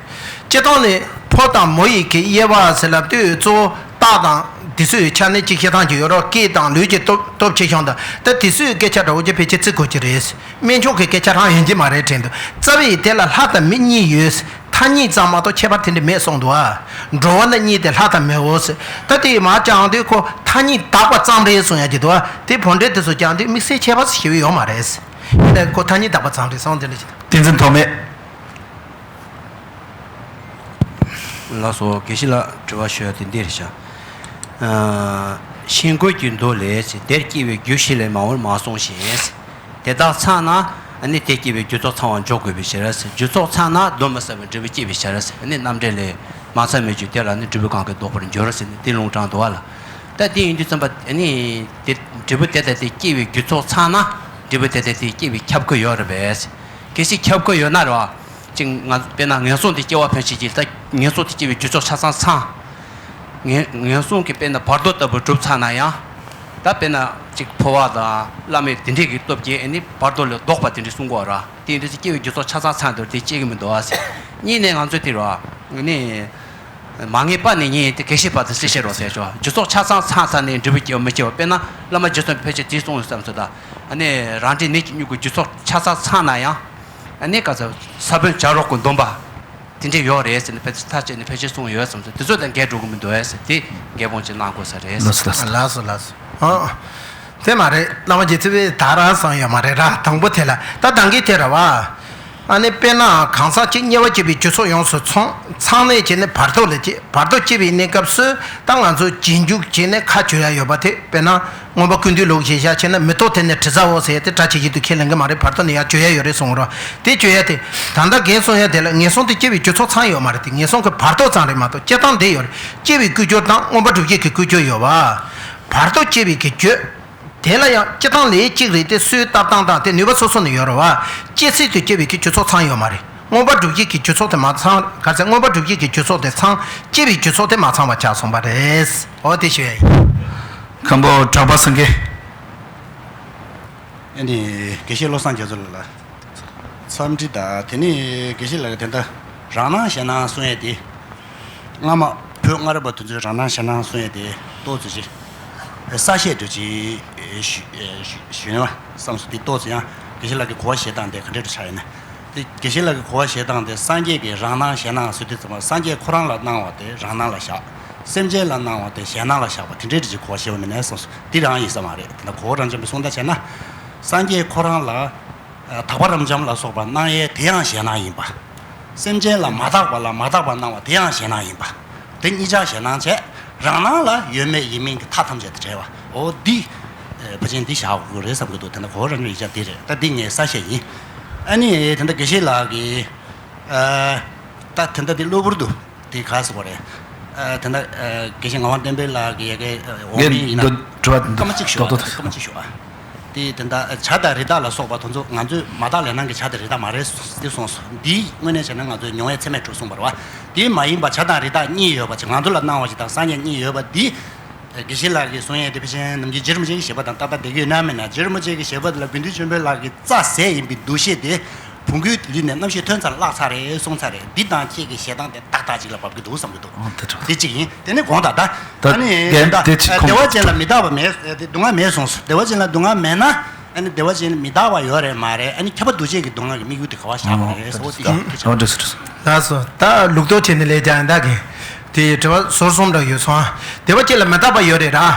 སྤྱིར་བཏང་ནས་ཕོ་དང་མོ་ཡི་གི་དབྱེ་བ་ཟེར་ལབ་དུས་གཙོ་བོ་རྟགས་དང་དེ་ཚོའི་ཆ་ནས་གཅིག་བཤད་སྟངས་ཀྱི་ཡོད་རོགས་སྐད་དང་ལུས་ཀྱི་སྟོབས་སྟོབས་ཆེ་ཆུང་དང་ད་དེ་ཚོའི་སྐད་ཆ་འདྲ་བོ་ཅིག་ཕལ་ཆེར་བརྩི་དགོས་ཀྱི་རེད། སྨན་ཆུང་གི་སྐད་ཆ་རང་ཡིན་གྱི་མ་རེད་དྲན་འདུག་རྩ་བའི་དེ་ལ་ལྷ་དང་མི་གཉིས་ཡོད། ཐ་སྙད་ཙམ་མ་གཏོགས་ཁྱད་པར་དེ་འདྲ་མེད་གསུངས་འདུག་ཨ། འགྲོ་བ་ན་གཉིས་ཏེ་ལྷ་དང་མིའོ་ཟེར། ད་དེ་ཡི་མ་བྱང་དུས་ཁོ་ཐ་སྙད་དག་པ་ཙམ་རེད་གསུང་ཡ་གྱི་འདུག་ཨ། དེ་བོད་འགྲེལ་དེ་ཚོ་ཀྱང་དེ་དམིགས་བསལ་ཁྱད་པར་ཞེ་པོ་ཡོད་མ་རེད། ཡིན་ནའི་ཁོ་ཐ་སྙད་དག་པ་ཙམ་རེད་གསུངས་དེ་འདྲ་ཞིག་དང་། བསྟན་འཛིན་ཐོགས་མེད། ལགས་སོ། དགེ་བཤེས་ལགས་དྲི་བ་ཞུ་ཡ་དེ་འདི་རེད་ཤག་ཨ། ཤིང་ཀུན་གྱི་མདོ་ལས་དེར་སྐྱེ་བའི་རྒྱུ་ཞིག་ལས་མང་བར་མ་གསུངས་ཤིང་། དེ་དག་ཚང་ན་ཨ་ནི་དེ་སྐྱེ་བའི་རྒྱུ་ཚོགས་ཚང་བར་འཇོག་དགོས་པའི་ཕྱིར་ཟེར། རྒྱུ་ཚོགས་ཚང་ན་གདོན་མི་ཟ་བའི་འབྲས་བུ་སྐྱེ་བའི་ཕྱིར་ཟེར། ཨ་ནི་རྣམ་འགྲེལ་ལས་མ་ཚང་མེད་རྒྱུ་དེ་ལ་ནི་འབྲས་བུ་གང་གིས་ལྡོག་པར་འགྱུར་ཟེར་ནས་དེ་ལུང་དྲངས་འདུག་བ་ལ། ད་དེ་ཡིན་དུས་ཙམ་པ་ཨ་ནི་དེ་འབྲས་བུ་དེ་ལྟ་དེ་སྐྱེ་བའི་རྒྱུ་ཚོགས་ཚང་ན་འབྲས་བུ་དེ་ལྟ་དེ་སྐྱེ་བའི་ཁྱབ་ཁོས་ཡོད་རེད་པས། གལ་སྲིད་ཁྱབ་ཁོས་ཡོད་ན་རེད་བ། ཅིག་ང་དཔེར་ན་ངན་སོང་དེ་སྐྱེ་བ་ཕན་ཆད་ཀྱི་ད་ངན་སོང་དེ་སྐྱེ་བའི་རྒྱུ་ཚོགས་ཆ་ཚང་ཚང་། ངན་ངན་སོང་གི་དཔེར་ན་བར་དོ་ལྟ་བུ་གྲུབ་ཚར་ན་ཡང་། ད་དཔེར་ན་ཅིག་འཕོ་བ་དང་བླ་མེད་དེ་འདྲས་ཀྱི་སྟོབས་ཀྱིས་ཨ་ནི་བར་དོ་ལས་ལྡོག་པ་དེ་འདྲས་གསུང་གོ་ར། དེ་ཡིན་དུས་སྐྱེ་བའི་རྒྱུ་ཚོགས་ཆ་ཚང་ཚང་དུ་དེ་སྐྱེ་གི་མི་འདུག་ཨ་ཟེར། གཉིས་ནས་ང་ཚོས་དེ་ར། ཨ་ནི། མ་ངེས་པ་ནི་གཉིས་དེ་གལ་ཤེས་པ་དང་སྲིད་ཤེས་རོ་ཟེར་ཆོག་རྒྱུ་ཚོགས་ཆ་ཚང་ཚང་ཚང་ནས་འབྲས་བུ་སྐྱེ་བ་མི་སྐྱེ་བ་དཔེར་ན་བླ་མ་རྗེ་བཙུན་ཕལ་ཆེར་དེ་གསུངས་ཡོད་བསམ་ཚོད་ད། ཨ་ནི་རང་འདྲའི་ནད་ཀྱི་མྱུ་གུ་རྒྱུ་ཚོགས་ཆ་ཚང་ཚང་ན་ཡང་། ཨ་ནི་ག་ཚོད་ས་བོན་བྱ་རོག་གི་སྡོམ་པ། དེ་འདྲས་ཡོད་རེད་ཟེར་ནས་ཕལ་ཆེར་ཐག་བཅད་ནས་ཕལ་ཆེར་གསུངས་ཡོད་བསམ་ཚོད་དེ་ཚོ་དང་འགལ་འགྲོ་གི་མི་འདུག་ཨེ་ཟེར་དེ་འགལ་སྤོང་ཅིག་གནང་དགོས་ས་རེད་ཟེར། ལགས་སོ་ལགས་སོ། ལགས་སོ་ལགས་སོ། ཨ། དེ་མ་རེད། བླ་མ་རྗེ་བཙུན་པས་ད་རང་བསམ་ཡོད་མ་རེད་ར། དང་པོ་དེ་ལ་ད་ད་གིན་དེ་ར་བ། ཨ་ནི་དཔེར་ན་གང་ཟག་གཅིག་དམྱལ་བ་སྐྱེ་བའི་རྒྱུ་ཚོགས་ཡོངས་སུ་ཚང་ཚང་ནས་བྱས་ནས་བར་དོ་ལ་སྐྱེ་བར་དོ་སྐྱེ་བའི་གནས་སྐབས་སུ་ད་ང་ཚོ་རྗེས་འཇུག་བྱས་ནས་ཁ་བྱོ་ཡ་ཡོད་པ་དེ་དཔེར་ན་མངོན་པ་ཀུན་འདུས་ལུགས་ཞེས་བྱ་བྱས་ན་མེ་ཏོག་དེ་ནས་དྲི་ཟ་འོ་ཟེར་ཡ་དེ་སྒྲ་ཇི་བཞིན་དུ་ཁས་ལེན་གི་མ་རེད། བར་དོ་ནས་ཡར་བྱོ་ཡ་ཡོད་རེད་གསུངས་རོ། དེ་བྱོ་ཡ་དེ་ད་ལྟ་རྒན་གསུངས་ཡ་དེ་ལ་ངན་སོང་དུ་སྐྱེ་བའི་རྒྱུ་ཚོགས་ཚང་ཡོད་མ་རེད་དེ། ངན་སོང་གི་བར་དོ་ཙམ་རེད་མ་གཏོགས་སྐྱེ་སྟངས་དེ་ཡོད་རེད། སྐྱེ་བའི་ཀུན་སྦྱོར་དང་མངོན་པ་སྒྲུབ་བྱེད་ཀྱི་ཀུན་སྦྱོར་ཡོད་བ། བར་དོ་སྐྱེ་བའི་གི་རྒྱུ། དེ་ལ་ཡང་སྤྱི་བཏང་ལས་གཅིག་རེད་དེ་སུའི་ལྟ་སྟངས་དང་དེ་ནུས་པ་སོ་སོ་ནས་ཡོད་རེད་བ། སྐྱེ་ཚུལ་དུ་སྐྱེ་བའི་གི་རྒྱུ་ཚོགས་ཚང་ཡོད་མ་རེད། མངོན་པ་སྒྲུབ་བྱེད་ཀྱི་རྒྱུ་ཚོགས་དེ་མ་ཚང་ག་ཚད་མངོན་པ་སྒྲུབ་བྱེད་ཀྱི་རྒྱུ་ཚོགས་དེ་ཚང་སྐྱེ་བའི་རྒྱུ་ཚོགས་དེ་མ་ཚང་བ་ཆགས་སོང་བ་རེད། འོ་དེ་ཞུ་ཡ་ཡིན། མཁན་པོ་གྲགས་པ་སེང་གེ། ཨ་ནི་དགེ་བཤེས་བློ་བཟང་རྒྱ་མཚོ་ལགས་ལ་འཚམས་འདྲི་དང་། དེ་ནས་དགེ་བཤེས་ལགས་ཀྱིས་དེ་འདྲ་རང་སྣང་གཞན་སྣང་གསུང་ཡས་དེ། སྔ་མ་བོད་སྔ་རབས་པ་དེ་ཚོས་རང་སྣང་གཞན་སྣང་གསུང་ཡས་དེ་ཏོག་ཙམ་ཅིག་གསལ་བཤད་འདྲ་ཅིག་ཞུ་ཞུ་ཞུ་ན་བསམ་སོང་། དེ་ཏོག་ཙམ་ཡང་དགེ་བཤེས་ལགས་ཀྱི་གོ་བ་བཞེས་སྟངས་དེ་ག་འདྲ་འདྲ་ཆགས་ཡོད་ན། དེ་དགེ་བཤེས་ལགས་ཀྱི་གོ་བ་བཞེས་སྟངས་དེ་སངས་རྒྱས་ཀྱིས་རང་སྣང་གཞན་སྣང་ཟེར་དུས་ཙམ་པ། སངས་རྒྱས་ཁོ་རང་ལ་སྣང་བ་དེ་རང་སྣང་ལ་བཞག་སེམས་ཅན་ལ་སྣང་བ་དེ་གཞན་སྣང་ལ་བཞག་པ་དེ་འདྲའི་རིགས་ཀྱི་གོ་བ་བཞེས་པ་མིན་ནས་བསམ་སོང་། འདི་རང་ཡིན་ས་མ་རེད། དེ་ན་གོ་བོ་རབ་འབྱམས་པའི་གསུང་སྟངས་བྱས་ན། སངས་རྒྱས་ཁོ་རང་ལ་དག་པ་རབ་འབྱམས་ལ་སོགས་པ་སྣང་ཡས་དེ་ཡང་གཞན་སྣང་ཡིན་པ། སེམས་ཅན་ལ་མ་དག་པ་ལ་མ་དག་པ་སྣང་བ་དེ་ཡང་གཞན་སྣང་ཡིན་པ། དེ་གཉིས་ཆར་གཞན་སྣང་བྱས། རང་སྣང་ལ་ཡོད་མེད་ཡིན་མིན་གྱི་མཐའ་ཐམས་ཅད་དེ་བྲལ་བ། འོ་འདི་ཕལ་ཆེར་འདི་བཞག་དགོས་ཀྱི་རེད་བསམ་གྱི་འདུག་དེ་ན་གོ་བོ་རབ་འབྱམས་ཡིག་ཆ་འདི་རེད། ད་འདི་ངས་གསལ་བཤད་ཡིན། ཨ་ནི་དེ་འདྲ་དགེ་བཤེས་ལགས་ཀྱིས། ཨ། ད་དེ་འདྲ་འདི་གློ་བུར་དུ་དེ་ག་ཟེར་བ་རེད། ཨ། དེ་འདྲ། ཨ། དགེ་བཤེས་ངག་དབང་བསྟན་འཕེལ་ལགས་ཀྱི་ཡ་གི་འོག་མིན་ཡིན་ན། འདི་དྲི་བ་འདི་སྐར་མ་གཅིག་ཞུ་ཨ། རྡོག་རྡོག་སྐར་མ་གཅིག་ཞུ་ཨ། དེ་དེ་འདྲ་བྱ་དང་རི་དྭགས་ལ་སོགས་པ་དེ་ཚོ་ང་ཚོས་མ་དག་ལས་སྣང་གི་བྱ་དང་རི་དྭགས་མ་རེད་དེ་གསུངས་སོང་། འདི་དངོས་གནས་བྱས་ན་ང་ཚོས་མྱོང་བའི་ཚད་མས་གྲུབ་གསུངས་པ་རེད་བ། དེ་མ་ཡིན་པ་བྱ་དང་རི་དྭགས་གཉིས་ཡོད་པ་ཅིག་ང་ཚོ་ལ་སྣང་བ་ཞིག་དང་སངས་རྒྱས་གཉིས་ཡོད་པ་འདི། དགེ་བཤེས་ལགས་ཀྱིས་གསུང་ཡས་དེ་ཕལ་ཆེར་ནམ་རྒྱུན་རྗེ་རིན་པོ་ཆེ་གི་བཞེད་པ་དང་ཏག་ཏག་བསྡད་ཀྱི་ཡོད་ན་མེད་ན། རྗེ་རིན་པོ་ཆེ་གི་བཞེད་པ་དེ་ལ་དགེ་འདུན་ཆོས་འཕེལ་ལགས་ཀྱི་རྩ་ཟེར་ཡིན་པའི་འདུ་ཤེས་དེ་བོང་གུའི་ལུས་ནས་རྣམ་ཤེས་ཐོན་ཚར་བརླག་ཚར་རེད་གསུངས་ཚར་རེད། འདི་དང་ཁྱེད་ཀྱི་བཞེད་སྟངས་དེ་ཏག་ཏག་ཅིག་ལ་བབ་ཀྱི་འདུག་བསམ་གྱི་འདུག་ཨོ་དེ་འདྲ། དེ་གཅིག་ཡིན། དེ་ནས་དགོངས་དག་ད་ད་ནི་ད་ལྟ་བདེ་བ་ཅན་ལ་མི་རྟག་པ་མེད། སྡུག་བསྔལ་མེད་གསུངས་སོ། བདེ་བ་ཅན་ལ་སྡུག་བསྔལ་མེད་ན། ཨ་ནི་བདེ་བ་ཅན་མི་རྟག་པ་ཡོད་རེད་མ་རེད། ཨ་ནི་ཁྱབ་པ་འདུ་བྱེད་ཀྱི་སྡུག་བསྔལ་གྱི་དམིགས་ཡུལ་དེ་ག་བ་བཞག་པ་རེད་ཟེར་བ་དེ་ཞིག་དེ་ཆགས། ལགས་སོ། ད་ལུགས་ལྡོག་བྱས་ནས་ལས་ཀྱང་ཡིན་ད་གི། དེ་ཡི་དྲི་བ་ཟུར་གསུམ་འདྲ་ཡོད་སོང་ཨ། བདེ་བ་ཅན་ལ་མི་རྟག་པ་ཡོད་རེད་ར།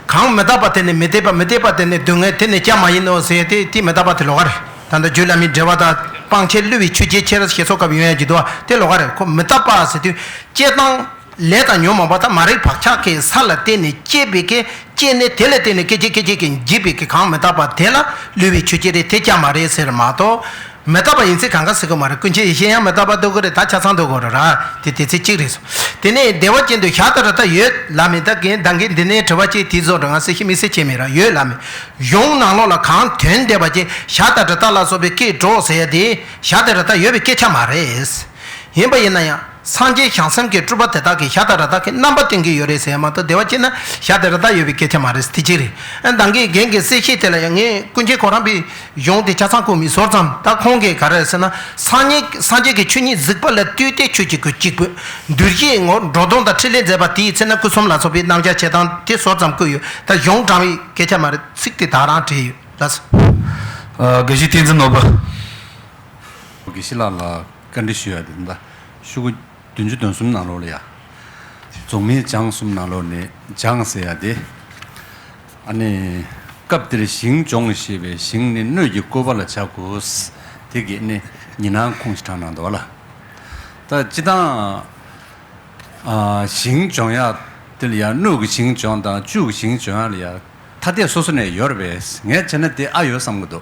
གང་མི་རྟག་པ་དེ་ནི་མི་བདེ་བ། མི་བདེ་བ་དེ་ནི་སྡུག་བསྔལ། དེ་ནི་སྐྱབས་མ་ཡིན་ནོ་ཟེར་དེ་དེ་མི་རྟག་པ་དེ་ལོགས་ཀ་རེད། ད་ལྟ་རྒྱུ་ལ་མི་འབྲེལ་བ་དང་སྤང་བྱ་བསླུ་བའི་ཆོས་ཅན། ཁྱེད་རང་ཞེས་སོགས་སྐབས་ཡོང་ཡ་གྱི་འདུག་བ། དེ་ལོགས་ཀ་རེད། ཁོ་མི་རྟག་པ་ཟེར་དུས་སྐྱེ་སྟངས། ལས་དང་ཉོན་མོངས་པ་དང་མ་རིག་བག་ཆགས་ཀྱི་ས་ལ་བརྟེན་ནས་སྐྱེས་པའི་གི་སྐྱེས་ནས་དེ་ལ་བརྟེན་ནས་སྐད་ཅིག་སྐད་ཅིག་གིས་འཇིག་པའི་གི་གང་མི་རྟག་པ་དེ་ལ་བསླུ་བའི་ཆོས་ཅན་རེད། དེ་ཀྱང་མ་རེད་ཟེར་མ་གཏོགས། མི་རྟག་པ་ཡིན་ཚེ་གང་ག་ཟེར་གི་མ་རེད། ཀུན་མཁྱེན་ཡེ་ཤེས་ཡང་མི་རྟག་པ་འདུག་གི་རེད། ད་ཆ་ཚང་འདུག་གི་རེད་ར། དེ་དེ་ཚེ་གཅིག་རེད་སོ། དེ་ནས་བདེ་བ་ཅན་དུ་བྱ་དང་རི་དྭགས་ཡོད་ལ་མེད། ད་གིན་ད་གིན་འདི་ནས་དྲི་བ་གཅིག་དེ་ཚོ་འདྲ་ང་སེ་ཤི་མི་སེ་བྱེད་མེད་ར། ཡོད་ལ་མེད། གཞུང་ནང་ལོགས་ལ་གང་དོན་བསྡད་པ་ཅིག་བྱ་དང་རི་དྭགས་ལ་སོགས་པའི་སྐད་སྒྲོག་ཟེར་ཡ་དེ་བྱ་དང་རི་དྭགས་ཡོད་པའི་སྐད་ཆ་མ་རེད། ཡིན་པ་ཡིན་ན་ཡང་སངས་རྒྱས་བྱང་སེམས་ཀྱི་སྤྲུལ་པ་དེ་དག་གིས་བྱ་དང་རི་དྭགས་ཀྱི་རྣམ་པ་སྟོན་གྱི་ཡོད་རེད་ཟེར་ཡ་མ་གཏོགས། བདེ་བ་ཅན་ན་བྱ་དང་རི་དྭགས་ཡོད་པའི་སྐད་ཆ་མ་རེད། དེ་གཅིག་རེད། ཨ་ནི་ད་གིན་རྒན་གྱི་གསལ་བཤད་དེ་ལ་ཡང་ངས་ཀུན་མཁྱེན་ཁོ་རང་པའི་གཞུང་དེ་ཆ་ཚང་གོ་མི་ཟོར་ཙམ། ད་ཁོང་གིས་ག་རེ་ཟེར་ན། སངས་རྒྱས་སངས་རྒྱས་ཀྱི་ཆོས་ཉིད་གཟིགས་པ་ལ་ལྟོས་ཏེ་ཆོས་ཀྱི་སྐུ་གཅིག་པུ། འདུལ་བྱེད་ངོ་སྒྲོ་སྡོམ་དང་ཕྲིན་ལས་མཛད་པ་དེའི་ཚེ་ན་སྐུ་གསུམ་ལ་སོགས་པའི་རྣམ་གཞག་བྱེད་སྟངས་དེ་ཟོར་ཙམ་བཀོད་ཡོད། ད་གཞུང་དྲང་བའི་སྐད་ཆ་མ་རེད། ཚིག་དེ་དག་རང་བྲིས་ཡོད་ལགས་སོ། ཨ། དགེ་བཤེས་བསྟན་འཛིན་ནོར་བུ། དགེ་བཤེས་ལགས་ལ་བཀའ་འདྲི་ཞུ་ཡ་དེ་ད་ཤོག་གུ་བདུན་ཅུ་དོན་གསུམ་ནང་ལོགས་ལ་ཡ། རྫོགས་སྨིན་སྦྱངས་གསུམ་ནང་ལོགས་ནས་སྦྱངས་ཟེར་ཡ་དེ། ཨ་ནི། སྐབས་འདིར་ཞིང་སྦྱོང་ཞེས་པའི་ཞིང་ནི་སྣོད་ཀྱི་བཀོད་པ་ལ་བྱ་དགོས། དེ་གི་ནི་ཉི་སྣང་ཁུངས་ཤིག་དྲངས་གནང་འདུག་བ་ལ། ད་སྤྱིར་བཏང་། ཨ། ཞིང་སྦྱོང་ཡ་དེ་ལ་ཡ་སྣོད་ཀྱི་ཞིང་སྦྱོང་དང་བཅུད་ཀྱི་ཞིང་སྦྱོང་ཡ་ལ་ཡ། ཐ་དད་སོ་སོ་ནས་ཡོད་རེད་པས། ངས་བྱས་ན་དེ་ཨ་ཡོད་བསམ་གྱི་འདུག་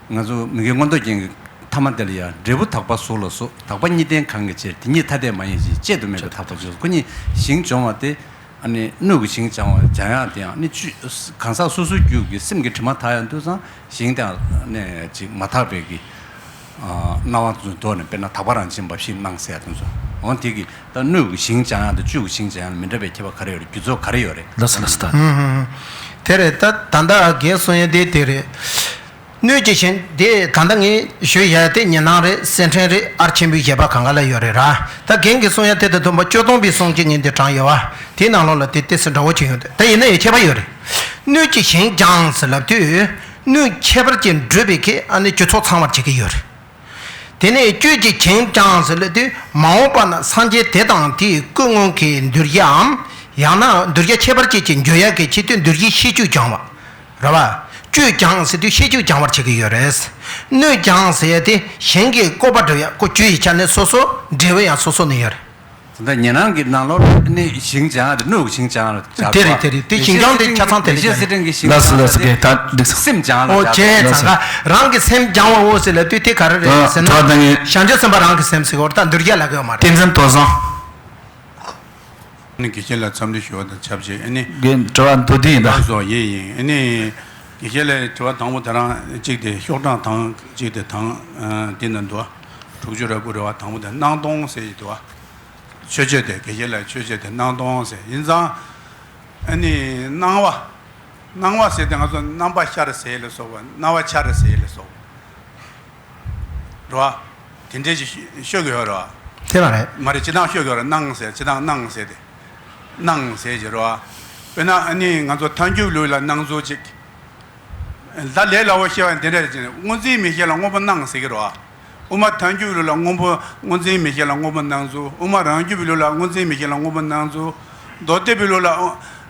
ང་ཚོ་མི་དགེ་མངོན་རྟོགས་རྒྱན་གྱི་ཐ་མ་དེ་ལ་ཡང་འབྲས་བུ་དག་པ་གཟུགས་ལ་སོགས། དག་པ་གཉིས་ལྡན་གང་གི་ཕྱིར། དེ་ཉིད་ཐ་དད་མ་ཡིན་ཞིང་། གཅད་དུ་མེད་པའི་དག་པ་གཟུགས། ཁོ་གཉིས་ཞིང་སྦྱོང་བ་སྟེ། ཨ་ནི་སྣོད་ཀྱི་ཞིང་སྦྱང་བ་སྦྱང་ཡག་དེ་ཡང་ནི་བཅུད་གང་ཟག་སོ་སོའི་རྒྱུད་ཀྱི་སེམས་ཀྱི་དྲི་མ་དག་ཡག་དུས་ཙང་ཞིང་དེ་ནས་ཅིག་མ་དག་པའི་གི་སྣང་བ་ཚོ་ཐོག་ནས། དཔེར་ན་དག་པ་རང་བཞིན་འབའ་ཞིག་སྣང་ཟེར་ཡག་དེ་ཚོ། འོ་དེ་གི་ད་སྣོད་ཀྱི་ཞིང་སྦྱང་ཡག་དང་བཅུད་ཀྱི་ཞིང་སྦྱང་ཡག་ལ་མི་འདྲ་བའི་ཁྱད་པར་ག་རེ་ཡོད་རེད། རྒྱུ་ཚོགས་ག་རེ་ཡོད་རེད། ལགས་སོ་ལགས་སོ། ད་ཧུམ་ཧུམ་ཧུམ། དེ་རེད། ད་ད་ལྟ་རྒན་གསུང་ཡག་དེ་དེ་རེད། སྣོད་ཀྱི་ཞིང་དེ་ད་ལྟ་ངས་ཞུ་ཡག་དེ་ཉི་སྣང་རེད། གསེར་ཕྲེང་རེད། ཨར་ཆེན་པོའི་བཞེད་པ་གང་ག་ལ་ཡོད་རེད་ར། ད་རྒན་གྱིས་གསུང་ཡག་དེ་དང་མཐུན་པ་སྐྱོ་སྟོན་པའི་གསུང་གཅིག་ངས་འདི་དྲངས་ཡོད་བ། དེའི་ནང་ལོགས་ལ་དེ་ཏོག་ཙམ་འདྲ་བོ་ཅིག་ཡོང་དུས། ད་ཡིན་ན་ཡང་ཁྱད་པར་ཡོད་རེད། སྣོད་ཀྱི་ཞིང་སྦྱངས་ཟེར་ལབ་དུས་སྣོད་ཁྱད་པར་ཅན་གྲུབ་པའི་གི་ཨ་ནི་རྒྱུ་ཚོགས་ཚང་བར་བྱེད་ཀྱི་ཡོད་རེད། དེ་ནས་བཅུད་ཀྱི་ཞིང་སྦྱངས་ཟེར་ལབ་དུས་མ་འོངས་པ་ན་སངས་རྒྱས་དེ་དང་དེའི་སྐུ་མངོན་གྱི་གདུལ་བྱའམ། ཡང་ན་གདུལ་བྱ་ཁྱད་པར་ཅན་གྱི་འགྱུར་ཡག་གི་ཆེད་དུ་གདུལ་བྱའི་ཤེས་བཅུད་སྦྱང་བ། རེད་བ། བཅུད་སྦྱང་ཟེར་དུས་ཤེས་བཅུད་སྦྱང་བར་བྱེད་ཀྱི་ཡོད་རེད། སྣོད་སྦྱང་ཟེར་ཡག་དེ་ཞིང་གི་བཀོད་པ་འགྲུབ་ཡག་ཁོ་བཅུད་ཡི་ཆ་ནས་སོ་སོ། འབྲས་བུ་ཡང་སོ་སོ་ནས་ཡོད་རེད། ད་ཉི་སྣང་གི་ནང་ལོགས་ནི་ཞིང་སྦྱང་ཡག་དེ་སྣོད་ཀྱི་ཞིང་སྦྱང་ཡག་ལ་སྦྱར་དེ་རེད། དེ་རེད། དེ་ཞིང་སྦྱང་དེ་ཆ་ཚང་དེ་རེད། ཡེ་ཤེས་གསེར་ཕྲེང་གི་ཞིང་ལགས་སོ་ལགས་སོ། དེ་ད་འགྲིག་སོང་། སེམས་སྦྱང་ལ་ཨོ་སྦྱར་བྱས་ལགས་སོ། ཚང་ག་རང་གི་སེམས་སྦྱང་བའོ་ཟེར་ལབ་དུས་དེ་ག་རེ་རེད་ཟེར་ན། ད་བྱང་ཆུབ་སེམས་དཔའ་རང་གི་སེམས་ཟེར་གི་ཡོད་རེད། ད་གདུལ་བྱ་ལབ་གི་ཡོད་མ་རེད། བསྟན་འཛིན་རྡོར་བཟང་། ཨ་ནི་དགེ་བཤེས་ལ་འཚམས་འདྲི་ཞུ་བ་དང་ཆབས་ཅིག་ཨ་ནི། རྒན་དྲི་བ་མདོར་བསྡུས་ཡིན་ད། ལགས་སོ། ཡིན་ཡིན། ཨ་ནི་དགེ་བཤེས་ལ་དྲི་བ་དང་པོ་དེ་རང་གཅིག་དེ་ཤོག་གྲངས་དང་གཅིག་དེ་དང་། ཨ། འདི་ན་འདུག་བ། དྲུག་ཅུ་རེ་དགུ་རེད་བ། དང་པོ་དེ་སྣང་སྟོང་ཟེར་ཡི་འདུག་བ། མཆོད་བརྗོད་དེ། དགེ་བཤེས་ལ་མཆོད་བརྗོད་དེ་སྣང་སྟོང་ཟེར་ཡིན་ཙང་། ཨ་ནི་སྣང་བ། སྣང་བ་ཟེར་ཏེ་ང་ཚོ་རྣམ་པ་ཤར་ཟེར་ལ་སོགས་པ། སྣང་བ་འཆར་ཟེར་ལ་སོགས་པ་རེད་བ། དེ་འདྲའི་ཞིག་ཤོད་ཀྱི་ཡོད་རེད་བ། དེ་མ་རེད། མ་རེད། སྤྱིར་བཏང་ཤོད་ཀྱི་ཡོད་རེད། སྣང་ཟེར། སྤྱིར་བཏང་སྣང་ཟེར་ཏེ། སྣང་ཟེར་གྱི་རེད་བ། དཔེར་ན་ཨ་ནི་ང་ཚོ་ཐལ་འགྱུར་ལུགས་ལ་སྣང་ཚུལ་གཅིག་ད་ལས་སླ་བོ་བཤད་པ་འདི་འདྲ་རེད་ཅེ་ན། སྔོ་འཛིན་མིག་ཤེས་ལ་སྔོན་པོ་སྣང་ཟེར་གྱི་རེད་བ། དབུ་མ་ཐལ་འགྱུར་ལུགས་ལ་སྔོན་པོ། སྔོ་འཛིན་མིག་ཤེས་ལ་སྔོན་པོ་སྣང་ཚུལ། དབུ་མ་རང་རྒྱུད་པའི་ལུགས་ལ་སྔོ་འཛིན་མིག་ཤེས་ལ་སྔོན་པོ་སྣང་ཚུལ། མདོ་སྡེ་པའི་ལུགས་ལ་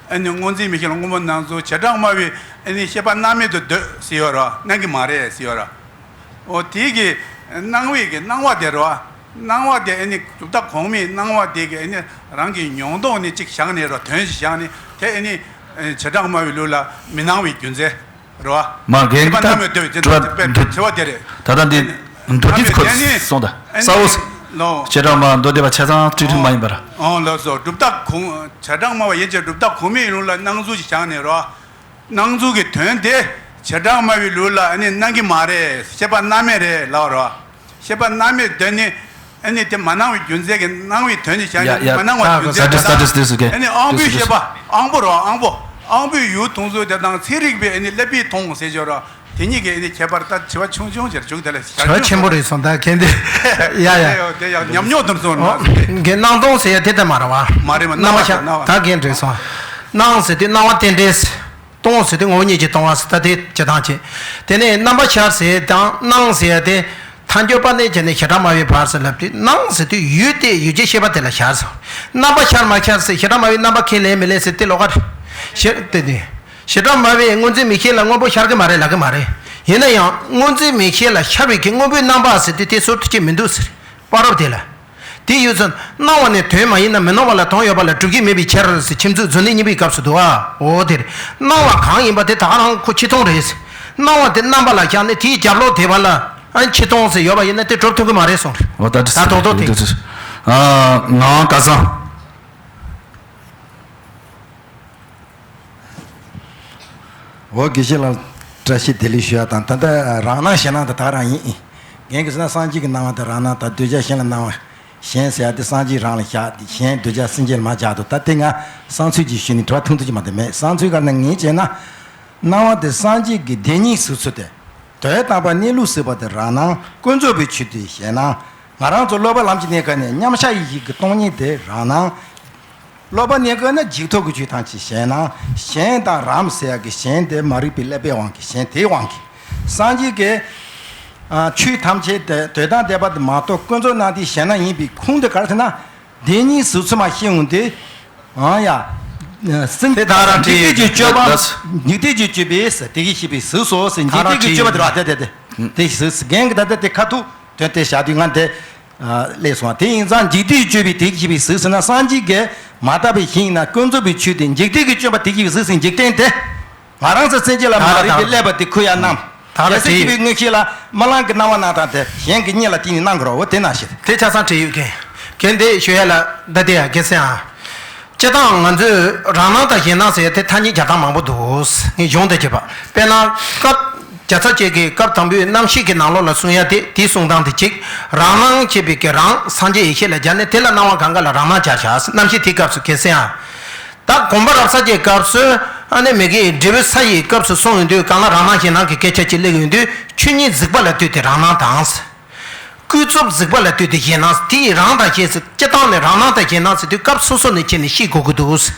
ཨ་ནི་སྔོ་འཛིན་མིག་ཤེས་ལ་སྔོན་པོ་སྣང་ཚུལ། བྱེ་བྲག་སྨྲ་བའི་ཨ་ནི་ཤེས་པ་སྣང་མེད་དུ་འདོད་ཟེར་ཡོད་རེད་བ། སྣང་གི་མ་རེད་ཟེར་ཡོད་རེད། འོ་དེའི་གི་སྣང་བའི་གི་སྣང་བ་དེ་རེད་བ། སྣང་བ་དེ་ཨ་ནི་གྲུབ་མཐའ་གོང་མའི་སྣང་བ་དེ་གི་ཨ་ནི་རང་གི་མྱོང་རྟོག་ནི་གཅིག་བཞག་ནས་རེད་བ། དོན་ཞིག་བཞག་ནས། དེ་ཨ་ནི་བྱེ་བྲག་སྨྲ་བའི་ལུགས་ལ་མི་སྣང་བའི་རྒྱུ་མཚན་རེད་བ། མ་རྒན་ཤེས་པ་གྱི་སྣང་མེད་འདོད་ཅེས་དྲི་བ་དེ་རེད། ད་ལྟ་འདི་མདོ་སྡེ་ཁོ་སོང་ད། ས་འོ། བྱེ་བྲག་སྨྲ་མདོ་སྡེ་པ་ཆ་ཚང་ཀྲིག་ཀྲིག་མ་ཡིན་པར། ཨོ་ལགས་སོ། གྲུབ་མཐའ་གོང་། བྱེ་བྲག་སྨྲ་བ་ཡིན་ཕྱིར་གྲུབ་མཐའ་གོང་མའི་ལུགས་ལ་སྣང་ཚུལ་ཞིག་བཞག་ནས་རེད་བ། སྣང་ཚུལ་གྱི་དོན་དེ་བྱེ་བྲག་སྨྲ་བའི་ལུགས་ལ་ཨ་ནི་སྣང་གི་མ་རེད། ཤེས་པ་སྣང་མེད་རེད་ལབ་རོ། ཤེས་པ་སྣང་མེད་དོན་ནི་ཨ་ནི་དེ་མ་སྣང་བའི་རྒྱུ་མཚན་གྱི་སྣང་བའི་དོན་ནི་བྱ་ཡ་ཡ། མ་སྣང་བའི་རྒྱུ་མཚན་དེ་དང་། ཨ་ནི་དབང་པོའི་ཤེས་པ། དབང་པོ་རོ། དབང་པོ། དབང་པོའི་ཡུལ་མཐོང་ཚུལ་དེ་དང་ཚན་རིག་པའི་ཨ་ནི་ཀླད་པས་མཐོང་ཟེར་ཆོག་རོ། དེ་གཉིས་ཀྱི་ཨ་ནི་ཁྱད་པར་ད་དྲི་བ་ཆུང་ཆུང་ཅིག་བྱུང་། དེ་ལ་བྱ་དྲི་བ་ཆེན་པོ་རེད་སོང་ད་གན་དེ། ཡ་ཡ། དེ་ཡང་ཉམས་མྱོང་དུ་སོང་ན། གན་སྣང་སྟོང་ཟེར་ཡ་དེ་ལྟ་མ་རེད་བ། མ་རེད་མ། སྣང་བ་ཤར། ད་གན་རེད་སོང་། སྣང་ཟེར་དུས་སྣང་བ་རྟེན་འབྲེལ། སྟོང་ཟེར་དུས་ངོ་བོ་ཉིད་ཀྱིས་སྟོང་བ་ཟེར། ད་དེ་བྱེད་སྟངས་བྱེད། དེ་ནས་རྣམ་པ་ཤར་ཟེར་དང་སྣང་ཟེར་ཡ་དེ། ཐལ་འགྱུར་པ་ནས་བྱས་ནས་བྱེ་བྲག་སྨྲ་བའི་བར་ཟེར་ལབ་དུས། སྣང་ཟེར་དུས་ཡུལ་དེ། ཡུལ་ཅན་ཤེས་པ་དེ་ལ་ཤར་ཟེར། རྣམ་པ་ཤར་མ་ཤར་ཟེར། བྱེ་བྲག་སྨྲ་བའི་རྣམ་པ་ཁས་ལེན་མི་ལེན་ཟེར་དེ་ལོགས་ཀ་རེད། ཤེས་དེ་དེ། བྱེ་བྲག་སྨྲ་བས་སྔོ་འཛིན་མིག་ཤེས་ལ་སྔོན་པོ་ཤར་གི་མ་རེད་ལབ་གི་མ་རེད། ཡིན་ན་ཡང་སྔོ་འཛིན་མིག་ཤེས་ལ་ཤར་བའི་གི་སྔོན་པོའི་རྣམ་པ་ཟེར་དུས་དེ་ཟུར་དུ་ཅིག་མི་འདུག་ཟེར། བར་རོབ་དེ་ལ། དེ་ཡོད་ཚད་སྣང་བ་ནི་དོན་མ་ཡིན་ན་མི་སྣང་བ་ལ་དོན་ཡོད་པ་ལ་སྒྲུབ་བྱེད་མེད་པའི་ཕྱིར་ཟེར། ཁྱིམ་མཚེས་མཛོད་ནི་གཉིས་པའི་སྐབས་སུ་འདུག་ཨ། འོ་དེ་རེད། སྣང་བ་གང་ཡིན་པ་དེ་ད་ག་རང་ཁོ་ཕྱི་སྟོང་རེད། སྣང་བ་དེ་རྣམ་པ་ལ་ཤར་ནས་དེའི་རྒྱབ་ལོགས་དེ་བ་ལ་ཨ་ཕྱི་སྟོང་ཟེར་ཡོད་པ་ཡིན་ན་དེ་གྲུབ་ཐུབ་ཀྱི་མ་རེད་གསུངས་རེད། འོ་ད་ད་དོག་དོག་དེ། ཨ། ངག་དབང་སྐལ་བཟང་། འོ་དགེ་བཤེས་ལགས་བཀྲ་ཤིས་བདེ་ལེགས་ཞུ་ཡ་དང་། ད་ལྟ་རང་སྣང་གཞན་སྣང་དེ་ད་ག་རང་ཡིན། རྒན་གྱིས་ཟེར་ན་སངས་རྒྱས་ཀྱི་སྣང་བ་དེ་རང་སྣང་དང་། གདུལ་བྱ་གཞན་ལ་སྣང་བ། གཞན་ཟེར་ཡ་དེ་སངས་རྒྱས་རང་ལ་བཞག་སྟེ། གཞན་གདུལ་བྱ་སེམས་ཅན་ལ་མར་སྦྱར་འདུག་ད་དེ་ང་བསམ་ཚུལ་ཅིག་ཞུས་ནས་དྲི་བ་ཐུང་ཐུང་ཅིག་མ་གཏོགས་མེད། བསམ་ཚུལ་ག་རེ་ན་ངས་བྱས་ན། སྣང་བ་དེ་སངས་རྒྱས་ཀྱི་བདེན་གཉིས་གཟིགས་ཚུལ་དེ། དོན་དམ་པར་གནས་ལུགས་གཟིགས་པ་དེ་རང་སྣང་། ཀུན་རྫོབ་པའི་ཆོས་དེ་གཞན་སྣང་། ང་རང་ཚོ་སློབ་པ་ལམ་གྱི་གནས་སྐབས་ནས་མཉམ་གཞག་ཡེ་ཤེས་ཀྱི་སྟོང་ཉིད་དེ་རང་སྣང་། སློབ་པ་གནས་སྐབས་ན་འཇུག་ཐོག་གི་ཆོས་ཐམས་ཅད་གཞན་སྣང་། གཞན་དང་རང་ཟེར་ཡ་གི་གཞན་དེ་མ་རིག་པའི་ཀླད་པའི་དབང་གིས། གཞན་དེའི་དབང་གིས། སངས་རྒྱས་ཀྱི་ཨ་ཆོས་ཐམས་ཅད་དེ་དོན་དམ་བདེན་པ་དེ་མ་གཏོགས་ཀུན་རྫོབ་སྣང་དེ་གཞན་སྣང་ཡིན་པའི་ཁུངས་དེ་ག་རེ་ཟེར་ན། བདེན་གཉིས་གཟིགས་ཚུལ་མ་ཤེས་འོང་དུས། ཨང་ཡ། སེམས་དེ་ད་རང་འཇིག་རྟེན་གྱི་སྤྱོད་པ། ད་འཇིག་རྟེན་གྱི་སྤྱོད་པས་ཟེར། དེ་གི་ཤེས་པས་གཟིགས་སོ་ཟེར། འཇིག་རྟེན་གྱི་སྤྱོད་པ་དེ་ར་དེ་དེ་དེ་དེ་གཟིགས། རྒན་གྱིས་ད་ལྟ་དེ་ཁ་ཐུག་དོན་དེ་བཞག་དུས་ང་དེ་སླེབས་སོང་། དེ་ཡིན་ཙང་འཇིག་རྟེན་གྱི་སྤྱོད་པས་དེ་གི་ཤེས་པས་གཟིགས་ཟེར་ན། སངས་རྒྱས་ཀྱིས་མ་དག་པའི་ཞིང་ཡིན་ན་ཀུན་རྫོབ་པའི་ཆོས་དེ་འཇིག་རྟེན་གྱི་སྤྱོད་པ་དེ་གི་ཤེས་པས་གཟིགས་ཟེར། འཇིག་རྟེན་དེ། ང་རང་ཚོ་སེམས་ཅན་ལ་མ་རིག་པའི་ཀླད་པ་དེ་ཁུར་ཡ་གནང་། ད་ལ་ཡ་སེམས་ཅན་པའི་མངོན་ཤེས་ལ་རྨི་ལམ་གྱི་སྣང་བ་སྣང་སྟངས་དེ་གཞན་གྱི་གཉིད་ལ་བརྟེན་ནས་སྣང་གི་རོ། འོ་དེ་ནང་བཞིན། དེ་ཆ་ཚང་བྲིས་ཡོད་མཁན། གན་དེ་ཞུ་ཡ་ལ་ད་དེ་ཡ་གལ་སྲིད་ཨ། སྤྱིར་བཏང་ང་ཚོས་རང་སྣང་དང་གཞན་སྣང་ཟེར་ཡ་དེ་ཐ་སྙད་སྦྱར་སྟངས་མང་པོ་འདུག་ངས་གཞུང་དེ་བྱས་པ། དཔེར་ན་སྐབས་བརྒྱ་རྩ་བརྒྱད་ཀྱི་སྐབས་དང་པོའི་རྣམ་བཤད་ཀྱི་ནང་ལོགས་ལ་གསུང་ཡ་དེ། དེའི་གསུང་སྟངས་དེ་གཅིག་རང་སྣང་བྱས་པའི་གི་རང་སངས་རྒྱས་ཡེ་ཤེས་ལ་སྦྱར་ནས། དེ་ལ་སྣང་བ་གང་ག་ལ་རང་སྣང་སྦྱར་བཞག་རྣམ་བཤད་དེའི་སྐབས་སུ་གལ་སྲིད་ཨ། ད་གོམས་པ་རབ་གསལ་གྱི་སྐབས་སུ་ཨ་ནི་མི་དགེ་འབྲས་བུ་ས་ཡི་སྐབས་སུ་གསུངས་ཡོང་དུས། གང་ལ་རང་སྣང་གཞན་སྣང་གི་སྐད་ཆ་ཅིག་སླེབས་ཡོང་དུས། ཆོས་ཉིད་གཟིགས་པ་ལ་ལྟོས་ཏེ་རང་སྣང་དང་། ཀུན་རྫོབ་གཟིགས་པ་ལ་ལྟོས་ཏེ་གཞན་སྣང་། དེ་ཡི་རང་དང་གཞན་ཟེར། སྤྱིར་བཏང་ནས་རང་སྣང་དང་གཞན་སྣང་ཟེར་དུས་སྐབས་སོ་སོ་ནས་ཁྱེར་ནས་ཤེས་དགོས་ཀྱི་འདུག་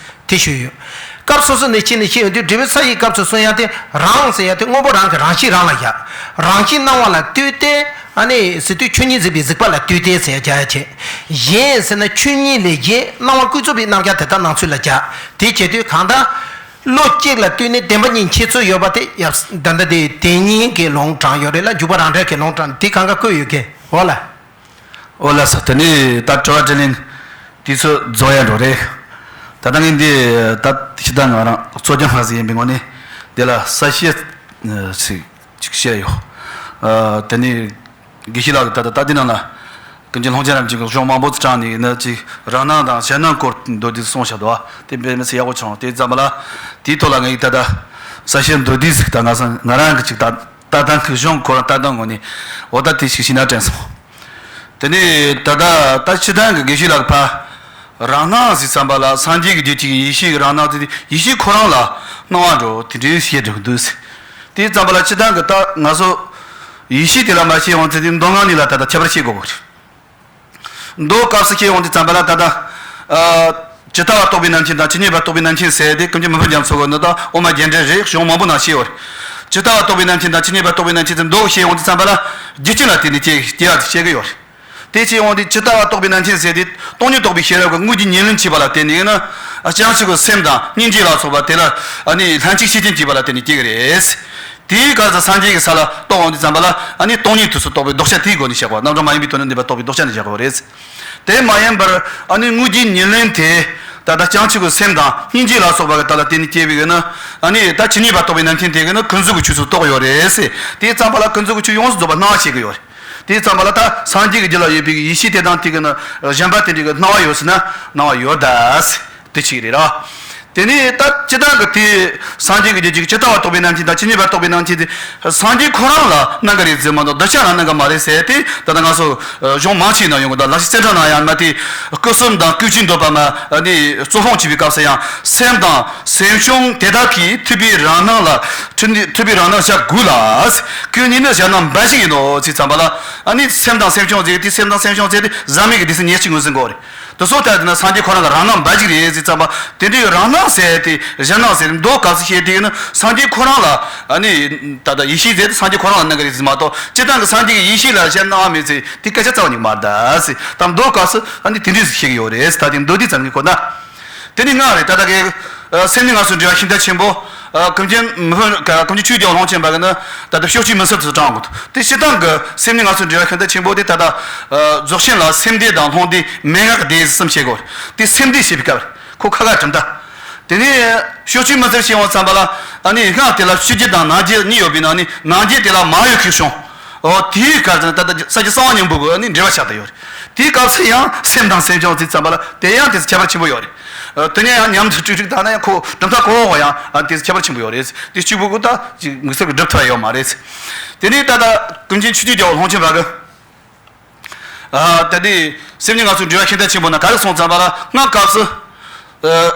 དེ་ཞུས་ཡོད། སྐབས་སོ་སོ་ནས་ཁྱེར་ནས་ཤེས་ཡོང་དུས། འབྲས་བུ་ས་ཡི་སྐབས་སུ་གསུང་ཡ་དེ། རང་ཟེར་ཡ་དེ་སྔོན་པོ་རང་གི་རང་བཞིན་རང་ལ་བཞག་རང་བཞིན་སྣང་བ་ལ་ལྟོས་ཏེ། ཨ་ནི་ཟེར་དུས་ཆོས་ཉིད་གཟིགས་པའི་གཟིགས་པ་ལ་ལྟོས་ཏེ་ཟེར་ཡ་རྒྱག་ཡ་བྱས། གཞན་ཟེར་ན་ཆོས་ཉིད་ལས་གཞན་སྣང་བ་ཀུན་རྫོབ་པའི་རྣམ་གཞག་དེ་དག་སྣང་ཚུལ་ལ་སྦྱར། དེ་བྱེད་དུས་གང་ལྟར། བློ་གཅིག་ལ་ལྟོས་ནས་བདེན་པ་གཉིས་འཆད་ཚུལ་ཡོད་པ་དེ་ཡབ། ད་ལྟ་དེ་བདེན་གཉིས་ཀྱི་ལུང་དྲངས་ཡོད་རེད་ལ། འཇུག་པ་རང་འགྲེལ་གྱི་ལུང་དྲངས། དེ་གང་ག་བཀོད་ཡོད་ཀི། འོ་ལ། འོ་ལགས་སོ། དེ་ནས་ད་དྲི་བ་དྲིས་ལན་དུས་ཚོད་རྫོགས་ཡ་འགྲོ་རེད། ད་ལྟ་ངས་འདི་ད་ཕྱི་ཟླ་ང་རང་གཙོ་རྒྱན་ལྷ་ཟེར་ཡིན་པའི་ངོས་ནས་འདི་ལ་གསལ་བཤད་ཅིག་བཤད་ཡོད། དེ་ནས་དགེ་བཤེས་ལགས་ཀྱིས་ད་ལྟ་ད་འདི་ནང་ལ་ཀུན་མཁྱེན་ལྷུན་རྒྱལ་རིན་པོ་ཆེ་གིས་གཞུང་མང་པོ་ཙམ་དྲངས་ནས་ནི་ཅིག་རང་སྣང་དང་གཞན་སྣང་སྐོར་མདོར་བསྡུས་གསུངས་བཞག་འདུག་བ། དེ་དཔེ་མི་སྲིད་ཡག་པོ་བྱུང་། དེ་ཙམ་པ་ལ་དེའི་ཐོག་ལ་ངས་ད་ལྟ་གསལ་བཤད་མདོར་བསྡུས་ཟིག་ད་ང་ས་ང་རང་གི་ཅིག་ད་ལྟ་སྟངས་ཀྱི་གཞུང་ཁོ་རང་ལྟ་སྟངས་ངོས་ནས་འོ་ད་དེ་ཞིག་ཤེས་ན་དྲན་སོང་། དེ་ནས་ད་ལྟ་ད་སྤྱིར་བཏང་གི་དགེ་བཤེས་ལགས་ཕ་ རང་སྣང་ཟེར་ཙམ་པ་ལ་སངས་རྒྱས་ཀྱི་རྒྱུད་ཀྱི་ཡེ་ཤེས་ཀྱི་རང་སྣང་དེ་ཡེ་ཤེས་ཁོ་རང་ལ་སྣང་བ་འགྲོ་དེ་འདྲའི་བཤད་འགྲོ་གི་འདུག་ཟེར། དེ་ཙམ་པ་ལ་སྤྱིར་བཏང་གི་ད་ང་ཚོ་ཡེ་ཤེས་དེ་ལ་མ་བཤད་ཡོང་ཚེ་དེ་མདོ་སྔགས་གཉིས་ལ་ད་ལྟ་ཁྱད་པར་བཤད་དགོས་གི་རེད། མདོ་སྐབས་སུ་བཤད་ཡོང་དུས་ཙམ་པ་ལ་ད་ལྟ་ཇི་ལྟ་བ་རྟོགས་པའི་རྣམ་མཁྱེན་དང་ཇི་སྙེད་པ་རྟོགས་པའི་རྣམ་མཁྱེན་ཟེར་དེ་ཀུན་མཁྱེན་མི་ཕམ་རྒྱ་མཚོ་གི་ནི་ད་དབུ་མ་རྒྱན་འགྲེལ་རེད། གཞུང་མང་པོ་ནང་བཤད་ཡོད་རེད། ཇི་ལྟ་བ་རྟོགས་པའི་རྣམ་མཁྱེན་དང་ཇི་སྙེད་པ་རྟོགས་པའི་རྣམ་མཁྱེན་ཟེར་མདོ་བཤད་ཡོང་དུས་ཙམ་པ་ལ་རྒྱུ་རྐྱེན་ལ་བརྟེན་ནས་སྐྱེ་སྐྱེ་བ་དེ་བཤད་གི་ཡོད་རེད། དེ་བྱས་ཡོང་དུས་ཇི་ལྟ་བ་རྟོགས་པའི་རྣམ་མཁྱེན་ཟེར་དེ་སྟོང་ཉིད་རྟོགས་པའི་ཤེས་རབ་ཀྱི་དངོས་རྒྱུ་ཉེར་ལེན་བྱས་པ་ལ་བརྟེན་ནས་ཡིན་ན་བྱང་ཆུབ་ཀྱི་སེམས་དང་སྙིང་རྗེ་ལ་སོགས་པ་དེ་ལ་ཨ་ནི་ལྷན་ཅིག་ཤེས་ཅན་སྐྱེས་པ་ལ་བརྟེན་ནས་སྐྱེ་གི་རེད། དེའི་སྐབས་སུ་སངས་རྒྱས་ཀྱི་ས་ལ་རྟོགས་འོང་དུས་ཙམ་པ་ལ་ཨ་ནི་སྟོང་ཉིད་དུས་སུ་རྟོགས་པའི་ལྡོག་ཆ་དེའི་སྒོ་ནས་བཞག་པ། རྣམ་གྲངས་མ་ཡིན་པའི་དོན་ནི་འདས་པ་རྟོགས་པའི་ལྡོག་ཆ་ནས་བཞག་པ་རེད། དེ་མ་ཡིན་པར་ཨ་ནི་དངོས་རྒྱུའི་ཉེར་ལེན་དེ་ད་ལྟ་བྱང་ཆུབ་ཀྱི་སེམས་དང་སྙིང་རྗེ་ལ་སོགས་པ་གི་ཐད་ལ་བརྟེན་ནས་སྐྱེ་བའི་ཡོད་ན་ཨ་ནི་ད་ཇི་སྙེད་པ་རྟོགས་པའི་རྣམ་མཁྱེན་དེ་གི་ནི་ཀུན་རྫོབ་ཀྱི་ཆོས་སུ་རྟོགས་ཡོད་རེད་ཟེར། དེའི་ཙམ་པ་ལ་ཀུན་རྫོབ་ཀྱི་ཆོས་ཡོངས་སུ་རྫོགས་པ་སྣང་བ་བྱེད་ཀྱི་ཡོད་རེད། དེའི་ཙམ་པ་ལ་ད་སངས་རྒྱས་ཀྱི་རྒྱུད་ལ་ཡོད་པའི་ཡེ་ཤེས་དེ་དང་དེ་གི་ནི་གཞན་པ་དེ་འདྲའི་གི་སྣང་བ་ཡོད་ཟེར་ན་སྣང་བ་ཡོད་ད་ཟེར། དེ་གཅིག་རེད་ར། དེ་ནས་ད་སྤྱིར་བཏང་གི་དེ་སངས་རྒྱས་ཀྱི་རྒྱུད་ཀྱི་ཇི་ལྟ་བ་རྟོགས་པའི་རྣམ་མཁྱེན་དང་ཇི་སྙེད་པ་རྟོགས་པའི་རྣམ་མཁྱེན་དེ་སངས་རྒྱས་ཁོ་རང་ལ་སྣང་གི་རེད་ཟེར་མ་གཏོགས་གདུལ་བྱ་ལ་སྣང་གི་མ་རེད་ཟེར་ཏེ། ད་ལྟ་ང་ཚོ་གཞུང་མང་ཆེ་ནང་ཡོང་གི་འདུག། ལག་ཤེས་རྩེ་ཕྲེང་ནང་ཡང་མ་དེ་སྐུ་གསུམ་དང་སྐུ་བཅུའི་འདོད་པ་མ་ནི་རྩོད་སྤོང་བྱེད་པའི་སྐབས་སུ་ཡང་སེམས་དང་སེམས་བྱུང་དེ་དག་གིས་ཐུབ་པའི་རང་སྣང་ལ་ཐུབ་ནི་ཐུབ་པའི་རང་སྣང་བྱ་དགོས་ལ། ཀུན་ཉིད་ནི་གཞན་སྣང་འབའ་ཞིག་ཡིན་ནོ་ཟེར་ཙམ་པ་ལ་ཨ་ནི་སེམས་དང་སེམས་བྱུང་ཟེར་དེ་སེམས་དང་སེམས་བྱུང་ཟེར་དེ་ཟག་མེད་ཀྱི་སྡེ་ཚན་ཉེར་གཅིག་ངོས་ཟིན་དགོས་རེད། དེ་ཚོ་ལྟར་དུ་ན་སངས་རྒྱས་ཁོ་རང་གི་རང་སྣང་འབའ་ཞིག་རེད་ཟེར་ཙམ་པ་དེ་འདྲའི་རང་སྣང་ཟེར་དེ་གཞན་སྣང་ཟེར་མདོ་སྐབས་སུ་བཤད་དེ་ནི་སངས་རྒྱས་ཁོ་རང་ལ་ཨ་ནི་ད་ལྟ་ཡེ་ཤེས་ཟེར་དེ་སངས་རྒྱས་ཁོ་རང་ལ་སྣང་གི་རེད་ཟེར་མ་གཏོགས་སྤྱིར་བཏང་གི་སངས་རྒྱས་ཀྱི་ཡེ་ཤེས་ལ་གཞན་སྣང་བ་མེད་ཟེར་དེ་སྐད་ཆ་རྩ་བ་ཉིད་མ་རེད་ཟེར། ད་མདོ་སྐབས་སུ་ཨ་ནི་དེ་འདྲས་ཟེར་བཤད་ཀྱི་ཡོད་རེད་ཟེར། ད་དེ་མདོ་དེ་ཙམ་གྱིས་གོ་ན། དེ་ནི་ལྔ་རེད། ད་ལྟ་གི་སེམས་ཉིད་སྔགས་སུ་འགྲེལ་བ་ཤིང་རྟ་ཆེན་པོ། ཀུན་མཁྱེན་མི་ཕམ་ཀུན་མཁྱེན་ཆོས་རྒྱལ་བ་ལྷུན་ཆེན་པ་གི་ནི་ད་ལྟ་ཕྱོགས་བཅུའི་མུན་སེལ་དུ་དྲངས་དགོས། དེ་སྤྱིར་བཏང་གི་སེམས་ཉིད་སྔགས་སུ་འགྲེལ་བ་ཤིང་རྟ་ཆེན་པོ་དེ་ད་ལྟ་རྫོགས་ཆེན་ལ་སེམས་སྡེ་དང་ལྷུང་སྡེ་མན་ངག་སྡེ་གསུམ་བཤད་དགོས། དེ་སེམས་སྡེ་བཤད་པའི་སྐབས་ཁོ་ཁ་ཁ་གྲུབ་མཐའ། དེ་ནས་ཕྱོགས་བཅུའི་མུན་སེལ་བཤད་ཡོང་བ་ཙམ་པ་ལ་ཨ་ནི་སྔགས་དེ་ལ་ཕྱི་རྒྱུད་དང་ནང་རྒྱུད་གཉིས་ཡོད་པའི་ནང་ནས་ནང་རྒྱུད་དེ་ལ་མ་ཡོད་མཁན་བྱུང་། འོ་དེའི་སྐབས་སུ་ད་ལྟ་ས་སྐྱ་གསང་བ་སྙིང་པོ་གི་ནི་འགྲེལ་བ་ཆགས་བསྡད་ཡོད་རེད། དེའི་སྐབས་སུ་ཡང་སེམས་དང་སེམས་བྱུང་ཟེར་ཙམ་པ་ལ་དེ་ཡང་དེ་ཚོ་ཁྱད་པར་ཆེན་པོ་ཡོད་རེད། དེ་ནས་ཡང་མཉམ་དུ་དཀྲུག་དཀྲུག་བཏང་ན་ཡང་ཁོ་གྲུབ་མཐའ་གོ་བ་ཡང་དེ་ཚོ་ཁྱད་པར་ཆེན་པོ་ཡོད་རེད། དེ་གཅིག་པུ་གི་ད་ཅིག་དམིགས་བསལ་གྱི་སྒྲུབ་ཐུབ་ཡ་ཡོད་མ་རེད། དེ་ནས་ད་ལྟ་ཀུན་མཁྱེན་ཆོས་རྒྱལ་རྒྱལ་བ་ལྷུན་ཆེན་པ་གི་ད་དེ་སེམས་ཉིད་སྔགས་སུ་འགྲེལ་བ་ཤིང་རྟ་ཆེན་པོ་ན་ག་རེ་གསུངས་ཙམ་པ་ལ་སྔགས་སྐབས་སུ།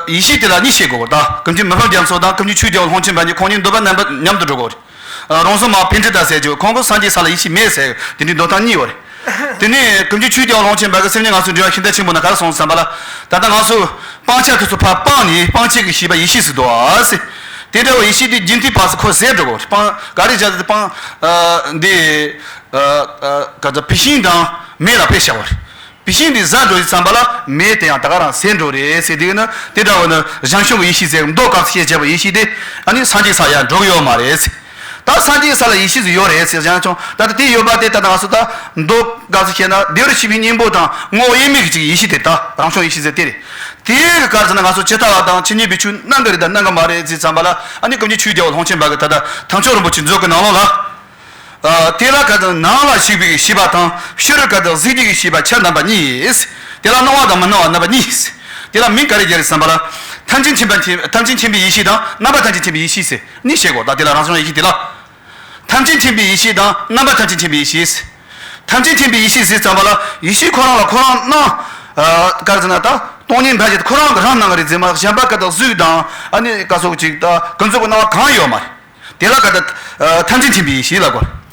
ཡེ་ཤེས་དེ་ལ་གཉིས་བཤད་དགོས་པར་ད་ཀུན་མཁྱེན་མི་ཕམ་རྒྱ་མཚོ་དང་ཀུན་མཁྱེན་ཆོས་རྒྱལ་བ་ལྷུན་ཆེན་པ་གཉིས་ཁོང་གཉིས་འདོད་པ་རྣམ་པ་མཉམ་དུ་འགྲོ་དགོས་རེད། རོང་ཟོམ་མ་པཎྜི་ཏ་ཟེར་རྒྱུ་ཁོང་གིས་སངས་རྒྱས་ས་ལ་ཡེ་ཤེས་མེད་ཟེར་དེ་འདྲའི་འདོད་སྟངས་གཉིས་ཡོད་རེད། དེ་ནས་ཀུན་མཁྱེན་ཆོས་རྒྱལ་བ་ལྷུན་ཆེན་པ་གིས་སེམས་ཉིད་སྔགས་སུ་འགྲེལ་བ་ཤིང་རྟ་ཆེན་པོ་ན་ག་རེ་གསུངས་ཙམ་པ་ལ་ད་ལྟ་ང་ཚོས་སྤང་བྱ་དེ་ཚོ་ཕར་སྤངས་ནས་སྤང་བྱེད་ཀྱི་ཤེས་པ་ཡེ་ཤེས་སུ་འདུག་ཨ་ཟེར། དེ་འདྲ་བ་ཡེ་ཤེས་དེ་རྒྱུན་མཐའི་བར་དུ་ཁོ་ཟད་འགྲོ་དགོས་རེད། སྤང་ག་རེ་བྱ་དེ་སྤང་འདི་ག་ཚོད་བུད་ཤིང་དང་མེ་ལ་དཔེ་བཞག་པ་རེད། བུད་ཤིང་འདི་ཟད་འགྲོ་ཡི་ཙམ་པ་ལ་མེ་དེ་ཡང་ད་ག་རང་ཟད་འགྲོ་རེད་ཟེར། དེ་ནི་དེ་འདྲ་བ་ནི་ཞང་ཞུང་གི་ཡེ་ཤེས་ཟེར་མདོ་སྐབས་སུ་བཤད་བྱ་བའི་ཡེ་ཤེས་དེ་ཨ་ནི་སངས་རྒྱས་ས་ཡང་འགྲོ་གི་ཡོད་མ་རེད་ཟེར། ད་སངས་རྒྱས་ས་ལ་ཡེ་ཤེས་ཟེར་ཡོད་རེད་ཟེར་ཞང་ཞུང་ད་ལྟ་དེ་ཡོད་པ་དེ་ད་ལྟ་ང་ཚོ་ད་མདོ་སྐབས་སུ་བཤད་ན་བདེ་བར་གཤེགས་པའི་སྙིང་པོ་དང་ངོ་བོ་དབྱེར་མེད་ཀྱི་ཅིག་ཡེ་ཤེས་དེ་ད་རང་བྱུང་ཡེ་ཤེས་ཟེར་དེ་རེད། དེའི་སྐབས་སུ་ན་ང་ཚོ་ཇི་ལྟ་བ་དང་ཇི་སྙེད་པའི་ཆོས་སྣང་གི་རེད་དང་སྣང་གི་མ་རེད་ཟེར་ཙམ་པ་ལ་ཨ་ནི་ཀུན་མཁྱེན་ཆོས་རྒྱལ་བ་ལྷུན་ཆེན་པ་གིས་ད་ལྟ་ཐམས་ཅད་རིན་པོ་ཆེའི་མཛོད་ཀྱི་ནང་ལོགས་ལ། དེ་ལ་ག་དང་ནང་ལ་ཞུགས་པའི་ཤེས་པ་དང་ཕྱི་རོལ་ག་དང་གཟིགས་རྒྱུ་གི་ཤེས་པ་ཆ་རྣམ་པ་གཉིས། དེ་ལ་སྣང་བ་དང་མི་སྣང་བ་རྣམ་པ་གཉིས། དེ་ལ་མིང་ག་རེ་སྦྱར་རེད་བསམ་པ་ལ། ཐམས་ཅད་མཁྱེན་པ་མཁྱེན་ཐམས་ཅད་མཁྱེན་པའི་ཡེ་ཤེས་དང་རྣམ་པ་ཐམས་ཅད་མཁྱེན་པའི་ཡེ་ཤེས་ཟེར་གཉིས་བཤད་དགོས། ད་དེ་ལ་རང་བྱུང་ཡེ་ཤེས་དེ་ལ། ཐམས་ཅད་མཁྱེན་པའི་ཡེ་ཤེས་དང་རྣམ་པ་ཐམས་ཅད་མཁྱེན་པའི་ཡེ་ཤེས། ཐམས་ཅད་མཁྱེན་པའི་ཡེ་ཤེས་ཟེར་ཙམ་པ་ལ་ཡེ་ཤེས་ཁོ་རང་ལ་ཁོ་རང་སྣང་། ག་རེ་ཟེར་ན་ད་སྟོང་ཉིད་འབའ་ཞིག་ཁོ་རང་གི་རང་སྣང་གི་རེད་ཟེར་མ་གཞན་པ་ག་དང་གཟུགས་དང་ཨ་ནི་ག་སོགས་ཅིག་ད་ཀུན་རྫོབ་ཀྱི་སྣང་བ་གང་ཡོད་མ་རེད། དེ་ལ་ག་ད་ཐམས་ཅད་མཁྱེན་པའི་ཡེ་ཤེས་ལབ་དགོས།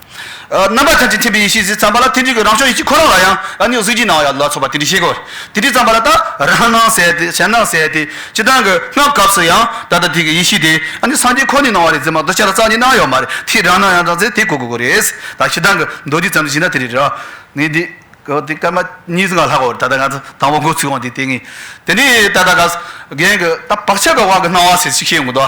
རྣམ་པ་ཐམས་ཅད་མཁྱེན་པའི་ཡེ་ཤེས་ཟེར་ཙམ་པ་ལ་དེ་འདྲའི་གི་རང་བྱུང་ཡེ་ཤེས་ཁོ་རང་ལ་ཡང་ཨ་ནི་གཟུགས་ཀྱི་སྣང་བ་ཡང་ལ་སོགས་པ་དེ་འདྲ་ཤེས་དགོས། དེ་འདྲའི་ཙམ་པ་ལ་ད་རང་སྣང་ཟེར་ཏེ་གཞན་སྣང་ཟེར་ཏེ་སྤྱིར་བཏང་གི་སྔགས་སྐབས་སུ་ཡང་ད་ལྟ་དེ་གི་ཡེ་ཤེས་དེ་ཨ་ནི་སངས་རྒྱས་ཁོ་ནའི་སྣང་བ་རེད་ཟེར་མ་གཏོགས་ཆ་ལ་རྩ་ནས་སྣང་ཡོད་མ་རེད། དེ་རང་སྣང་ཡང་རང་ཟེར་དེ་གོ་དགོས་ཀྱི་རེད། ད་སྤྱིར་བཏང་གི་མདོ་སྡེ་ཙམ་ཞིག་ན་དེ་རེད་ར། ངས་འདི་ག་དེ་སྐར་མ་གཉིས་ཙམ་ལྷག་གོ། ད་ལྟ་ང་ཚོ་དང་པོ་འགོ་ཚུགས་འོང་དེ་དེ་ངས་དེ་ནས་ད་ལྟ་ག་རྒན་གི་ད་བག་ཆགས་ཀྱི་དབང་གིས་སྣང་བ་ཟེར་ཞིག་ཤེས་ཡོང་གི་འདུག།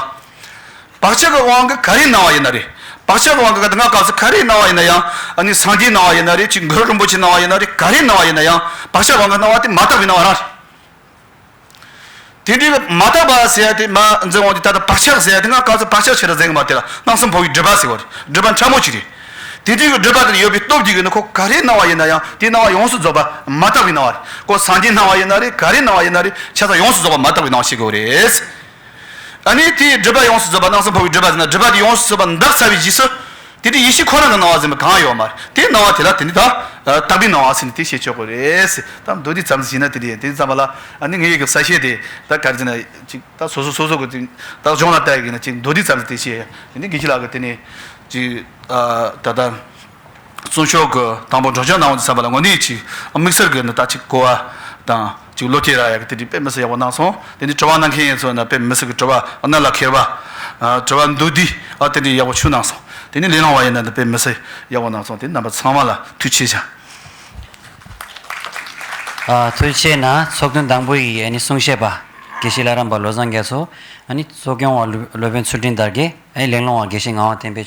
བག་ཆགས་ཀྱི་དབང་གིས་ག་རེ་སྣང་བ་ཡིན་ན་རེད། བག་ཆགས་ཀྱི་དབང་གིས་ང་སྐབས་སུ་ག་རེ་སྣང་བ་ཡིན་ན་ཡང་ཨ་ནི་སངས་རྒྱས་སྣང་བ་ཡིན་ན་རེད། ཅིག་གུ་རུ་རིན་པོ་ཆེ་སྣང་བ་ཡིན་ན་རེད། ག་རེ་སྣང་བ་ཡིན་ན་ཡང་བག་ཆགས་དབང་གིས་སྣང་བ་དེ་མ་དག་པའི་སྣང་བ་རང་རེད། དེ་འདྲའི་མ་དག་པ་ཟེར་ཡ་དེ་མ་འཛིན་འོང་དེ་ད་ལྟ་བག་ཆགས་ཟེར་ཡ་དེ་ང་སྐབས་སུ་བག་ཆགས་ཆེ་རུ་འཛིན་གི་མ་དེ་ལ་སྣང་སེམས་འཕོ་བའི་སྒྲིབ་པ་ཟེར་བ་རེད། སྒྲིབ་པ་ཕྲ་མོ་ཅིག་རེད། དེ་འདྲའི་གི་སྒྲིབ་པ་དེ་ཡོད་པའི་སྟོབས་ཀྱིས་ནི་ཁོ་ག་རེ་སྣང་བ་ཡིན་ན་ཡང་དེ་སྣང་བ་ཡོངས་སུ་རྫོགས་པ་མ་དག་པའི་སྣང་བ་རེད། ཁོ་སངས་རྒྱས་སྣང་བ་ཡིན་ན་རེད། ག་རེ་སྣང་བ་ཡིན་ན་རེད། ཆ་ཚང་ཡོངས་སུ་རྫོགས་པ་མ་དག་པའི་སྣང་བ་ཤེས་དགོས་རེད། ཨ་ནི་དེའི་སྒྲིབ་པ་ཡོངས་སུ་རྫོགས་པ་སྣང་སེམས་འཕོ་བའི་སྒྲིབ་པ་ཟེར་ན་སྒྲིབ་པ་དེ་ཡོངས་སུ་རྫོགས་པ་འདག་ཚར་བའི་རྗེས་སུ་ དེ་དེ་ཡེ་ཤེས་ཁོ་རང་གི་སྣང་བ་ཟེར་མི་གང་ཡོད་མ་རེད། དེའི་སྣང་བ་དེ་ལ་དེ་ནི་ད་ཨ་དག་པའི་སྣང་བ་ཟེར་ནས་དེ་བཤད་ཆོག་གི་རེད་ཟེར། ད་མདོ་སྡེའི་ཙམ་ཞིག་ན་དེ་རེད། དེ་ཙམ་པ་ལ་ཨ་ནི་ངའི་གི་གསལ་བཤད་དེ་ད་ག་རེ་ཟེར་ན་ཅིག་ད་སོ་སོ་སོ་སོ་གི་ཅིག་ད་གཞུང་ལ་ལྟ་ཡི་གི་ན་ཅིག་མདོ་སྡེའི་ཙམ་ཞིག་དེ་བཤད་ཡ། དེ་ནི་དགེ་བཤེས་ལགས་གི་དེ་ནི་ཅིག་ཨ་ད་ལྟ་རྩོམ་ཤོག་གི་དང་པོ་སྒྲོག་སྦྱང་གནང་བ་དེ་ཙམ་པ་ལ་དངོས་གནས་ཅིག་དམིགས་བསལ་གི་ནི་ད་ཅིག་གོ་བ་དང་ཅིག་བློ་སྐྱེད་རག་ཡ་གི་དེ་འདྲའི་དཔེ་མི་སྲིད་ཡག་པོ་གནང་སོང་། དེ་ནི་དྲི་བ་གནང་མཁན་ཡིན་ཚོ་ན་དཔེ་མི་སྲིད་གི་དྲི་བ་གནད་ལ་འཁེལ་བ། ཨ་དྲི་བ་མདོ་སྡེ་ཨ་དེ་འདྲའི་ཡག་པོ་ཞིག་གནང་སོང་། དེ་ནི་ལས་སླ་བ་ཡིན་ན་ནི་དཔེ་མི་སྲིད་ཡག་པོ་གནང་སོང་། དེ་རྣམ་པ་ཚང་མ་ལ་ཐུགས་རྗེ་ཆེ། ཨ་ཐུགས་རྗེ་ཆེ་གནང་། ཚོགས་ཐུན་དང་པོ་ཡི་ཨ་ནི་གསུང་བཤད་པ་དགེ་བཤེས་ལྷ་རམས་པ་བློ་བཟང་རྒྱ་མཚོ། ཨ་ནི་གཙོ་སྐྱོང་བ་སློབ་དཔོན་ཚུལ་ཁྲིམས་དར་རྒྱས། ཨ་ནི་གླེང་སློང་བ་དགེ་བཤེས་ངག་དབང་བསྟན་འཕེལ།